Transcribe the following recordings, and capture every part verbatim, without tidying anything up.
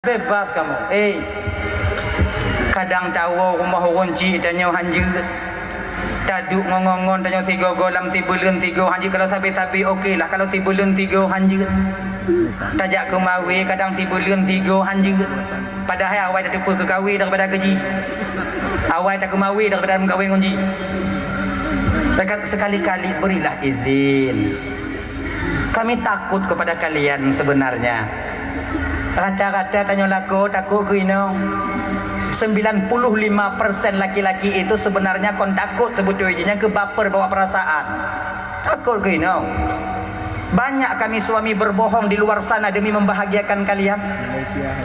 Bebas kamoe. Eh, kadang tawoe rumoh ureuëng chik tanyoe hanjeuet. Taduek ngon-ngon tanyoe sigoe-goe lam sibuleuen sigoe hanjeuet, kalau sabe-sabe oke lah, kalau sibuleuen sigoe hanjeuet. Tajak keu mawe kadang sibuleuen sigoe hanjeuet. Padahai awai tateupeue keu kawe daripada keu jih. Awai takeumawe daripada meukawen ngon jih. Seka-, sekali-kali berilah izin. Kami takut kepada kalian sebenarnya. Rata-rata tanyoe lakoe takot keu inong. Sembilan puluh lima persen laki-laki itu sebenarnya kon takot teubeutôi jih, nyang keu baper bawa perasaan. Takot keu inong. Banyak kami suami berbohong di luar sana demi membahagiakan kalian.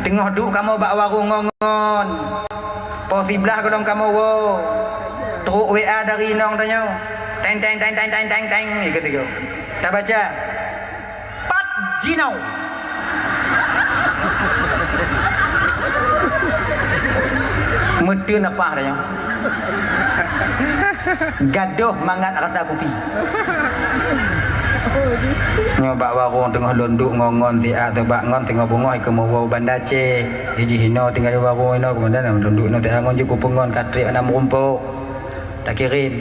Teungoh duek kamoe bak warong ngon-ngon. Poh siblaih gohlom kamoe woe. Trok W A dari inong tanyoe. Teng, teng, teng, teng, teng, teng, teng. Ikut tiga. Tabaca. Pat jinoe. Meuteun apa tanyoe? Gadoh mangat rasa kupi. Nyoe bak warong teungoh lôn duek ngon-ngon siat, teubak ngon teungoh beungoh keu meuwoe Banda Aceh. Ijih inoe tinggai di warong inoe, keumandan lôn duek inoe siat ngon jih kupeue ngon ka trép hana meurumpok. Takirém.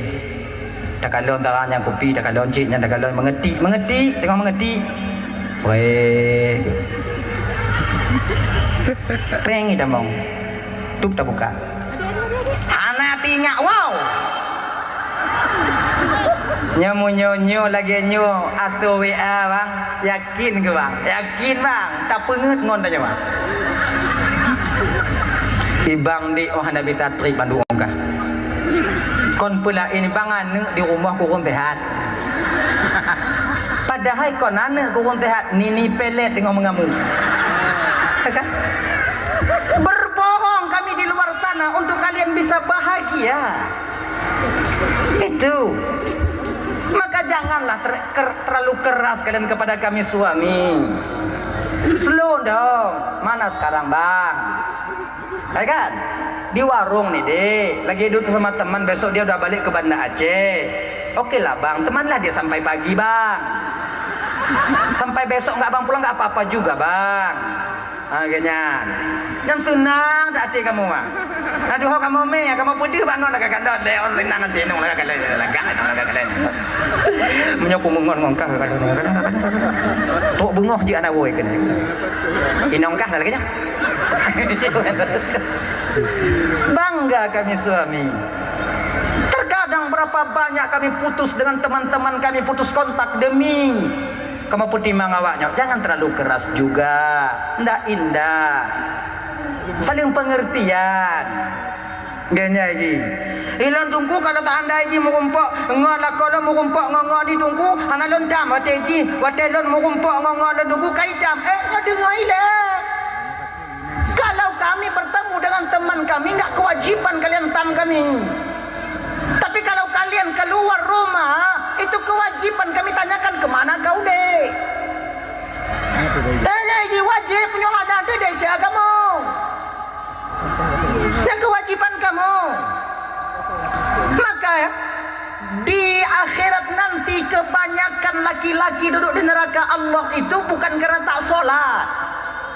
Takalon tarang nyang kupi, takalon cit nyan, takalon meungetik, meungetik, teungoh meungetik. Weh. Peng itamong. Tup tabuka. Hana tinyak, wow. Nyoe meunyoe-nyoe lagée nyoe asoe W A, bang. Yakin keu, bang? Yakin, bang? Tapeungeut ngon tanyoe, bang. Ibang di oh hana bisa trép bandum ongkah. Kon peulaén bang aneuk di rumoh kureueng sehat. Padahai kon aneuk kureueng sehat, nini pelet teungoh meungamui. Kan? Berbohong kami di luar sana untuk kalian bisa bahagia. Itu. Maka janganlah ter-, ker-, terlalu keras kalian kepada kami suami. Slow dong. Mana sekarang, Bang? Ya kan? Di warong ni, Dek. Lagi duduk sama teman, besok dia udah balik ke Banda Aceh. Oke lah, Bang. Temanlah dia sampai pagi, Bang. Sampai besok nggak Abang pulang, nggak apa-apa juga, Bang. Ha, geuhnyan. Nyang seunang dak até kamoe, ah. Nah, duho kamoe mé, kamoe peudeuh bangon lagak galon, lé on seunang até nong lagak galon, lagak nong lagak galon. Meunyoe ku meungon ngon kah, trok beungoh jih aneuk woe keunoe. Inong kah lagak nyan. Bangga kami suami. Terkadang berapa banyak kami putus dengan teman-teman kami, putus kontak demi Kamoe peutimang awaknyoe, jangan terlalu keras juga. Ndak indah. Saling pengertian. Geuhnyan jih. Ilôn Teungku kalau seandai jih meurumpok ngon lakoe lôn, meurumpok ngon, ngon di Teungku, hana lôn dam watée jih, watée lôn meurumpok ngon, ngon lôn Teungku ka idam. Eh, nyoe deungoe ilée. Kalau kami bertemu dengan teman kami, enggak kewajiban kalian tam kami. Tapi kalau kalian keluar rumah, itu kewajiban kami tanyakan ke mana kau, Dek. Tanya ini wajib, nyoe hana ada desa kamu. Yang kewajiban kamu. Maka di akhirat nanti kebanyakan laki-laki duduk di neraka Allah itu bukan karena tak sholat.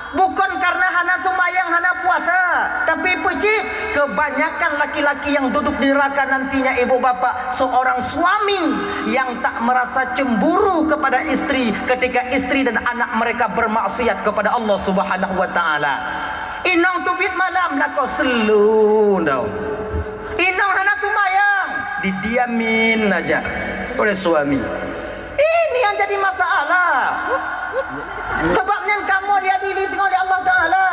Bukan karena hana seumayang, hana puasa, tapi peucit kebanyakan laki-laki yang duduk di neraka nantinya, ibu bapak, seorang suami yang tak merasa cemburu kepada istri ketika istri dan anak mereka bermaksiat kepada Allah Subhanahu wa Taala. Inong teubiet malam lakoe seuleu dong. Inong hana seumayang, didiamin aja oleh suami. Ini yang jadi masalah. Sebab nyan kamoe diadili singoh lé Allah Taala.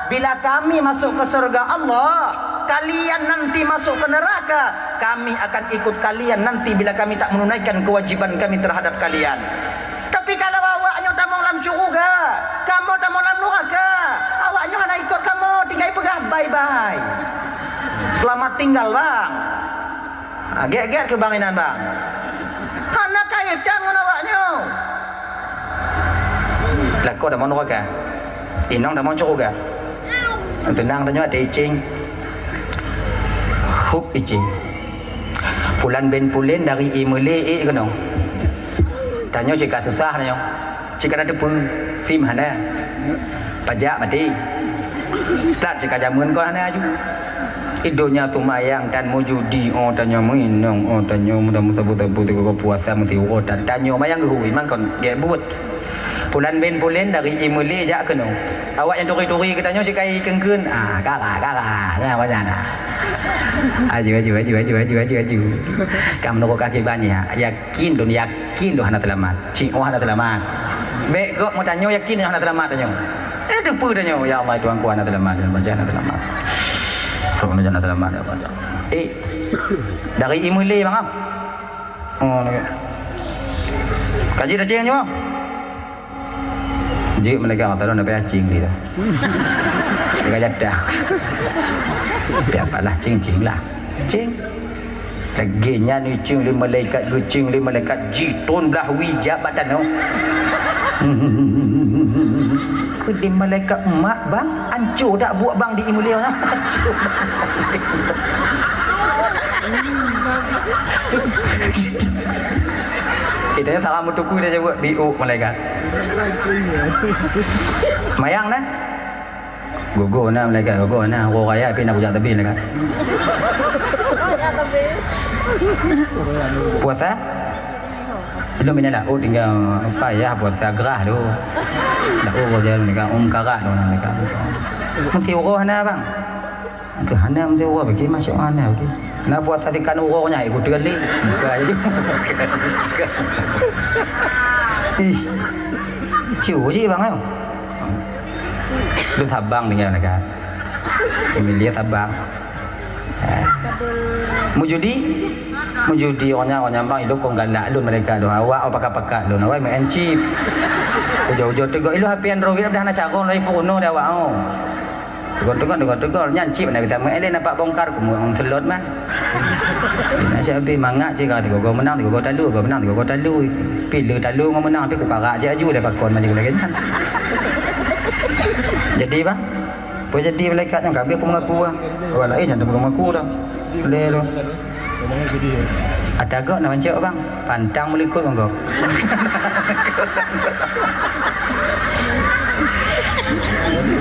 Bila kami masuk ke surga Allah, kalian nanti masuk ke neraka, kami akan ikut kalian nanti bila kami tak menunaikan kewajiban kami terhadap kalian. Tapi kalau awaknyoe tamong lam syeuruga, kamoe tamong lam nuraka, awaknyoe hana ikot kamoe, tinggai peugah bye-bye. Selamat tinggal, Bang. Ha, gét-gét keu bang inan bang. Hana kaitan ngon awaknyoe. Lakoe tamong nuraka. Inong tamong syeuruga. Tunang tanyoe até icing. Hub icing. Pulan bin pulen dari i meulé ék keunoe. Tanyoe cit ka susah tanyoe. Cit ka na teupeu sim hana. Pajak maté. That cit ka jameun kon hana aju. Di donya seumayang tan meujudi, oh tanyoe meuinong, oh tanyoe mudah meusabu-sabu sigoe puasa meusiuroe tan tanyoe mayang geuhui mangkon gét buet. Pulan bin pulen dari Imeulé jak keunoe. Awak nyang turi-turi geutanyoe sikai keungkeuen, ah, kara, kara, nyan awak nyan, ah. Aju, aju, aju, aju, aju, aju, aju. Ka meunurot kaki banyak, yakin lôn, yakin lôn hana seulamat. Cik, oh, hana seulamat. Bék gop meutanyoe yakin nyoe hana seulamat tanyoe. Eh, teupeue tanyoe, ya Allah, Tuhanku, hana seulamat, ya, baca hana seulamat. Hana seulamat, ya, baca. Eh, dari Imeulé, bang, ah. Oh, ni. Kaji dah ceng nyoe. Jeuet malaikat Allah Taala na payah ceng dia. Dia jadah. Dia apalah ceng-ceng lah. Ceng. Lagèe nyan ceng lé malaikat, geuceng lé malaikat jitôn blah wijab bak tanoh. Keu lé malaikat mak bang, anco dak buet bang di Imeulé nyan. Anco. Kita ni salah meutukui dah jaweueb biôk malaikat. Mayang nah. Gogo na malaikat, gogo na. Uroe raya pih na kujak teubeng malaikat. Puasa? Belum ini lah. Oh, tinggal payah puasa gerah tu. Dah oh, jalan malaikat. Um, karat tu malaikat. Meusiuroe na, bang. Keu hana meusiuroe bagi masuk mana bagi. Na puasa sikan uroe nya ikut teuli. Buka aja. Ih. Cu ji bang ayo. Lôn Sabang tinggal dekat. Emilia Sabang. Eh. Meujudi. Meujudi orang nyan, orang nyan bang, ilôn kon galak lôn malaikat lôn. Awak oh pakat-pakat lôn. Awak main chip. Ujoe-ujoe teugok ilôn H P Android dah na carong lagi peurunoe dah awak oh. Teugok-teugok, teugok-teugok, nyan chip na bisa meu'en lé nampak bongkar, kumueng selot mah. Na cit pih mangat cit ka tigogo meunang, tigogo talu, tigogo meunang, tigogo talu. Pih le talu ngon meunang, pih kukarak cit aju lé pakon macam lagèe nyan. Jadi, bang, peue jadi malaikat nyan ka habéh kumeungaku, ah. Awak laén nyan teuma kumeungaku dah. Lé lôn. Ata gok na mancok bang, pantang meulikot ngon gok.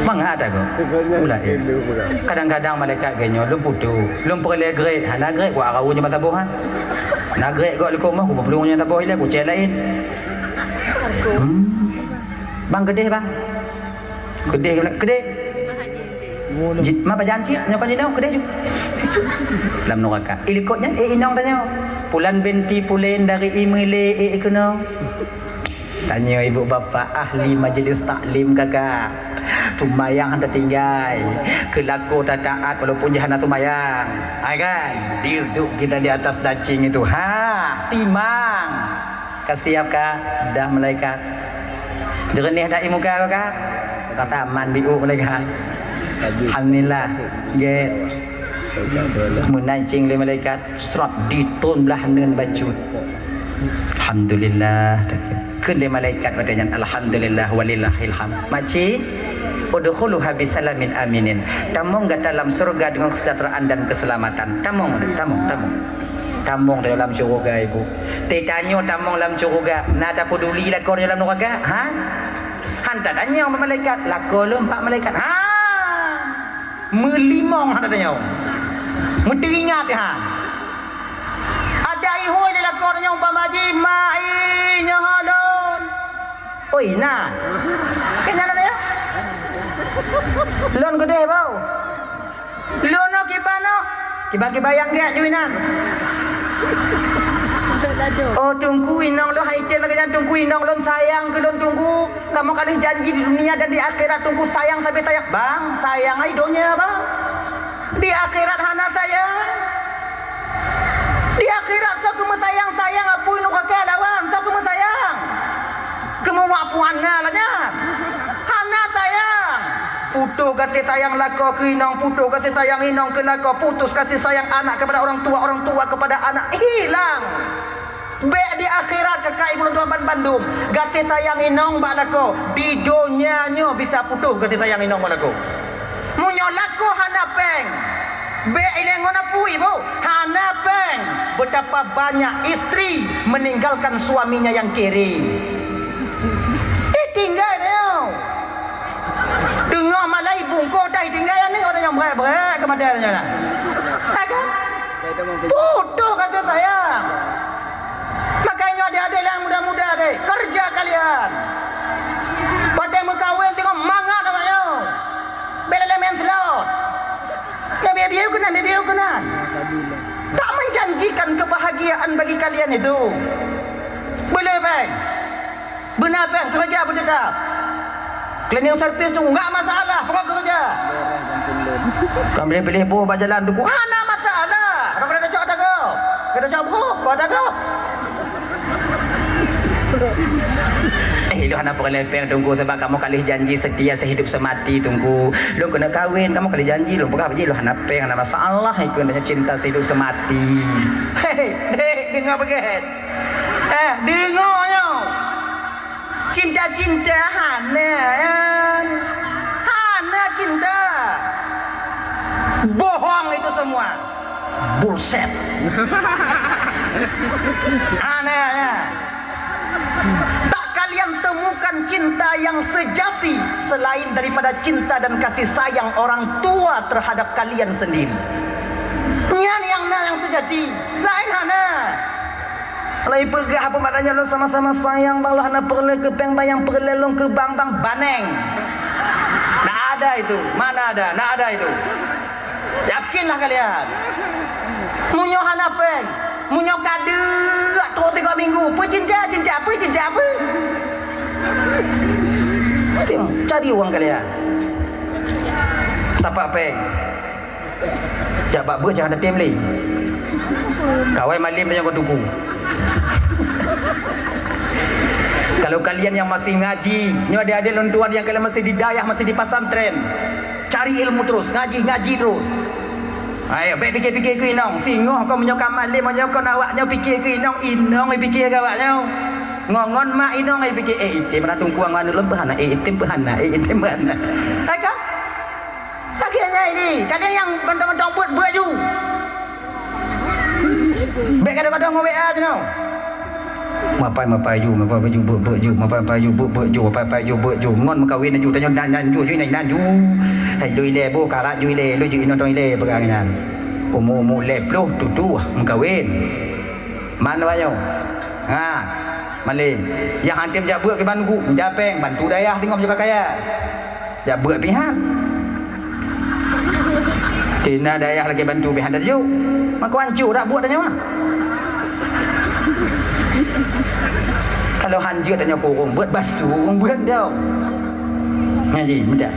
Mangat ata gok. Mula, eh. Kadang-kadang malaikat geuh nyoe lôn putoh, lôn peureulèe grade, hana grade kuat raun nyoe mata boh ha. Na grade gok likot moh, kupeuplueng nyoe mata boh ilèe, kucek laén. Hmm. Bang keudeh bang. Keudeh, keudeh. Ji-, ma pajan cit, nyoe kon jinoe, keudeh ju. Lam nuraka. Ilikot nyan, eh, inong tanyoe. Pulan binti pulen dari Imeulé, eh, keunoe. Tanyoe ibu bapa ahli majlis taklim kakak. Seumayang hana tinggai. Keu lakoe tataat walaupun jih hana seumayang. Ha kan? Duduk kita di atas dacing itu. Ha, timang. Ka siap ka? Dah malaikat. Jeureunéh dak ié muka ka? Rasa aman biôk malaikat. Alhamdulillah. Gét. Meunan cing lé malaikat, srot ditôn blah neuen bacut. Alhamdulillah. Kheun lé malaikat watèe nyan, alhamdulillah walillahil hamd. Maci, udkhuluha bisalamin aminin. Tamong gata lam syeuruga deungon kesejahteraan dan keselamatan. Tamong, tamong, tamong. Tamong dalam syeuruga, Ibu. Teutanyoe tamong lam syeuruga, na tapeduli lakoe dalam nuraka? Ha? Han tatanyong bak malaikat, lakoe lôn bak malaikat. Ha! Meulimong han tatanyong. Meuteuingat han. Ada ihôi lé lakoe tanyoe umpama jih, "Mak, i, nyoe lôn." Oi, na. Kan nyan ada ya? Lôn keudeh bau. Lôn nyoe kiban nyoe. Kiban-kiban nyang gèt ju inan. Oh, teungku inong lôn hai tem lagèe nyan, teungku inong lôn sayang keu lôn teungku. Kamoe ka lheueh janji di dunia dan di akhirat teungku sayang sabe sayang. Bang, sayang ai donya, bang. Di akhirat hana sayang. Di akhirat soe keuh meusayang-sayang apui nuraka lawan soe keuh meusayang. Keumuak puan na lagèe nyan. Hana sayang. Putôh gaséh sayang lakoe keu inong, putôh gaséh sayang inong keu lakoe, putus kasih sayang anak kepada orang tua, orang tua kepada anak, hilang. Bèk di akhirat kakak ibu lôn tuan ban bandum. Gaséh sayang inong bak lakoe, di donya nyoe bisa putôh gaséh sayang inong bak lakoe. Meunyoe lakoe hana pèng, bèk ilèe ngon apui boh, hana pèng. Betapa banyak istri meninggalkan suaminya yang kere. Eh, tinggai nyoe. Teungoh malai bungkôh dah Bèk keu maté nyoe nah. Hai kan? Putôh kasih sayang. Makanya adik-adik yang muda-muda deh, kerja kalian. Watèe meukawen tengok mangat awak nyoe. Bèk lé main slot. Nyang bieu-bieu keunan, bieu-bieu keunan. Tak menjanjikan kebahagiaan bagi kalian itu. Boleh, Bang? Beuna péng, keureuja beuteutap. Cleaning service tu enggak masalah, pokok keureuja. Kon piléh-piléh boh bak jalan tu, hana masalah. Rot keuneuk tacok dagoe. Keuneuk tacok boh, kok dagoe. Eh, lôn hana peureulèe péng, Teungku, sabab kamoe ka lheueh janji setia sehidup semati, Teungku. Lôn keuneuk kawen, kamoe ka lheueh janji, lôn peugah bak jih lôn hana péng, hana masalah, ikeu cinta sehidup semati. Hei, dek, deungö beugèt. Eh, deungö nyoe. Cinta-cinta hana, hana cinta. Bohong itu semua. Bullshit. Hana, ya. Tak kalian temukan cinta yang sejati selain daripada cinta dan kasih sayang orang tua terhadap kalian sendiri. Nyan nyang na nyang sejati, laén hana. Lagi peugah apa maknanya lôn sama-sama sayang bang, lôn hana peureulèe keu péng bang, nyang peureulèe lôn keu bang, bang baneng. Ndak ada itu, mana ada, ndak ada itu. Yakinlah kalian. Meunyoe hana péng, meunyoe ka deuk trok tiga minggu, peue cinta, cinta apa, cinta apa? Cari uang kalian. Tapak péng. Jak bak beuet jangan tatem lé. Kawai malem tanyoe keu tuku. Kalau kalian yang masih ngaji, nyoe adik-adik lôn tuan yang kalian masih di dayah, masih di pesantren, cari ilmu terus, ngaji, ngaji terus. Ayo, bèk pikir-pikir keu inong. Singoh kon meunyoe ka malem, meunyoe kon awak nyoe pikir keu inong, inong pikir keu awak nyoe. Ngon-ngon mak inong ai pikir, eh, item na tungkuang anu lôn peuhana, eh, item peuhana, eh, item peuhana. Hai ka? Lagèe nyan jih, kadang nyang mantong-mantong beuet-beuet ju. Bèk kadang-kadang ngon W A jinoe. Mapai-mapai ju, mapai-mapai ju, beuet-beuet ju, mapai-mapai ju, beuet-beuet ju, mapai-mapai ju, beuet ju. Ngon meukawen ju, tanyoe nan, nan ju, ju, nan, nan ju. Hai, lôn ilèe boh karat ju ilèe, lôn ju inong tong ilèe peugah nyan. Umu-umu lhèe ploh tutoh meukawen. Man awak nyoe. Ha, malem. Nyang han tem jak beuet keu ban guk, mita péng, bantu dayah singoh meunyoe ka kaya. Jak beuet pih han. Tina dayah lagèe bantu pih han tajok. Mako hanco dak buet tanyoe. Kalau han jeuet tanyoe kurong, beuet bantu ureueng beuet dong. Ngaji, mudah.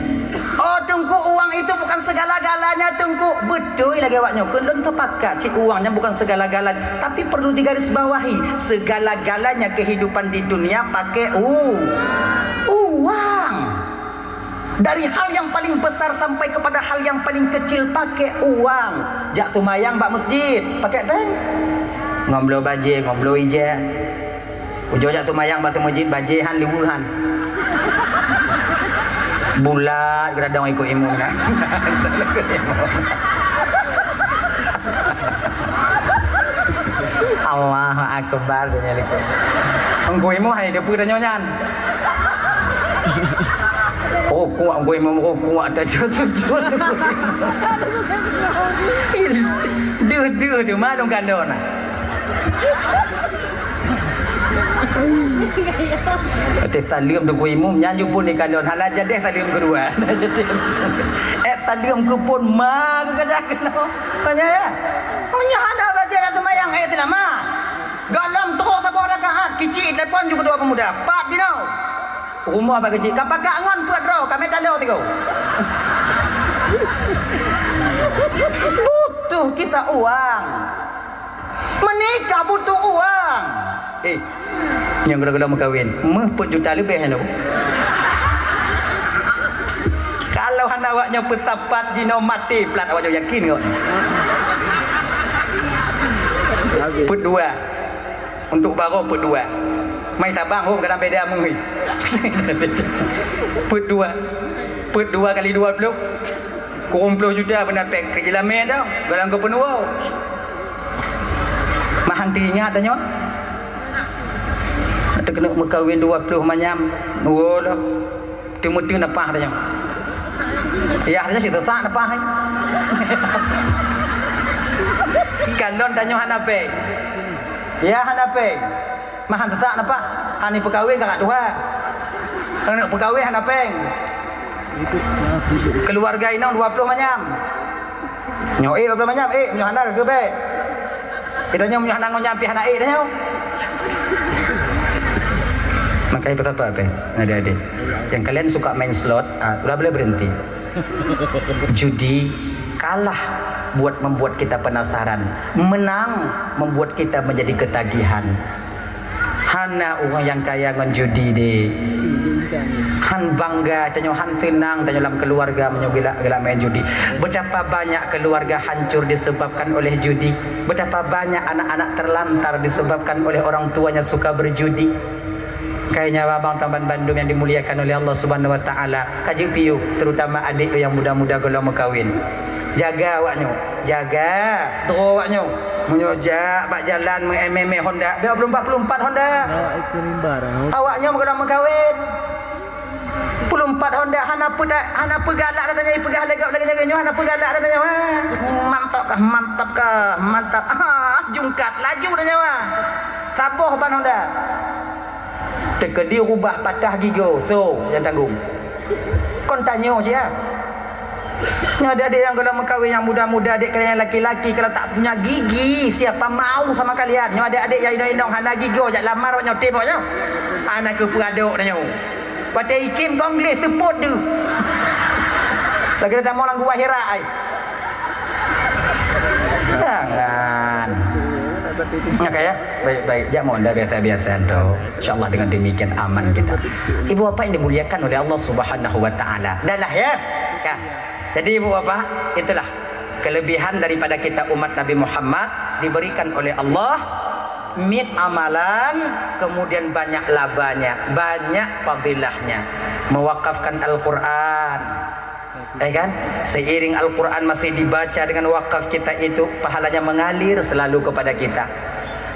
Oh, Teungku, uang itu bukan segala-galanya, Teungku. Beutôi lagèe awak nyoe. Keu lôn teupakat cit uang nyan bukan segala-galanya, tapi perlu digarisbawahi, segala-galanya kehidupan di dunia pakai u-, uang. Dari hal yang paling besar sampai kepada hal yang paling kecil pakai uang. Jak seumayang bak masjid, pakai péng. Ngon bloe bajèe, ngon bloe ijèe. Ujoe jak seumayang bak seumeujid bajèe han liweue han. Bulat geuradong ikôt imum nyan. Allahu Akbar, tanya likôt. Engkôt imum hai deupeu tanyoe nyan. Rukuk engkôt imum rukuk tajut sujud. Deuh-deuh teuma lôn kalon. Watèe saleuem Teungku Imum, nyan ju phôn ikalon, hana jadeh saleuem keudua. Eh, saleuem keu phôn ma keu kajak keunoe. Tanya ya. Oh, nyan hana baca dah seumayang, eh, seulamat. Gohlom trok saboh rakaat, kicik telepon ju keudua pemuda. Pat jinoe. Rumoh bak kicik, ka pakat ngon peuet droe, ka meutalô sigoe. Butuh kita uang. Menikah butuh uang. Eh, nyang gula-gula meukawen, meuh peuet juta leubeh nyoe. Kalau hana awak nyoe peusapat jinoe maté plat awak nyoe yakin kok. Peuet dua. Untuk baroe peuet dua. Mai tabang hom kadang beda meuh. Peuet dua. Peuet dua kali dua ploh. Kureueng ploh juta beuna péng keu jeulamé dah, gohlom keu peunuwoe. Mahan teuingat tanyoe. Teukeunok meukawen dua ploh manyam, nuwoe loh. Teumeuteun apah tanyoe. Yah, nyoe si teusak neupah, hai. Kalon tanyoe hana péng. Yah, hana péng. Mah han teusak neupah. Hani peukawen kakak tuha. Aneuk peukawen hana péng. Keuluwarga inong dua ploh manyam. Nyoe ék dua ploh manyam, ék, nyoe hana ka geubék. Kita nyoe meunyoe hana ngon nyan pih hana ék dah nyoe. Maka itu apa, apa? Adik-adik, yang kalian suka main slot, ah, udah boleh berhenti. Judi kalah buat membuat kita penasaran, menang membuat kita menjadi ketagihan. Hana ureuëng nyang kaya ngon judi deh. Han bangga tanyoe, han seunang tanyoe lam keuluwarga meunyoe geulak, geulak main judi. Betapa banyak keluarga hancur disebabkan oleh judi. Betapa banyak anak-anak terlantar disebabkan oleh orang tuanya suka berjudi. Kayaknya abang teman bandum yang dimuliakan oleh Allah Subhanahu Wa Taala, kaji piu, terutama adik yang muda-muda golom meukawin. Jaga awak nyoe, jaga droe awak nyoe. Meunyoe jak bak jalan meuémé-émé Honda, bèk puluh empat puluh empat Honda. Awak ikeu mimbar, awak. Awak nyoe golom meukawin. Puluh empat Honda hana peuda-, hana peugalak dah tanyoe, peugah lagak lagak nyoe, hana peugalak dah tanyoe, ha. Mantap kah, mantap kah, mantap. Ah, jungkat laju dah nyoe, ha. Saboh ban Honda. Teukeudi rubah patah gigoe, so nyang tanggong. Kon tanyoe siap. Nyoe adik-adik nyang golom meukawin nyang muda-muda, adik kalian nyang laki-laki kalau tak punya gigi, siapa mau sama kalian? Nyoe adik-adik nyang inong-inong hana gigoe, jak lamar awak nyoe, tem awak nyoe. Hana keu peuadok tanyoe. Watèe ikim kong gleh seupôt deuh. Lagi dah tamong lam gua hira ai. Jangan. Oke ya, baik-baik. Jak mon dah biasa-biasa tu. Insya Allah dengan demikian aman kita. Ibu bapak yang dimuliakan oleh Allah Subhanahu Wa Taala. Dah lah ya. Ya. Jadi ibu bapak, itulah kelebihan daripada kita umat Nabi Muhammad, diberikan oleh Allah miet amalan, kemudian banyak labanya, banyak fadilahnya. Mewakafkan Al-Quran, ya kan? Seiring Al-Quran masih dibaca dengan wakaf kita itu, pahalanya mengalir selalu kepada kita.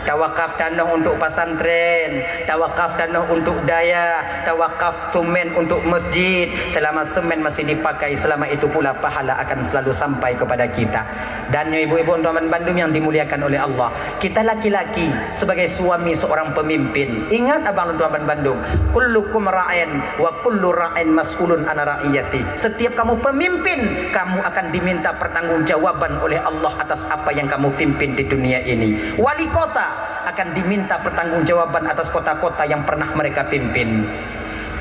Tawakaf tanoh untuk pesantren, tawakaf tanoh untuk dayah, tawakaf semen untuk masjid. Selama semen masih dipakai, selama itu pula pahala akan selalu sampai kepada kita. Dan nyoe ibu-ibu, teman bandum yang dimuliakan oleh Allah, kita laki-laki sebagai suami seorang pemimpin, ingat abang, teman bandum, kullukum ra'in wa kullu ra'in mas'ulun an ra'iyati. Setiap kamu pemimpin, kamu akan diminta pertanggungjawaban oleh Allah atas apa yang kamu pimpin di dunia ini. Wali kota akan diminta pertanggungjawaban atas kota-kota yang pernah mereka pimpin.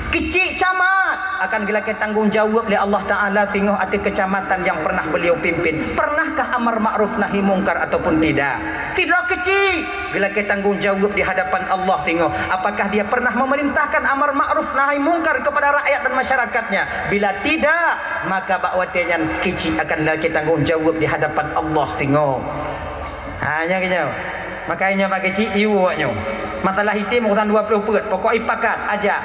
Keuchik camat akan geulakée tanggong jaweueb lé Allah Taala singoh ateueh keucamatan nyang pernah beliau pimpin. Pernahkah amar ma'ruf nahi mungkar ataupun tidak? Sidroe keuchik geulakée tanggong jaweueb di hadapan Allah singoh. Apakah dia pernah memerintahkan amar ma'ruf nahi mungkar kepada rakyat dan masyarakatnya? Bila tidak, maka bak watée nyan keuchik akan geulakée tanggong jaweueb di hadapan Allah singoh. Ha, nyoe keunyoe. Maka nyoe bak keuchik, iwoe nyoe. Masalah item urusan dua ploh peuet, pokok ipakat, ajak.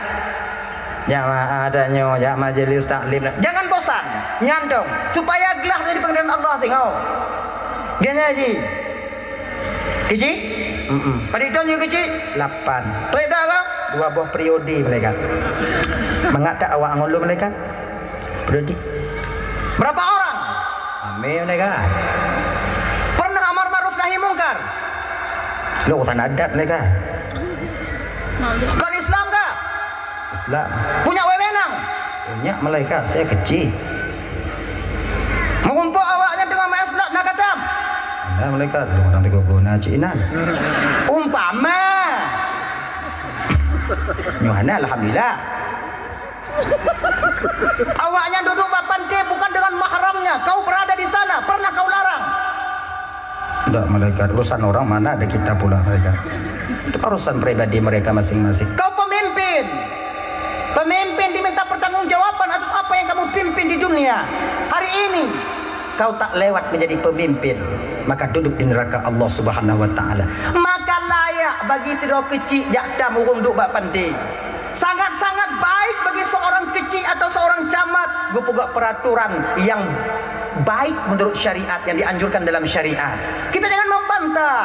Jamaah tanyoe, jak majlis taklim. Jangan bosan. Nyan dong. Supaya glah dari pengenalan Allah tengok. Dia nyaji. Keuchik? Mm-mm. Padit dong nyoe keuchik? Lapan. Trek dah ka? Dua boh periode malaikat. Mangat tak awak ngon lôn malaikat? Periode. Berapa orang? Ramé malaikat. Pernah amar ma'ruf nahi mungkar? Lôn urusan adat malaikat. Kon Islam ka? Islam. Punya wewenang? Punya malaikat, saya kecil. Meurumpok awaknyan teungoh main slot na katam. Ada malaikat, dua orang tiga guna cik inan. Umpama. Nyoe hana, alhamdulillah. Awaknyan duduk bak pantai bukan dengan mahramnya. Kau berada di sana, pernah kau larang? Tidak, malaikat. Urusan orang mana ada kita pula, malaikat. Itu kan urusan pribadi mereka masing-masing. Kau pemimpin. Pemimpin diminta pertanggungjawaban atas apa yang kamu pimpin di dunia. Hari ini, kau tak lewat menjadi pemimpin, maka duduk di neraka Allah Subhanahu wa Taala. Maka layak bagi sidroe keuchik jak tam ureuëng duek bak pantai. Sangat-sangat baik bagi seorang keuchik atau seorang camat geupeugah peraturan yang baik menurut syariat, yang dianjurkan dalam syariat. Kita jangan membantah.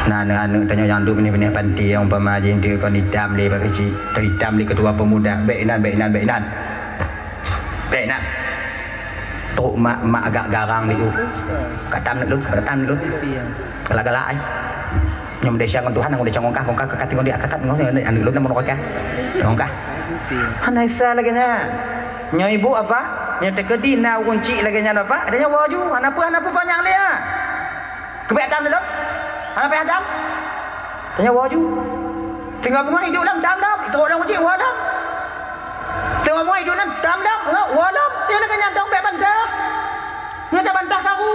Nah, aneuk-aneuk tanyoe nyang duek binéh-binéh panti, nyang umpama jih enteuk kon itam lé bak keuchik, atau itam lé ketua pemuda, bék inan, bék inan, bék inan. Bèk na. Trok mak, mak agak garang di u. Ka tam lôn, ka tam lôn. Galak-galak ai. Nyoe meudesya ngon Tuhan, ngon desya ngon kah, ngon kah, ka kakat ngon dia, ka kakat ngon dia, aneuk lôn na meunurot kah. Ngon kah. Hana Isa lagèe nyan. Nyoe ibu apa? Nyoe teukeudi na ureueng chik lagèe nyan apa? Ada nyoe woe ju, hana peue, hana peue panyang lé ah. Keubiet tam lôn. Hana payah tam. Tanyoe woe ju. Singoh beungoh iduek lom tam lom, trok lam uji woe lom. Singoh beungoh iduek lom tam lom, woe lom. Nyoe lagèe nyan dong bèk bantah. Nyoe tabantah karu.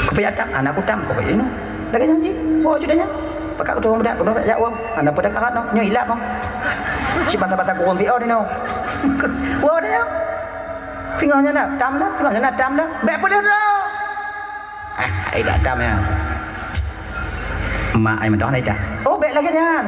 Keupeue tam, aneuk kutam, keupeue inoe. Lagèe nyan jih, woe ju tanyoe. Pakak kutu muda, kutu jak woe. Aneuk pedak arat noh, nyoe ilap noh. Cit basa-basa kurung siot inoe. Woe tanyoe. Singoh nyan na tam dah, singoh nyan na tam dah. Bèk peuleueh droe. Ah, ai dak tam ya. Mak ai meudoh ai dak. Oh, bèk lagèe nyan.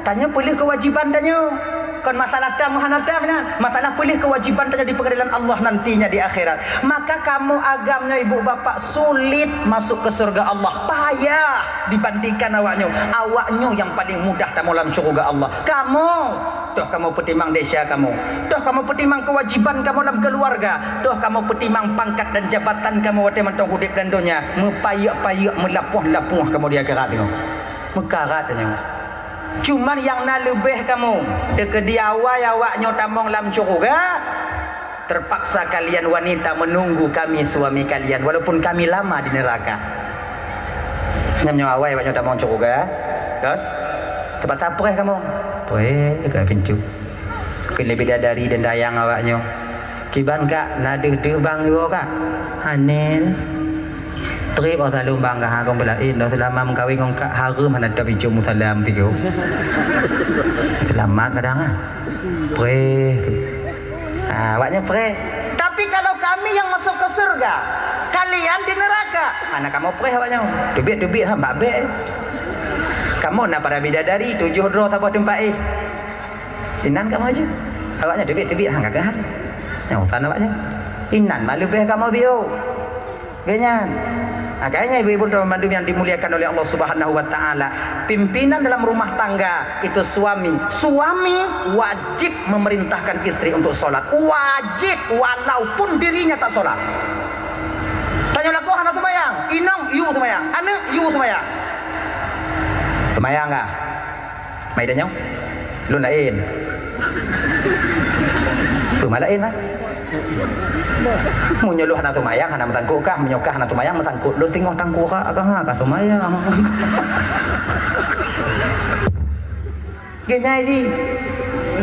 Tanyoe peuleueh keuwajéban tanyoe. Kon masalah tam hana tam nyan. Masalah peuleueh keuwajéban tanyoe di peungadilan Allah nantinya di akhirat. Maka kamoe agam nyoe ibu bapak sulit masuk ke surga Allah. Payah dibandingkan awak nyoe. Awak nyoe nyang paling mudah tamong lam syeuruga Allah. Kamoe Toh kamoe peutimang desya kamoe. Toh kamoe peutimang keuwajéban kamoe lam keuluwarga. Toh kamoe peutimang pangkat dan jabatan kamoe watèe mantong udép lam donya. Meupayeuek-payeuek, meulapoh-lapoh kamoe di akhirat nyoe. Meukarat nyoe. Cuman nyang na leubeh kamoe, teukeudi awai awak nyoe tamong lam syeuruga, terpaksa kalian wanita menunggu kami suami kalian, walaupun kami lama di neraka. Nyan nyoe awai awak nyoe tamong syeuruga, kan? Terpaksa preh kamoe. Preh ka pintoe. Keu lé bidadari dan dayang awak nyoe. Kiban kak, na deuh-deuh bang iwoe kak? Hana. Trép oh saleuem bang kak, ha, kong beulaén, dah seulama meukawen ngon kak, hareuem hana teubicu musalam tigo. Seulamat kadang ah. Preh tu. Ha, awak nyoe preh. Tapi kalau kami yang masuk ke surga, kalian di neraka. Hana kamoe preh awak nyoe. Teubiet-teubiet ha bak bèk. Kamoe na para bidadari tujoh droe saboh teumpat éh. Inan kamoe ju. Awak nyoe teubiet-teubiet ha kakeuh ha. Nyoe urusan awak nyoe. Inan mah leubeh kamoe biôh. Geuh nyan. Makanya ibu-ibu dan bandum yang dimuliakan oleh Allah Subhanahu wa taala, pimpinan dalam rumah tangga itu suami. Suami wajib memerintahkan istri untuk sholat. Wajib, walaupun dirinya tak sholat. Tanyoe lakoe hana seumayang, inong yue seumayang, aneuk yue seumayang. Seumayang kah? Mai tanyoe. Lôn laén. Peue ma laén, ma? Meunyoe lôn hana seumayang, hana meusangkot kah? Meunyoe kah hana seumayang, meusangkot lôn teungoh tangkurak kah, ha, ka seumayang. Geunyai jih.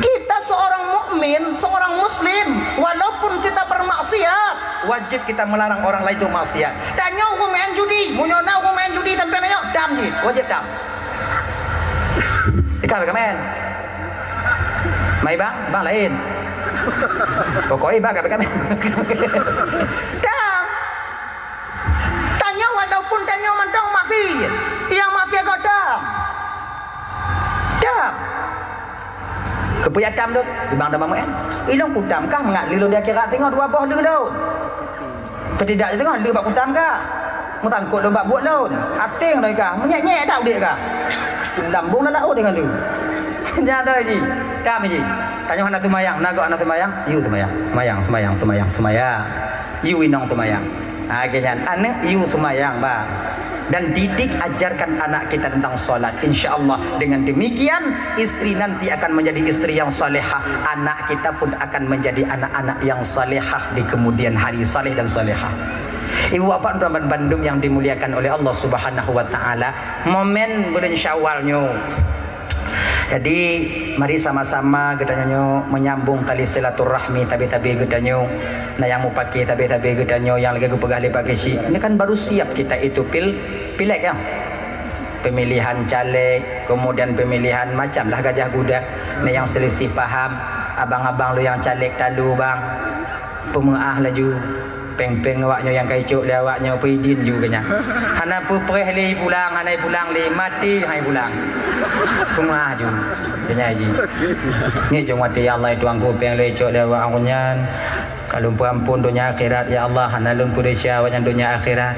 Kita seorang mukmin, seorang muslim, walaupun kita bermaksiat, wajib kita melarang orang lain untuk maksiat. Tanyoe ureueng main judi, meunyoe na ureueng main judi sampoe nyoe, dam jih, wajib dam. Ikah bèk kamen. Mai bang, bang laén. Pokoknya bang ka bèk kamen. Dam. Tanyoe walaupun tanyoe mantong maksiat, nyang maksiat kok dam. Dam. Keupeue jak dam lôn? Bang dam maén. Ilôn kudam kah mangat lé lôn di akhirat singoh dua boh leuh lôn. Setidak singoh leuh bak kudam kah. Meusangkot lôn bak buet lôn. Aséng lôn kah. Meunyèk-nyèk dak udép kah. Lambông lam laôt deungon lôn. Nyan jih. Dam jih. Tanyoe hana seumayang, na gob hana seumayang. Yue seumayang. Seumayang, seumayang, seumayang, seumayang. Yue inong seumayang. Ha, geuh nyan, aneuk yue seumayang, bah. Dan didik, ajarkan anak kita tentang salat. Insya Allah, dengan demikian, istri nanti akan menjadi istri yang salehah. Anak kita pun akan menjadi anak-anak yang salehah di kemudian hari, saleh dan salehah. Ibu bapak dan bandum yang dimuliakan oleh Allah Subhanahu wa taala, momen bulan Syawal nyoe, jadi, mari sama-sama geutanyoe nyoe menyambung tali silaturahmi sabe-sabe geutanyoe. Na nyang mupakè sabe-sabe geutanyoe nyang lagèe geupeugah lé Pak Geuchik. Ini kan baru siap kita itu pil-, pileg, ya. Pemilihan caleg, kemudian pemilihan macam lah gajah guda. Na nyang selisih paham, abang-abang lôn nyang caleg talu, bang. Peumeu'ah laju. Péng-péng awaknyoe nyang ka icok lé awaknyoe peuidin ju keu nyan. Hana peupreh lé ipulang, hana ipulang lé, maté hai pulang. Peumeu'ah ju. Keu nyan jih. Ngieng jong watèe, "Ya Allah, ya Tuhanku, péng lôn icok lé awaknyan. Ka lôn peuampôn donya akhirat, ya Allah, hana lôn peudesya awaknyan donya akhirat.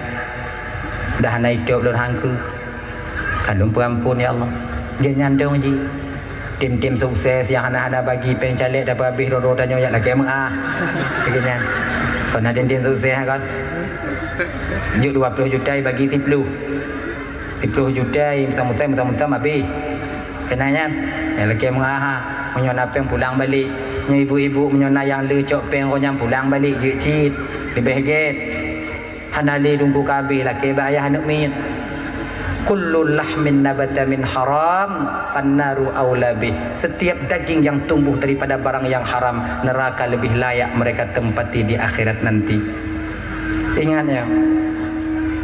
Dah hana itôb lôn hangkeuh. Ka lôn peuampôn, ya Allah." Geuh nyan dong jih. Tim-tim sukses nyang hana-hana bagi péng caleg dapat habéh droe-droe tanyoe jak lakée meu'ah. Lagée nyan. Kon na tim-tim sukses kon. Jok dua ploh juta bagi siploh. Siploh juta meutam-meutam, meutam-meutam habéh. Keunan nyan. Nyang lakée meu'ah. Meunyoe na péng pulang balek. Nyoe ibu-ibu meunyoe na nyang le cok péng roh nyan pulang balek jeuet cit. Leubeh gét. Hana lé teungku ka habéh lakée bak ayah aneuëk miet. Kullu lahmin nabata min haram, fannaru aula bih. Setiap daging yang tumbuh daripada barang yang haram, neraka lebih layak mereka tempati di akhirat nanti. Ingat ya,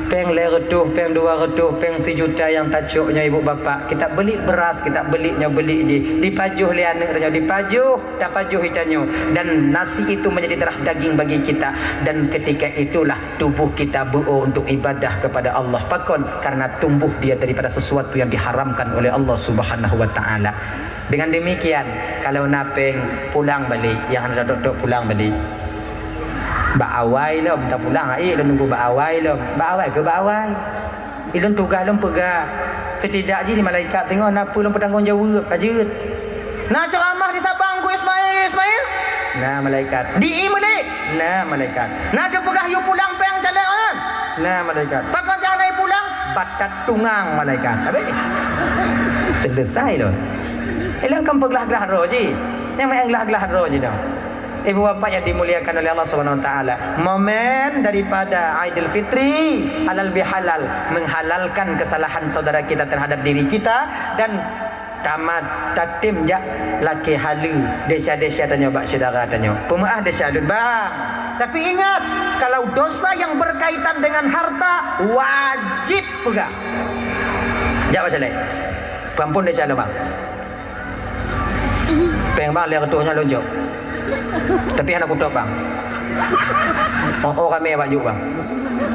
péng lhée reutôh, péng dua reutôh, péng sijuta nyang tacok nyoe ibu bapak, kita beli beras, kita beli nyoe beli jih, dipajoh lé aneuëk tanyoe, dipajoh, tapajoh itanyoe, dan nasi itu menjadi darah daging bagi kita, dan ketika itulah tubuh kita beuo untuk ibadah kepada Allah. Pakon? Karena tumbuh dia daripada sesuatu yang diharamkan oleh Allah Subhanahu wa Taala. Dengan demikian, kalau na péng pulang balek, nyang hana tok-tok pulang balek. Bak awai lom, ta pulang, ai lôn nunggu bak awai lom. Bak awai ke bak awai. Ilôn tugaih lôn peugah. Setidak jih di malaikat teungoh na peue lôn peutanggong jaweueb ka jeuet. Na ceuramah di Sabang Teungku Ismail, Ismail? Na malaikat. Di Imeulik? Na malaikat. Na teupeugah yue pulang péng caleg nyan? Na malaikat. Pakon cah na pulang? Batat tungang malaikat. Habis? Selesai lôn. Ilôn kan peuglah-glah droe jih. Nyang meu'en glah-glah droe jih dong. Ibu bapak yang dimuliakan oleh Allah Subhanahu wa Taala, momen daripada Aidil Fitri halal bihalal, menghalalkan kesalahan saudara kita terhadap diri kita dan tamat tatim jak lakée haleue desya-desya tanyoe bak syedara tanyoe. Peumeu'ah desya lôn bang. Tapi ingat, kalau dosa yang berkaitan dengan harta wajib peugah. Jak bak syedara. Peuampun desya lôn bang. Péng bang lhée reutôh nyan lôn jok. Tapi hana kutôb bang. Oh, oh ramé bak jok bang.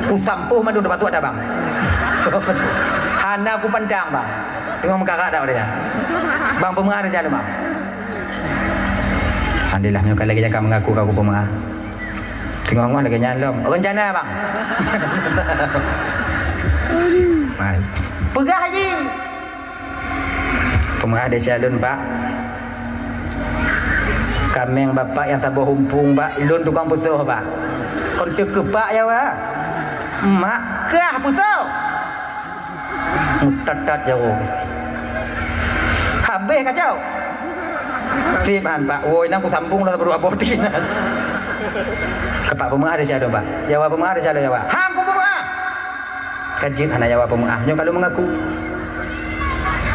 Kusampôh mandum teumpat tuat dah bang. Hana kupandang bang. Teungoh meukarat dak dia. Bang peumeu'ah desya lôn bang. Alhamdulillah meunyoe ka lagée nyan ka meungaku ka kupeumeu'ah. Teungoh-ngoh lagée nyan lom. Rencana bang. Hai. Peugah jih. Peumeu'ah desya lôn bak. Kaméng bapak nyang saboh umpung bak lôn tukang peusoh bak. Kon teukeubak ya wa. Mak kah peusoh. Mutatat jaweueb. Habéh kacau. Sip han bak. Woi nang kusambung lah saboh dua boh tin. Keupak peumeu'ah desya lôn bak. Ya wa peumeu'ah desya lôn ya wa. Hang kupeumeu'ah. Ka jeuet hana ya wa peumeu'ah, nyoe ka lôn meungaku.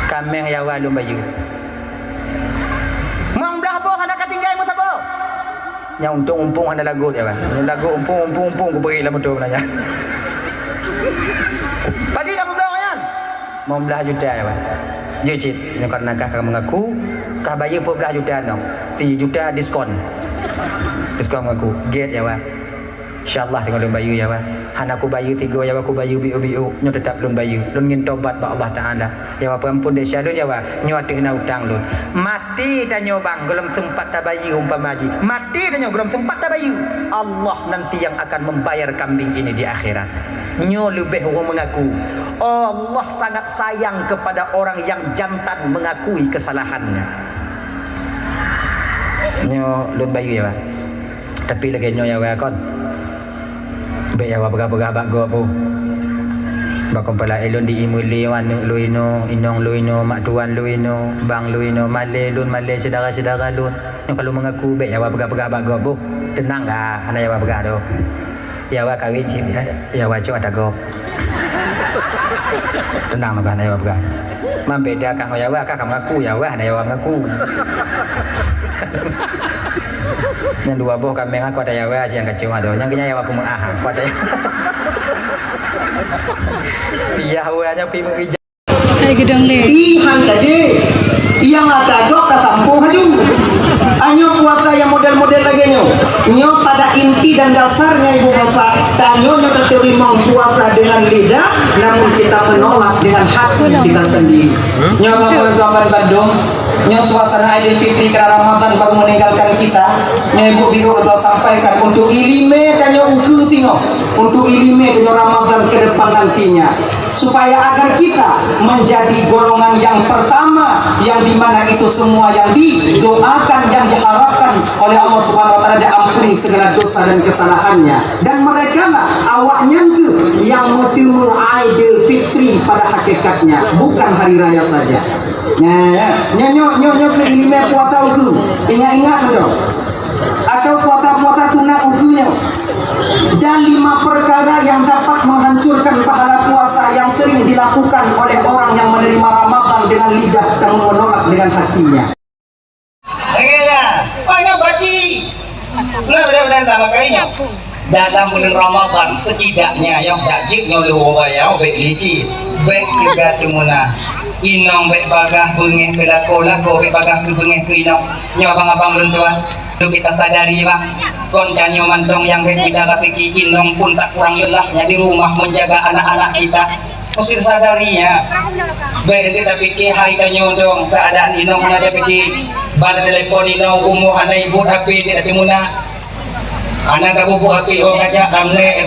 Kaméng ya wa lôn bayeue. Limong blaih boh hana ka tinggai meusaboh. Nyang untông umpung hana lagot ya wa. Nyang lagot umpung, umpung, umpung kubri lam moto nyan. Padum ka peubloe nyan? Limong blaih juta ya wa. Jeuet cit, nyoe karena kah ka meungaku, kah bayeue peuet blaih juta nyoe. Sijuta diskon. Diskon meungaku. Gét ya wa. Insya Allah teungoh lôn bayeue ya wa. Hana kubayeue sigoe ya wa, kubayeue biôk-biôk. Nyoe teutap lôn bayeue. Lôn ngieng tobat bak Allah Taala. Ya wa peuampon desya lôn ya wa. Nyoe ateueh na utang lôn. Maté tanyoe bang gohlom seumpat tabayeue umpama jih. Maté tanyoe gohlom seumpat tabayeue. Allah nanti yang akan membayar kambing ini di akhirat. Nyoe leubeh ureuëng meungaku. Allah sangat sayang kepada orang yang jantan mengakui kesalahannya. Nyoe lôn bayeue ya wa. Tapi lagée nyoe ya wa kon. Bék ya wa peugah-peugah bak gob boh. Bak kon pala ilôn di imeuli aneuëk lôn inoe, inong lôn inoe, mak tuan lôn inoe, bang lôn inoe, malée lôn, malée syedara-syedara lôn. Nyoe ka lôn meungaku bék ya wa peugah-peugah bak gob boh. Teunang ka, hana ya wa peugah doh. Ya wa kawin cit ya wa cok ata gob. Teunang meugan ya wa peugah. Mambeda kah ngon ya wa, kah ka meungaku ya wa, hana ya wa meungaku. Nyang dua boh kaméng aku ada ya wa, nyang kacau ada. Nyang keunya ya wa peumeu'ah aku ada ya. Iya wa nyang pi meuija. Hai gedong lé. Iman saja. Yang ada agak tak sampoh laju. Hanya puasa yang model-model lagi nyo. Nyo pada inti dan dasarnya ibu bapak. Tanyo nyo terima puasa dengan lidah, namun kita menolak dengan hati kita sendiri. Nyo bapak-bapak bandum. Nyo suasana Aidilfitri karena Ramadan baru meninggalkan kita. Nyo ibu biru untuk sampaikan untuk ilime tanyo uku singoh. Untuk ilime tanyo Ramadan ke depan nantinya. Supaya agar kita menjadi golongan yang pertama, yang di mana itu semua yang didoakan, yang diharapkan oleh Allah Subhanahu wa Taala, diampuni segala dosa dan kesalahannya. Dan mereka lah, awaknyan ke yang meuteumé Aidil Fitri pada hakikatnya, bukan hari raya saja. Nah, ya. Nyo, nyo, nyo, nyo, ke ileumèe puasa ukeue. Ingat-ingat, nyo. Atau puasa-puasa sunat ukeue, nyo. Dan lima perkara yang dapat menghancurkan pahala puasa yang sering dilakukan oleh orang yang menerima Ramadan dengan lidah namun menolak dengan hatinya. Lagèe nyan, banyak baci. Nah, mudah-mudahan sama kali nyoe. Dalam bulan Ramadan, setidaknya, nyoe, dak jeuet nyoe lheueh raya, nyoe, bèk licin. Bèk teuga teumeuna. Inong bèk bagaih beungèh keu lakoe, lakoe bèk bagaih keu beungèh keu inong. Nyoe abang-abang lôn tuan, perlu kita sadari, bang. Kon tanyoe mantong nyang hèk mita raseuki, inong pun tak kurang lelah nyan di rumah menjaga anak-anak kita. Mesti sadari, ya. Bèk ente tapike hai tanyoe dong, keuadaan inong hana tapike. Bak telepon inong, umu hana ibuet, H P ente tateumuna. Hana tabubuet H P, oh, kajak, ramè, eh.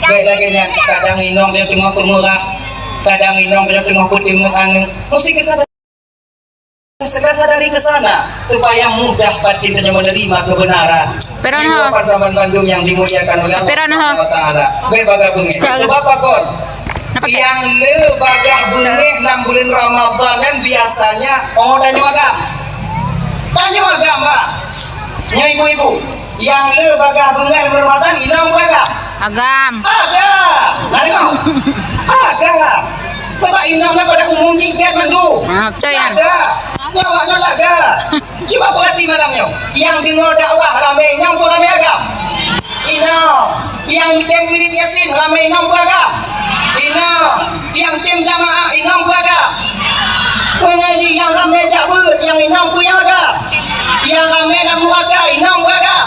Bèk lagèe nyan, kadang inong nyoe teungoh seumeurah, kadang inong nyoe teungoh peuteumèe aneuk. Mesti kita sadari. Segera sadari ke sana, supaya mudah batin dan menerima kebenaran. Peran, ha. Hadirin bandum yang dimuliakan oleh Allah Peran, ha. Subhanahu wa Taala. Baik, bagaih beungèh. Sebab apa kon? Yang le bagaih beungèh dalam bulan Ramadan kan biasanya, oh, tanyoe agam. Tanyoe agam, Pak. Nyoe ibu-ibu. Nyang le bagaih beungèh lam Ramadan, inong peue agam? Agam. Agam. Nah, tengok. Agam. Sebab inong nyan pada umum jih gèt mandum. Ah, betul, ya. Ada. Nyoe awak nyoe laga. Cuba perhati malam nyoe. Nyang deungoe dakwah ramè inong peue ramè agam? Inong. Nyang tem wirid Yasin ramè inong peue agam? Inong. Nyang tem jamaah inong peue agam? Pengaji nyang ramè jak beuet nyang inong peue agam? Nyang ramè lam nuraka inong peue agam?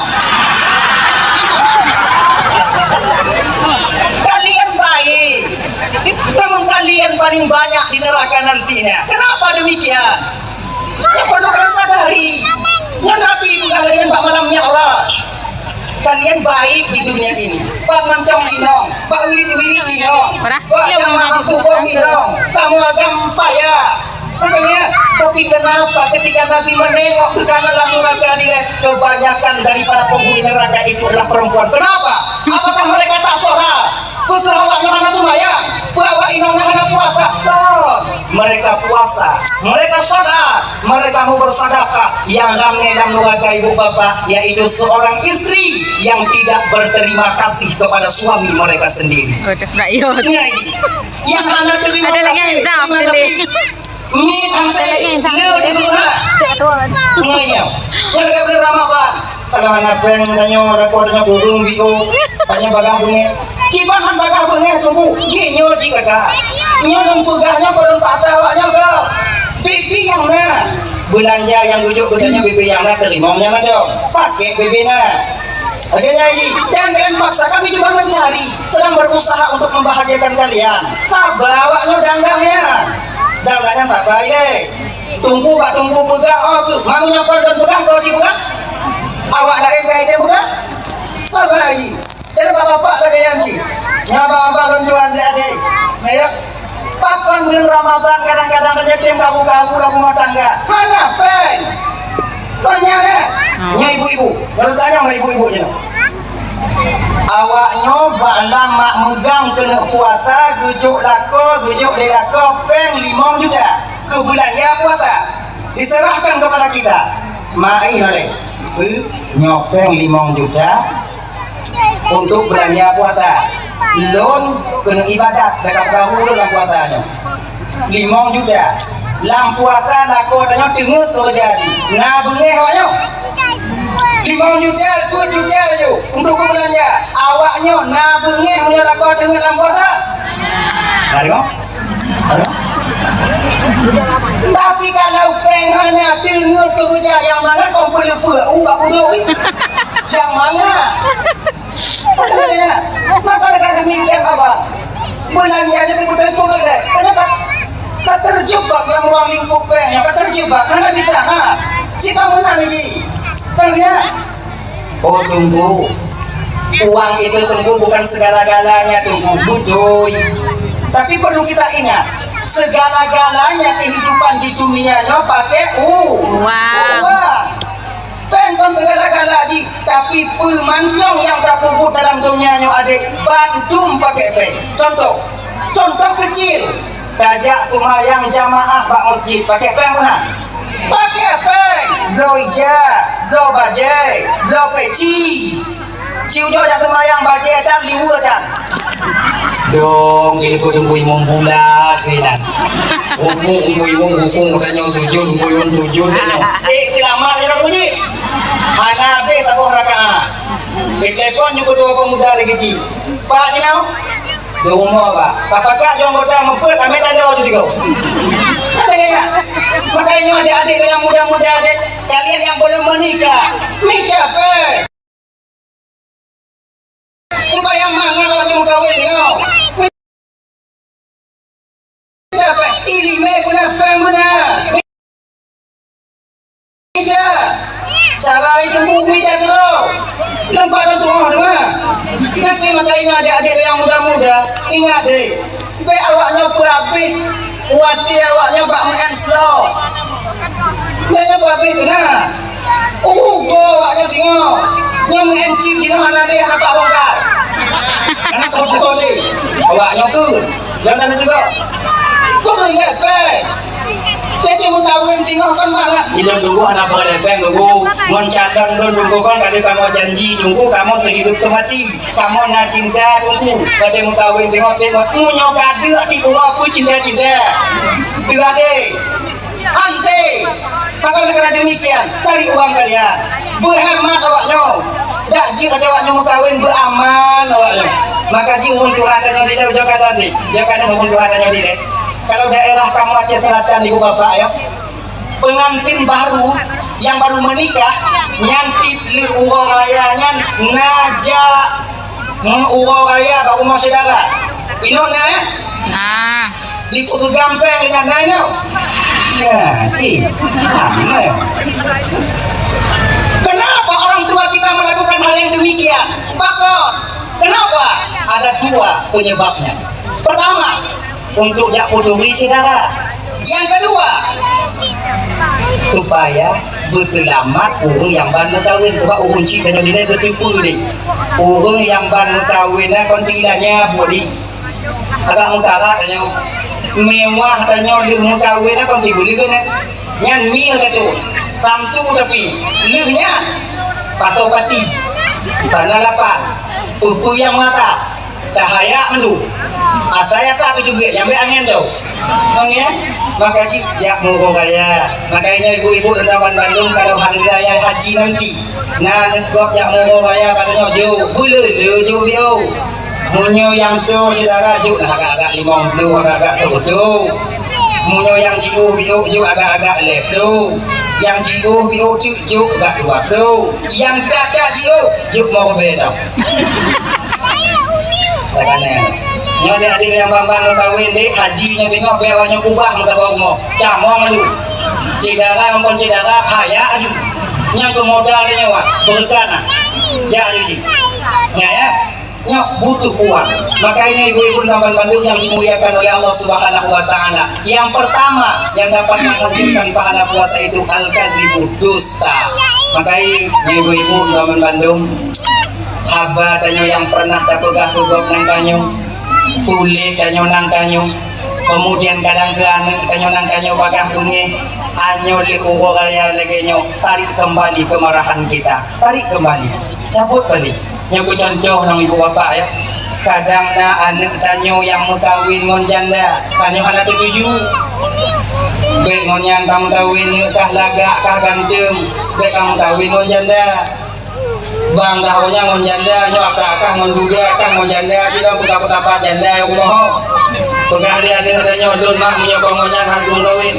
Kalian baik, namun kalian paling banyak di neraka nantinya. Kenapa demikian? Nyoe perlu kalian sadari. Ngon Nabi peugah lagèe nyan bak malam Mi'raj. Kalian baik di dunia ini. Bak mantong inong, bak wirid-wirid inong, bak jamaah suboh inong. Kamoe agam payah. Makanya, tapi kenapa ketika Nabi menengok ke kanan lam neraka dilèe, kebanyakan daripada penghuni neraka itu adalah perempuan. Kenapa? Apakah mereka tak sholat? Peue keuh awak nyoe hana seumayang? Peue awak inong nyoe hana puasa? Kon. Mereka puasa, mereka sholat, mereka mau bersedekah. Yang ramè lam nuraka ibu bapak, yaitu seorang istri yang tidak berterima kasih kepada suami mereka sendiri. Waduh, rakyat. Nyai, yang hana terima kasih, terima kasih. Ada lagi yang tak boleh. Miet anté le di rumah. Nyoe nyoe. Nyoe lagèe bulan Ramadan. Kalau hana péng tanyoe, lakoe tanyoe kureueng biôh. Tanyoe bagaih beungèh. Kiban han bagaih beungèh teungku. Nyoe jih kaka. Nyoe lôn peugah nyoe, lôn paksa awak nyoe keu. Bibi nyang na. Beulanja nyang geujok keu tanyoe bibi nyang na, teurimong nyang na dong. Pakék bibi na. Oke, Nyai, jangan kalian paksa. Kami cuma mencari, sedang berusaha untuk membahagiakan kalian. Sabar, awak nyoe dang-dang nyan. Dang-dang nyan sabar, ye. Tunggu bak tunggu peugah, oh, tu. Mau nyapa dan peugah, kau cik peugah? Awak laén ka ide peugah? Sabar, Haji. Jadi bapak-bapak lagèe nyan cit. Nyan abang-abang lôn tuan lé adé. Nyan, ya. Pakon bulan Ramadan kadang-kadang tanyoe tem gabu-gabu lam rumah tangga. Hana péng. Kon nyan, eh? Nyoe ibu-ibu. Lalu tanya ngon ibu-ibu nyoe. Awak nyoe bak lam mak meugang keuneuk puasa, geujok lakoe, geujok lé lakoe péng limong juta keu beulanja puasa. Diserahkan kepada kita. Mak, eh, nyoe lé. Nyoe péng limong juta. Untuk beulanja puasa. Lôn keuneuk ibadat, dak peugah lôn lam puasa nyoe. Limong juta. Lam puasa lakoe tanyoe teungeut keureuja jih. Na beungèh awak nyoe? Limong juta, dua juta laju untuk beulanja. Awak nyoe na beungèh meunyoe lakoe teungeut lam puasa? Nah, tengok. Tapi kalau péng hana teungeut keureuja nyang mangat, kon peuleupeue u bak kudok, ih. Nyang mangat. Maka dengan demikian, Abang, beulanja jadi beutôi-beutôi lé. Ternyata ka terjebak lam ruang lingkup péng, ka terjebak, hana bisa, ha. Cit ka meunan lagi. Kan lihat? Oh, Teungku. Uang itu, Teungku, bukan segala-galanya, Teungku. Beutôi. Tapi perlu kita ingat, segala-galanya kehidupan di dunia nyoe pakai u-, Uang. uang. Péng kon segala-gala jih, tapi peue mantong nyang tapeubuet dalam donya nyoe adek, bandum pakai péng. Contoh, contoh kecil, tajak seumayang jamaah bak masjid, pakai péng peue han? Pakai péng. Bloe ija, bloe bajée, bloe peci. Ci ujoe jak seumayang bajée tan, liweue tan. Dong, kira keu teungku imum bulat keunan. Rukuk teungku imum, rukuk tanyoe, sujud teungku imum, sujud tanyoe. Eh, seulamat ya, Teungku Ji. Hana habéh saboh rakaat. Ditelepon ju ketua pemuda lagi ji. Pak Jinau, di rumoh, Pak. Pak pakat jong anggota meupeuet, amé tanda tu tiga. Ada ya? Makanya adik-adik yang muda-muda, adik, kalian yang belum menikah, nikah, Pak. Supaya mangat awak nyoe meukawen nyoe. Ilimé beuna, péng beuna. Beda. Cara itu bu beda tu. Nampak tu tuh, ha? Tapi makanya adik-adik yang muda-muda, ingat deh. Bèk awak nyoe peuhabéh watèe awak nyoe bak meu'en slot. Nyoe nyoe peuhabéh keunan. Uhu, go awak nyoe singoh. Nyoe meu'en chip jinoe hana lé, hana bak bongkar. Hana teupeue lé. Awak nyoe keuh. Jangan nanti kok. Kok boleh lepek? Jadi meukawen singoh kan malah. Ilôn tunggu hana peureulèe péng tunggu. Ngon calon lôn tunggu kan ka lheueh kamoe janji tunggu kamoe seuhidup seumati. Kamoe na cinta tunggu. Pada meukawen singoh tengok. Meunyoe ka deuek di bunga pun cinta-cinta. Deuek deh. Hanse. Maka oleh karena demikian, cari uang kalian. Berhemat awak nyoe. Dak jeuet awak nyoe meukawen beraman awak nyoe. Maka jih ureueng tuha tanyoe dilèe jok kata ni. Jok kata ureueng tuha tanyoe dilèe. Kalau daerah kamoe Aceh Selatan, Ibu Bapak, ya, pengantin baru yang baru menikah, nyan tiep lheueh uroe raya nyan na jak meu-, uroe raya bak rumoh syedara. Inong na, eh? Nah. Di Peureugam péng ingat na inong? Nah, cit. Ramai. Kenapa orang tua kita melakukan hal yang demikian? Pakon? Kenapa? Ada dua penyebabnya. Pertama, untuk jak peuturi syedara. Yang kedua, supaya beuseulamat ureueng nyang ban meukawen, sabab ureueng chik tanyoe dilèe beuteupeue deh. Ureueng nyang ban meukawen nyan kon teuilanya buet deh. Agak meukarat tanyoe. Mewah tanyoe lheueh meukawen nyan kon sibuleuen nyan. Nyan mie tatu. Samsu tapi lheueh nyan pasoe pati. Sana lapan. Peue-peue nyang masa. Tahayak mandum. Asai asa pih teubiet, nyang bèk angèn tu. Angèn? Maka cit jak meurugoe raya. Makanya ibu-ibu dan teman bandum, kalau hari raya haji nanti, na aneuk gob jak meurugoe raya, katanya jok, beuleu-leu jok biôh. Meunyoe nyang toe syedara jok lah agak-agak limong ploh, agak-agak seureutôh. Meunyoe nyang jiôh biôh jok agak-agak lhèe ploh. Nyang jiôh biôh teuk jok agak dua ploh. Nyang dak-dak jiôh jok lhèe ribèe tau. Takana. Nyoe adik-adik nyang ban-ban meukawen deh, haji nyoe bingoh bèk awak nyoe kubah meusaboh rumoh. Camong laju. Syedara ngon syedara hayak laju. Nyang keu modal nyoe, beureukat na. Jak laju jih. Nyan ya. Nyoe butuh uang. Makanya ibu-ibu dan bandum yang dimuliakan oleh Allah Subhanahu wa Ta'ala, yang pertama yang dapat menghancurkan pahala puasa itu al-kadzibu, dusta. Makanya ibu-ibu dan bandum, haba tanyoe nyang pernah tapeugah keu gob nang tanyoe, sulet tanyoe nang tanyoe, kemudian kadang keu aneuk tanyoe nang tanyoe bagaih beungéh, nyoe lheueh uroe raya lagèe nyoe, tarik kembali kemarahan kita, tarik kembali, cabut balik. Nyoe keu contoh nang ibu bapak ya. Kadang na aneuk tanyoe nyang meukawen ngon janda, tanyoe hana teutuju. Bèk ngon nyan ka meukawen, neuk kah lagak kah ganteng, bèk ka meukawen ngon janda. Bang dah nyan ngon janda, nyoe akah-akah ngon duda, akah ngon janda, sidang buka peusapat janda ya Allah. Peugah lé aneuk tanyoe, "Lôn mak, meunyoe ka ngon nyan han meukawen.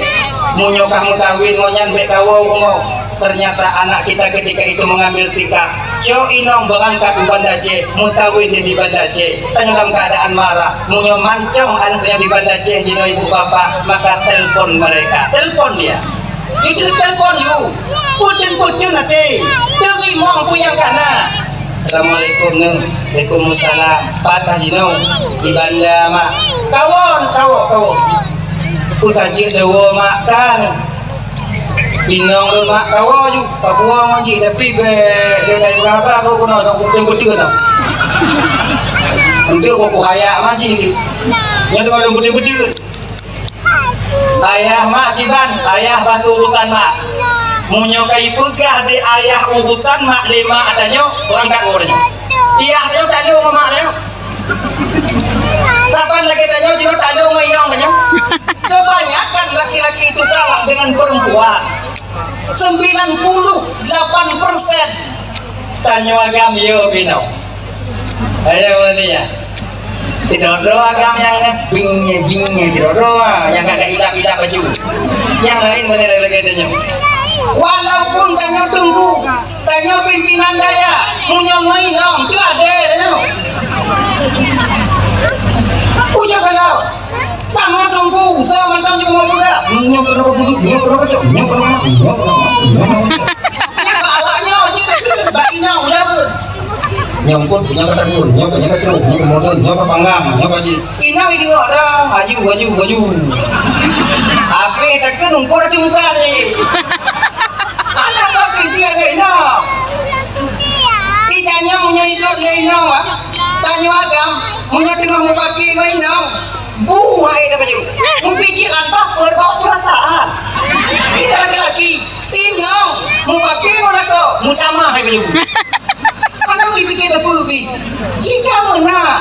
Meunyoe kah meukawen ngon nyan bèk kawoe rumoh." Ternyata anak kita ketika itu mengambil sikap, "Cok inong beurangkat u Banda Aceh, meukawen di Banda Aceh." Tanyoe dalam keadaan marah. Meunyoe mantong aneuk nyang di Banda Aceh jinoe ibu bapak, maka telpon mereka. Telpon dia. Itu telpon you. Putun-putun até. Teurimong peue nyang ka na. Assalamualaikum, Neu. Waalaikumsalam. Pat Haji Neu? Di Banda, Mak. Kawoe, kawoe, kawoe. Peue ka jeuet deungoe, Mak, kan? Inong lôn, Mak, kawoe ju. Kawoe ngon jih, tapi bèk lé dai beuraba keu keunoe, nyang beutôi-beutôi nyoe. Untuk keu kuhayak ngon jih. Nyan deungon lôn beutôi-beutôi. Ayah mak kiban, ayah bak urutan mak. Meunyoe ka ipeugah di ayah urutan mak lé mak tanyoe, beurangkat uroe tanyoe. Ayah tanyoe tak lé ngon mak tanyoe. Saban lagèe tanyoe jinoe tak lé ngon inong tanyoe. Kebanyakan laki-laki itu kalah dengan perempuan. Sembilan puluh delapan persen tanyoe agam yo binoe. Ayo ni ya. Sidroe-droe agam nyang bingit-bingit sidroe-droe, nyang agak ilap-ilap baju. Nyang laén mana lagèe tanyoe. Walaupun tanyoe teungku, tanyoe pimpinan dayah, meunyoe ngon inong, tu adé tanyoe. Ujoe kalau, tanyoe teungku, usaha mantong juga mau peugah. Nyoe kenapa bulut, nyoe kenapa cok, nyoe kenapa, nyoe kenapa, nyoe kenapa. Nyan bak awak nyoe jih, bak inong, ya. Nyoe pun, nyoe ka takun, nyoe ka, nyoe ka trok, nyoe ka modern, nyoe ka panggang, nyoe ka jih. Inong idéh dah, aju, aju, aju. Habéh takheun ungkot di muka tadi. Anak kau kerja ke inong? Di tanyoe meunyoe hidup lé inong, ah. Tanyoe agam, meunyoe teungoh mupaki ngon inong. Bu hai dah baju. Mupikiran baper bawa perasaan. Kita laki-laki, inong, mupaki ngon lakoe, mutamah hai baju. Aneuk mupikir teupeu bi. Jika meunan,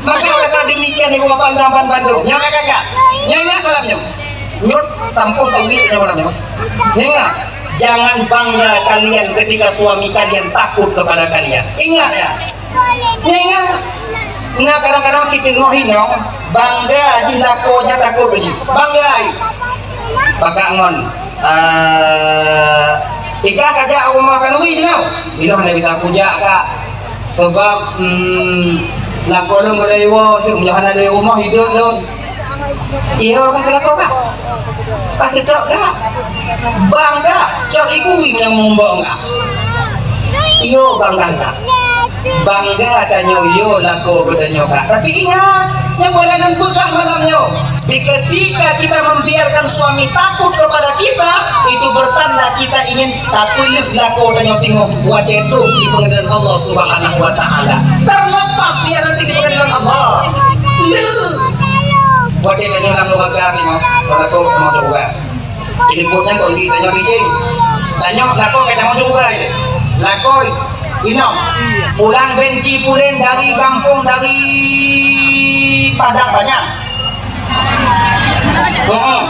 maka oleh karena demikian ibu bapak dan bandum, nyoe kakak, nyoe ingat malam nyoe. Nyoe tampung tauhid nyoe malam nyoe. Nyoe ingat, jangan bangga kalian ketika suami kalian takut kepada kalian. Ingat ya. Nyoe ingat. Nah, kadang-kadang kita ngoh inong, bangga jih lakoe nyan takot jih. Bangga ai. Pakak ngon, eh, ikah kajak rumoh khanuri jinoe. Ilôn hana bisa kujak, Kak. Sebab, hmm, lakoe lôn geulewat, meunyoe hana lé rumoh hidup lôn. Iyo, ka keu lakoe kah? Ka seudok kah? Bang kah? Cok iku nyang mumbok kah? Iyo, bang kah? Bangga tanyoe iyo lakoe geutanyoe kah. Tapi ingat, nyang boleh lôn peugah malam nyoe. Di ketika kita membiarkan suami takut kepada kita, itu bertanda kita ingin tapeuleueh lakoe tanyoe singoh watèe trok di pengadilan Allah Subhanahu wa Ta'ala. Terlepas dia nanti di pengadilan Allah. Leuh. Watèe tanyoe lam nuraka singoh, lakoe tamong syeuruga. Di likot nyan kondisi tanyoe licin. Tanyoe lakoe ka tamong syeuruga. Lakoe inong. Pulang benti pulen dari gampông, dari Padang Panyang. Heeh.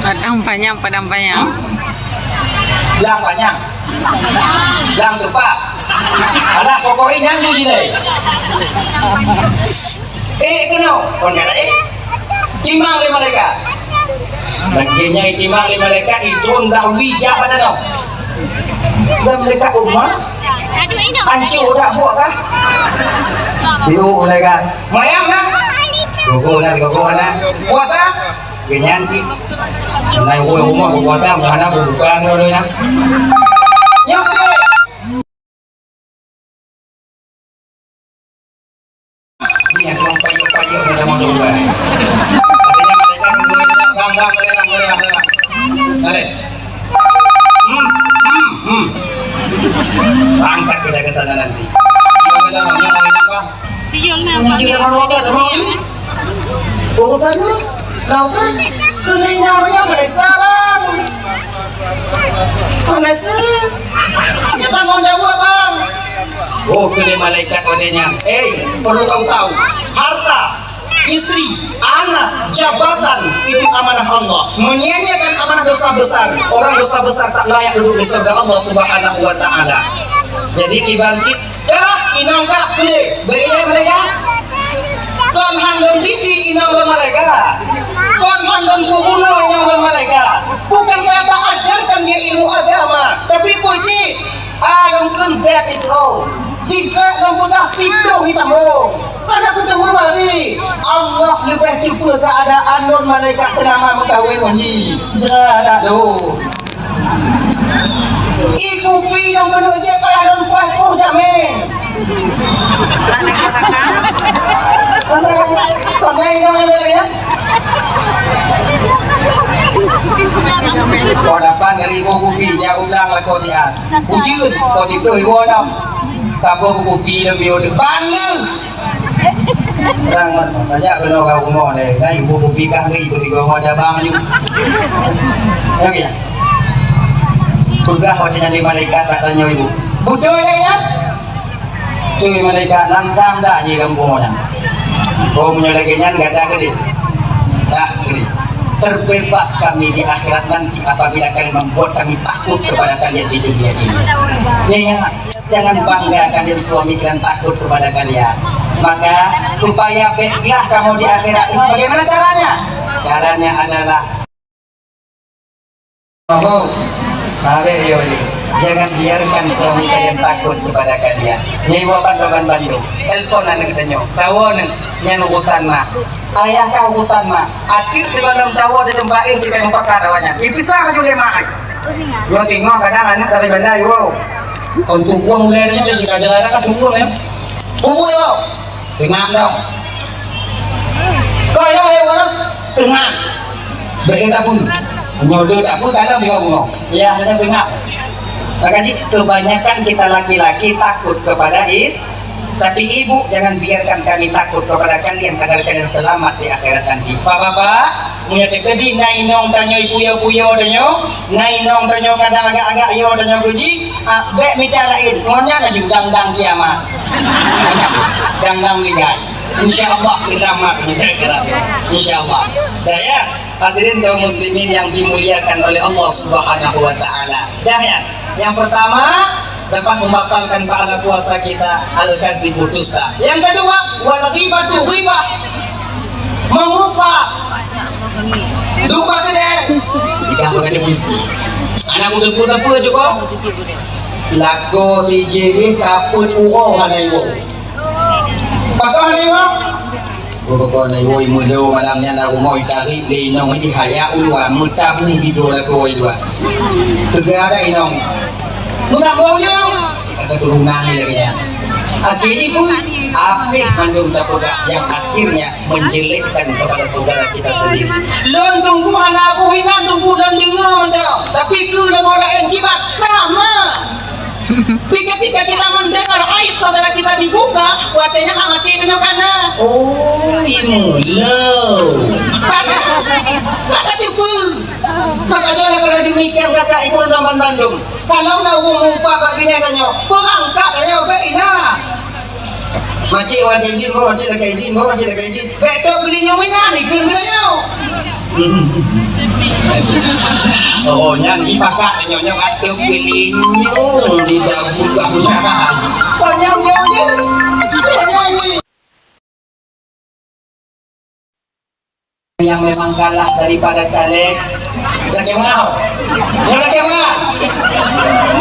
Padang Panyang, Padang Panyang. Lam Panyang. Lam Tupak. Alah, pokoknya nyan tu jilai. Eh, kena. Kon kata, eh. Timang lé malaikat. Lagèe nyan timang lé malaikat, itu ndak wijak pada noh. Dan malaikat umat. Ancô dak buet kah? Yuk, mulai kan. Mayang kan? Gogo na, gogo na. Puasa? Genyan cit. Mulai rumoh, rumoh puasa, muhana buka terus na. Nyok. Ini yang tolong payung-payung yang mau coba. Artinya mereka nungguin, bang, bang, boleh, bang, boleh, bang, boleh, bang. Boleh. Hmm, hmm, hmm. Angkat kita ke sana nanti. Siapa kita orangnya, orangnya apa? Yang juga mau apa, teman? Urutan lu, lautan, keliling namanya Malaysia, bang. Malaysia. Kita mau jawab, bang. Oh, keu lé malaikat watèe nyan. Eh, perlu kau tahu, harta, istri, anak, jabatan itu amanah Allah. Menyanyiakan amanah dosa besar. Orang dosa besar tak layak duduk di surga Allah Subhanahu wa Ta'ala. Jadi, kiban cit, kah inong kah keu lé, beri lé malaikat. Kon han lôn didik inong lôn malaikat. Kon han lôn peurunoe inong lôn malaikat. Bukan saya tak ajarkan dia ilmu agama, tapi puji. Ah, lôn kheun bèk itu. Jika lôn peugah fitnah hitam, oh. Karena peugah mari, Allah leubeh teupeue keuadaan lôn malaikat seulama meukawen ngon jih. Jeuet dak lôn. Ih, kupi nyang keuneuk jép payah lôn paih troh jamèe. Kau lapan kali ibu kupi, jak utang lakoe siat. Ujeuen, kau tipu ibu enam. Kaboh kupi dan bio tu. Bang ni. Tang, tanya kena kau rumah deh. Dah ibu kupi kah ni, ikut tiga rumah cabang ni. Ya, ya. Peugah watèe nyan lé malaikat bak tanyoe ibu. Beutôi lé nyan? Tui malaikat, langsang dak jih gampông nyan. Oh, meunyoe lagèe nyan gata keudeh. Dak keudeh. Terbebas kami di akhirat nanti apabila kalian membuat kami takut kepada kalian di dunia ini. Ya, ya. Jangan bangga kalian suami kalian takut kepada kalian. Maka supaya bèk glah kamoe di akhirat ini, bagaimana caranya? Caranya adalah Oh, habéh yo ni. Jangan biarkan suami kalian takut kepada kalian. Nyoe iwoe ban bandum. Telepon aneuk tanyoe. Kawoe neuh, nyan urusan mak. Ayah kah urusan mak. Ateuk di dalam kawoe di teumpat éh sikai mupakar awaknyan. Ipisah laju lé mak ai. Yo teungoh kadang aneuk dari bandar yo. Kon tubuh mulai nyoe sikai jalan kan tubuh ya. Tubuh yo. Teungoh dong. Kau yang ayo orang. Teungoh. Bèk lé tabu. Nyoe lé tabu dalam tiga bungo. Ya, hanya dengar. Maka ji, kebanyakan kita laki-laki takut kepada is, tapi ibu jangan biarkan kami takut kepada kalian agar kalian selamat di akhirat nanti. Bapak-bapak, meunyoe teukeudi na inong tanyoe puyo-puyo tanyoe, na inong tanyoe kadang agak-agak yo tanyoe kuji, ah, bèk mita laén. Ngon nyan laju dang-dang kiamat. Dang-dang meninggal. Insya Allah kita amat di akhirat. Insya Allah. Dah ya, hadirin kaum muslimin yang dimuliakan oleh Allah Subhanahu wa taala. Dah ya. Yang pertama, dapat membatalkan pahala puasa kita al-kadzibu, dusta. Yang kedua, wal ghibatu ghibah. Mengupah. Dupa keudeh. Ikan makan debu. Anak muda pun apa juga? Lakoe sijih kapeuet uroe hana iwoe. Pakon hana iwoe? Oh, pakon hana iwoe, meudô malam nyan lam rumoh itarék lé inong di haya uluwa, meutabu di dua lakoe dua. Teuga ada inong. Meusambông nyoe. Cit ada turunan ni lagèe nyan. Akhirnya pun, habéh mandum tapeugah yang akhirnya menjelekkan kepada saudara kita sendiri. Lôn teungku hana abu inan teungku lôn deungoe mantong, tapi keu lôn orang laén kiban sama. Ketika kita mendengar aib saudara kita dibuka, watèe nyan amat cit tanyoe kana. Oh, imeulo. Kata, kata tipu. Makanya oleh karena demikian kata ibu teman bandum. Kalau na ureueng meuumpama bak binéh tanyoe, peurangkat tanyoe bèk inan. Macik watèe jih, macik lakèe jih, macik lakèe jih. Bèk tok geulinyueng inan, ikheun geulinyueng. Oh, nyan jipakat tanyoe nyoe ateueh geulinyueng di dabu gah usaha. Panyang jauh je. Yang memang kalah daripada caleg. Lagèe mau? Ya, lagèe mau?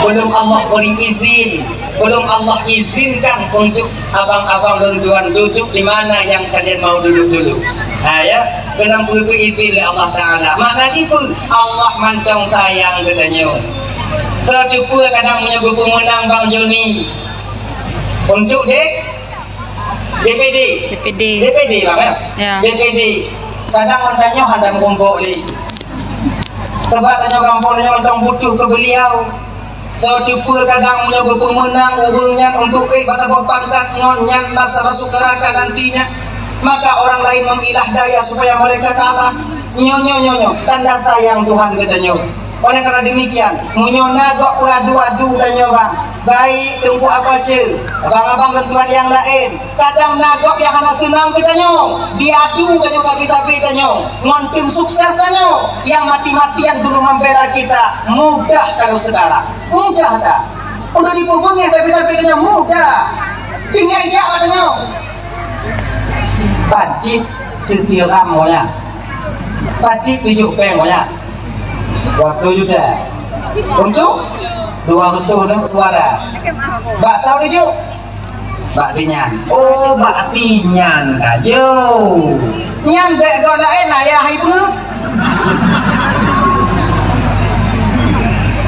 Belum Allah beri izin, belum Allah izinkan untuk abang-abang lôn tuan duduk di mana yang kalian mau duduk dulu. Ha, ya, belum beri izin oleh Allah Taala. Makna itu Allah mantong sayang geutanyoe. Secuba kadang meunyoe geupeumeunang Bang Joni untuk dek D P D. D P D. D P D, Bang, ya? Ya. D P D. Kadang orang tanya hana meurumpok lé. Sebab tanyoe gampông tanyoe mantong butuh keu beliau. Soe teupeue kadang meunyoe geupeumeunang ureueng nyan untuk ék bak saboh pangkat ngon nyan masa masuk neraka nantinya, maka orang lain mengilah daya supaya mereka kalah. Nyoe, nyoe, nyoe, nyoe, tanda sayang Tuhan geutanyoe. Oleh karena demikian, meunyoe na gob peuadu-adu tanyoe, Bang, baik Teungku Abasyeu, abang-abang lôn tuan nyang laén, kadang na gob nyang hana seunang geutanyoe, diadu tanyoe sabe-sabe tanyoe ngon tim sukses tanyoe nyang mati-matian dulu membela kita. Mudah kalau sekarang, mudah dah. Untuk dipubunyah sabe-sabe tanyoe mudah. Tinggai jak tanyoe. Padit teusiram monya. Padit tujoh péng monya. Dua puluh juta. Untuk dua reutôh neuk suara. Bak soe tujoh? Bak si nyan. Oh, bak si nyan ka jeuet. Nyan bèk gob laén ayah ibu.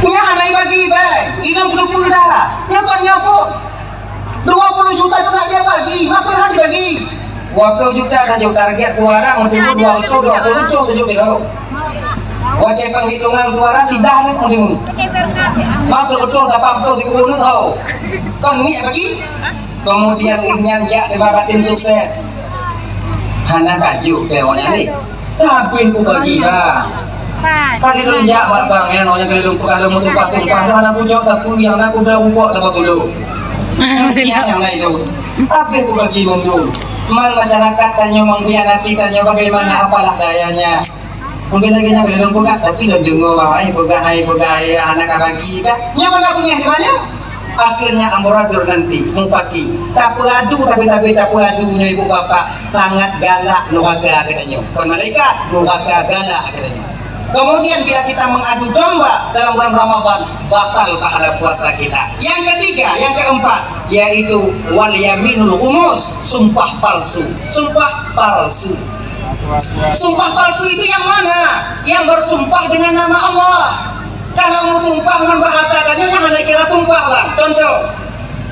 Nyan hana ibagi bèk. Inong peuleupeu dah. Nyan kon nyoe pun. Dua puluh juta tu nak dia bagi, maka hana dibagi. Dua puluh juta saja target suara, mesti dua ratus, dua ratus saja kira. Watèe penghitungan suara siblah aneuk meundeungoe. Masuk beutôi, dapat beutôi siku aneuk ho. Kon miet bagi. Kemudian nyan jak di babat tim sukses. Hana kaju peunyang ni. Tapi ku bagi bah. Kali lôn jak bak bank nyan, orang kali lôn peugah lôn meutumpah-tumpah, dah hana kujok sapeue nyang na kuda bukok saboh tulok. Nyang lain tu. Tapi ku bagi lôn tu. Man masyarakat tanyoe mengkhianati tanyoe bagaimana apalah dayanya. Mungkin lagèe nyan lôn peugah, tapi lôn deungö, hai peugah, hai peugah, hai hana ka bagi kah? Nyan mana beungèh di mana? Akhirnya amburadul nanti, mupaki. Tapeuadu, sabe-sabe tapeuadu nyoe ibu bapak, sangat galak nuraka katanya. Bukan malaikat, nuraka galak katanya. Kemudian bila kita mengadu domba dalam bulan Ramadan, batal pahala puasa kita. Yang ketiga, yang keempat, yaitu wal yaminul ghumus, sumpah palsu. Sumpah palsu. Sumpah palsu itu yang mana? Yang bersumpah dengan nama Allah. Kalau meusumpah ngon bahasa tanyoe nyan hana kira sumpah, bang. Contoh,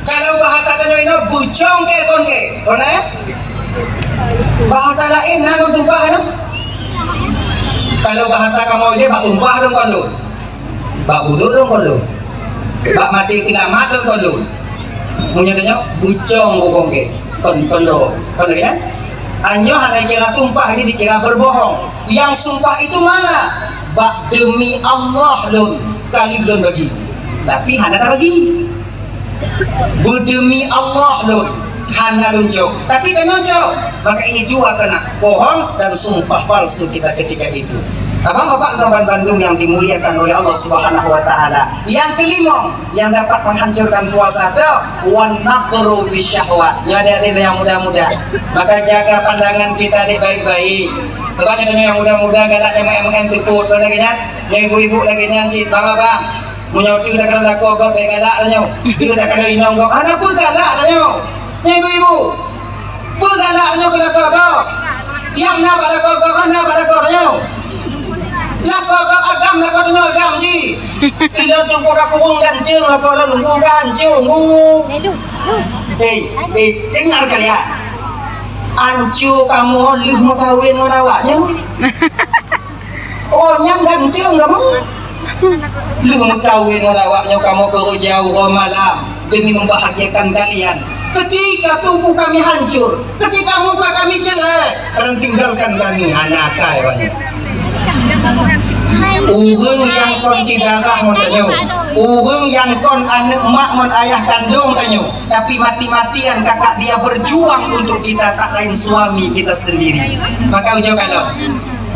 kalau bahasa tanyoe inoe bucong ke kon ke? Kon eh? Bahasa lain na meusumpah inoe. Kalau bahasa kamoe ini bak sumpah dong kon lôn. Bak bunuh dong kon lôn. Bak mati selamat dong kon lôn. Meunyoe tanyoe bucong bukong ke, kon, kon lôn, kon lôn kan? Anyoe hana dikira sumpah, ini dikira berbohong. Yang sumpah itu mana? Bak demi Allah lôn, kali lôn bagi. Tapi hana tabagi. Beudemi Allah lôn, hana lôn cok. Tapi tanyoe cok. Maka ini dua kena, bohong dan sumpah palsu kita ketika itu. Abang Bapak dan bandum yang dimuliakan oleh Allah Subhanahu wa Ta'ala. Yang kelima, yang dapat menghancurkan puasa tu, wan naqru bisyahwat. Nyoe adik-adik yang muda-muda. Maka jaga pandangan kita dek baik-baik. Sebab katanya yang muda-muda galak nyamuk-nyamuk tepuk tu lagi nyan. Yang ibu-ibu lagi nyan cit, bang abang. Meunyoe tu dah kena lakoe gob bèk galak tanyoe. Tu dah kena inong gob. Hana peue galak tanyoe. Nyan ibu-ibu. Peue galak tanyoe keu lakoe gob. Nyang na bak lakoe gob, hana bak lakoe tanyoe. Lakoe gob agam, lakoe tanyoe agam ji. Ilôn teungku ka kureueng ganteng, lakoe lôn nunggu ganteng, nunggu. Eh, eh, dengar kalian. Ancu kamoe lheueh meukawen ngon awak nyoe. Oh, nyang ganteng kamoe. Lheueh meukawen ngon awak nyoe kamoe keureuja uroe malam demi membahagiakan kalian. Ketika tubuh kami hancur, ketika muka kami jelek, kalian tinggalkan kami, hana akai awak nyoe. Ureueng nyang kon syedara ngon tanyoe, ureueng nyang kon aneuk mak ngon ayah kandong tanyoe, tapi mati-matian kakak dia berjuang untuk kita, tak lain suami kita sendiri. Maka ujoe kalon,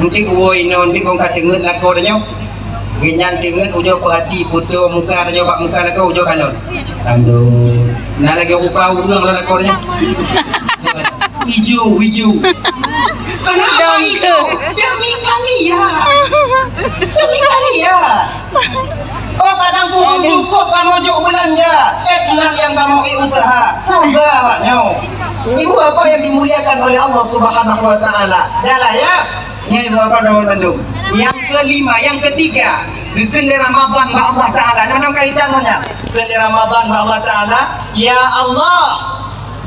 nanti uwoe inoe, nanti kong ka teungeut lakoe tanyoe. Geuhnyan teungeut ujoe perhati foto muka tanyoe bak muka lakoe ujoe kalon. Aduh, na lagèe rupa ureueng lôn lakoe tanyoe. Ijo, ijo. Kenapa ijo? Demi kalian. Demi kalian. Oh, kadang pun cukup kamu jok belanja. Eh, benar yang kamu eh usaha. Sabar, Pak Nyo. Ibu bapak yang dimuliakan oleh Allah Subhanahu wa Ta'ala. Jalan ya. Nyai bapak dan bandum. Yang kelima, yang ketiga, dikeue lé Ramadan bak Allah Ta'ala. Nyoe kaitan nyan. Dikeue lé Ramadan bak Allah Ta'ala. Ya Allah,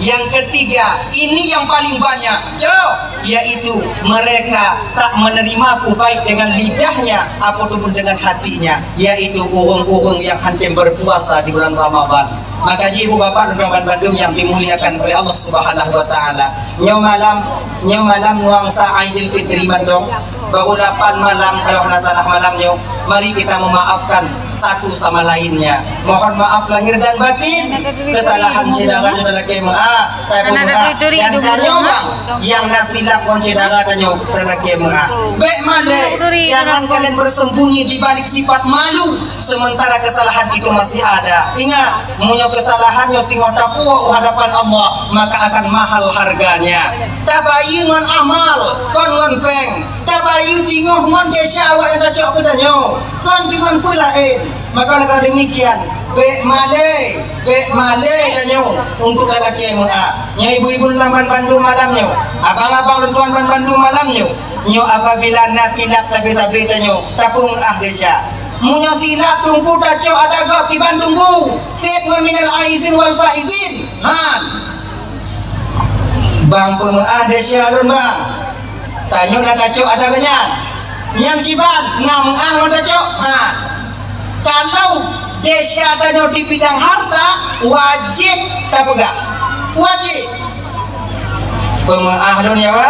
yang ketiga, ini yang paling banyak, yo, yaitu mereka tak menerimaku baik dengan lidahnya ataupun dengan hatinya, yaitu ureueng-ureueng yang hana berpuasa di bulan Ramadan. Maka ji ibu bapak dan bandum yang dimuliakan oleh Allah Subhanahu wa Ta'ala. Nyoe malam, nyoe malam nuansa Aidil Fitri mantong. Baru lapan malam kalau hana salah malam nyoe. Mari kita memaafkan satu sama lainnya. Mohon maaf lahir dan batin. Kesalahan syedara nyoe talakèe meu'ah. Tapi meu'ah. Dan tanyoe bang, nyang na silap ngon syedara tanyoe talakèe meu'ah. Bèk malèe, jangan kalian bersembunyi di balik sifat malu, sementara kesalahan itu masih ada. Ingat, meunyoe kesalahan nyoe singoh tapuwoe u hadapan Allah, maka akan mahal harganya. Tabayeue ngon amal, kon ngon péng. Tabayeue singoh ngon desya awak nyang tacok keu tanyoe, kon deungon peue laén. Maka oleh karena demikian, bèk malèe, bèk malèe tanyoe untuk talakèe meu'ah. Nyoe ibu-ibu lamban bandum malam nyoe, abang-abang lôn tuan ban bandum malam nyoe. Nyoe apabila na silap sabe-sabe tanyoe, tapeumeu'ah desya. Meunyoe silap teungku tacok ada gob kiban teungku, sép ngon minal aizin wal faizin. Han. Bang peumeu'ah desya lôn bang. Tanyoe na tacok ada geuh nyan. Nyang kiban na meu'ah ngon tacok. Ha. Kalau desya tanyoe di bidang harta, wajéb tapeugah. Wajéb. Peumeu'ah lôn yawa.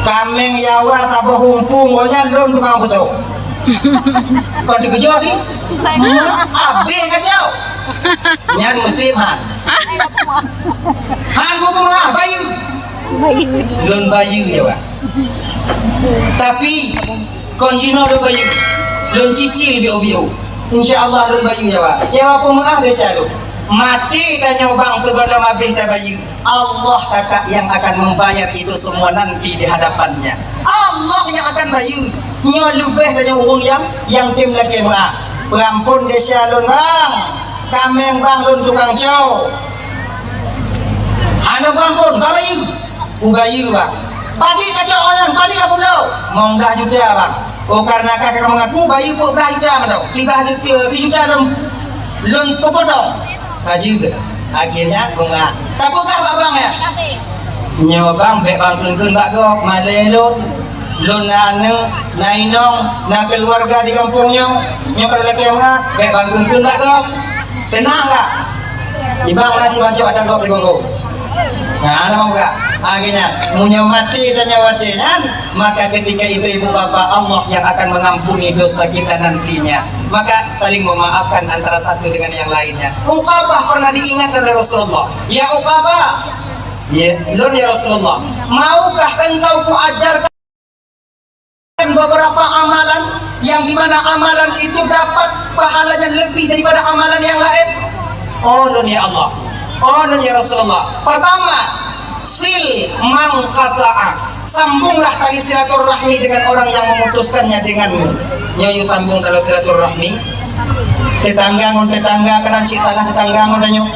Kaméng yawa saboh umpung, ngon nyan lôn tukang peusoe. Kon teukeujot ni? Abéh kacau. Nyan musém han. Han buku meu'ah, bayeue. Lôn bayeue yawa. Tapi kon jinoe lôn bayeue. Lôn cicil biôh-biôh. Insya Allah lôn bayeue yawa. Yawa peumeu'ah desya lôn. Maté tanyoe bang sigohlom abéh tabayeue. Allah kakak yang akan membayar itu semua nanti di hadapan-Nya. Allah yang akan bayeue. Nyoe leubeh tanyoe ureuëng nyang, nyang tem lakée meu'ah. Peurampon desya lôn bang. Kaméng bang lôn tukang cok. Hana peurampon, ka bayeue. Ubayeue bang. Padit kacok nyan, padit ka pulo. Mong blah juta bang. Oh, karena ka ka mengaku bayeue peuet blah juta mantong. Siblah juta, sijuta lom lôn peupotong. Ka jeuet. Akhirnya peungah. Tapeugah bak bang ya. Nyoe bang, bék bang keun-keun bak gob, malée lôn. Lôn na aneuk, na inong, na keuluwarga di gampông nyoe. Nyoe ka lakée meu'ah, bék bang keun-keun bak gob. Teunang ka? Ibang na sibancok ata gob di gogo. Nah, lama buka. Akhirnya, meunyoe maté tanyoe watée nyan, maka ketika itu ibu bapak, Allah yang akan mengampuni dosa kita nantinya. Maka saling memaafkan antara satu dengan yang lainnya. Uqabah pernah diingatkan oleh Rasulullah, "Ya Uqabah, ya, lôn ya Rasulullah, maukah engkau kuajarkan beberapa amalan yang di mana amalan itu dapat pahalanya lebih daripada amalan yang lain?" Oh lôn ya Allah, oh lôn ya Rasulullah. Pertama, sil man qata'a. Sambunglah tali silaturahmi dengan orang yang memutuskannya denganmu. Nyoe yue sambung tali silaturahmi. Tetangga ngon tetangga, kadang cit salah tetangga ngon tanyoe.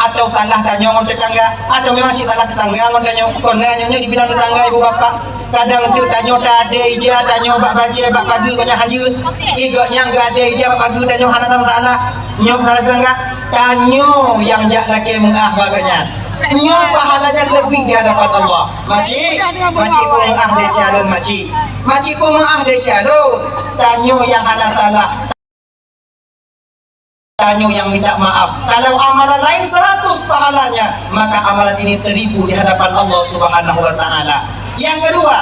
Atau salah tanyoe ngon tetangga, atau memang cit salah tetangga ngon tanyoe. Kon na nyoe, nyoe dibilang tetangga ibu bapak. Kadang tu tanyoe ta adé ija, tanyoe bak bajée, bak pageue, gobnyan hanjeut. Ih, gobnyan geuadé ija bak pageue, tanyoe hana salah. Nyoe salah tetangga. Tanyoe nyang jak lakée meu'ah bak gobnyan. Nyoe pahalanya lebih di hadapan Allah. Makcik, makcik peumeu'ah desya lôn, makcik. Makcik peumeu'ah desya lôn. Tanyoe nyang hana salah. Tanyoe nyang minta maaf. Kalau amalan lain seratus pahalanya, maka amalan ini seribu di hadapan Allah Subhanahu wa Ta'ala. Yang kedua,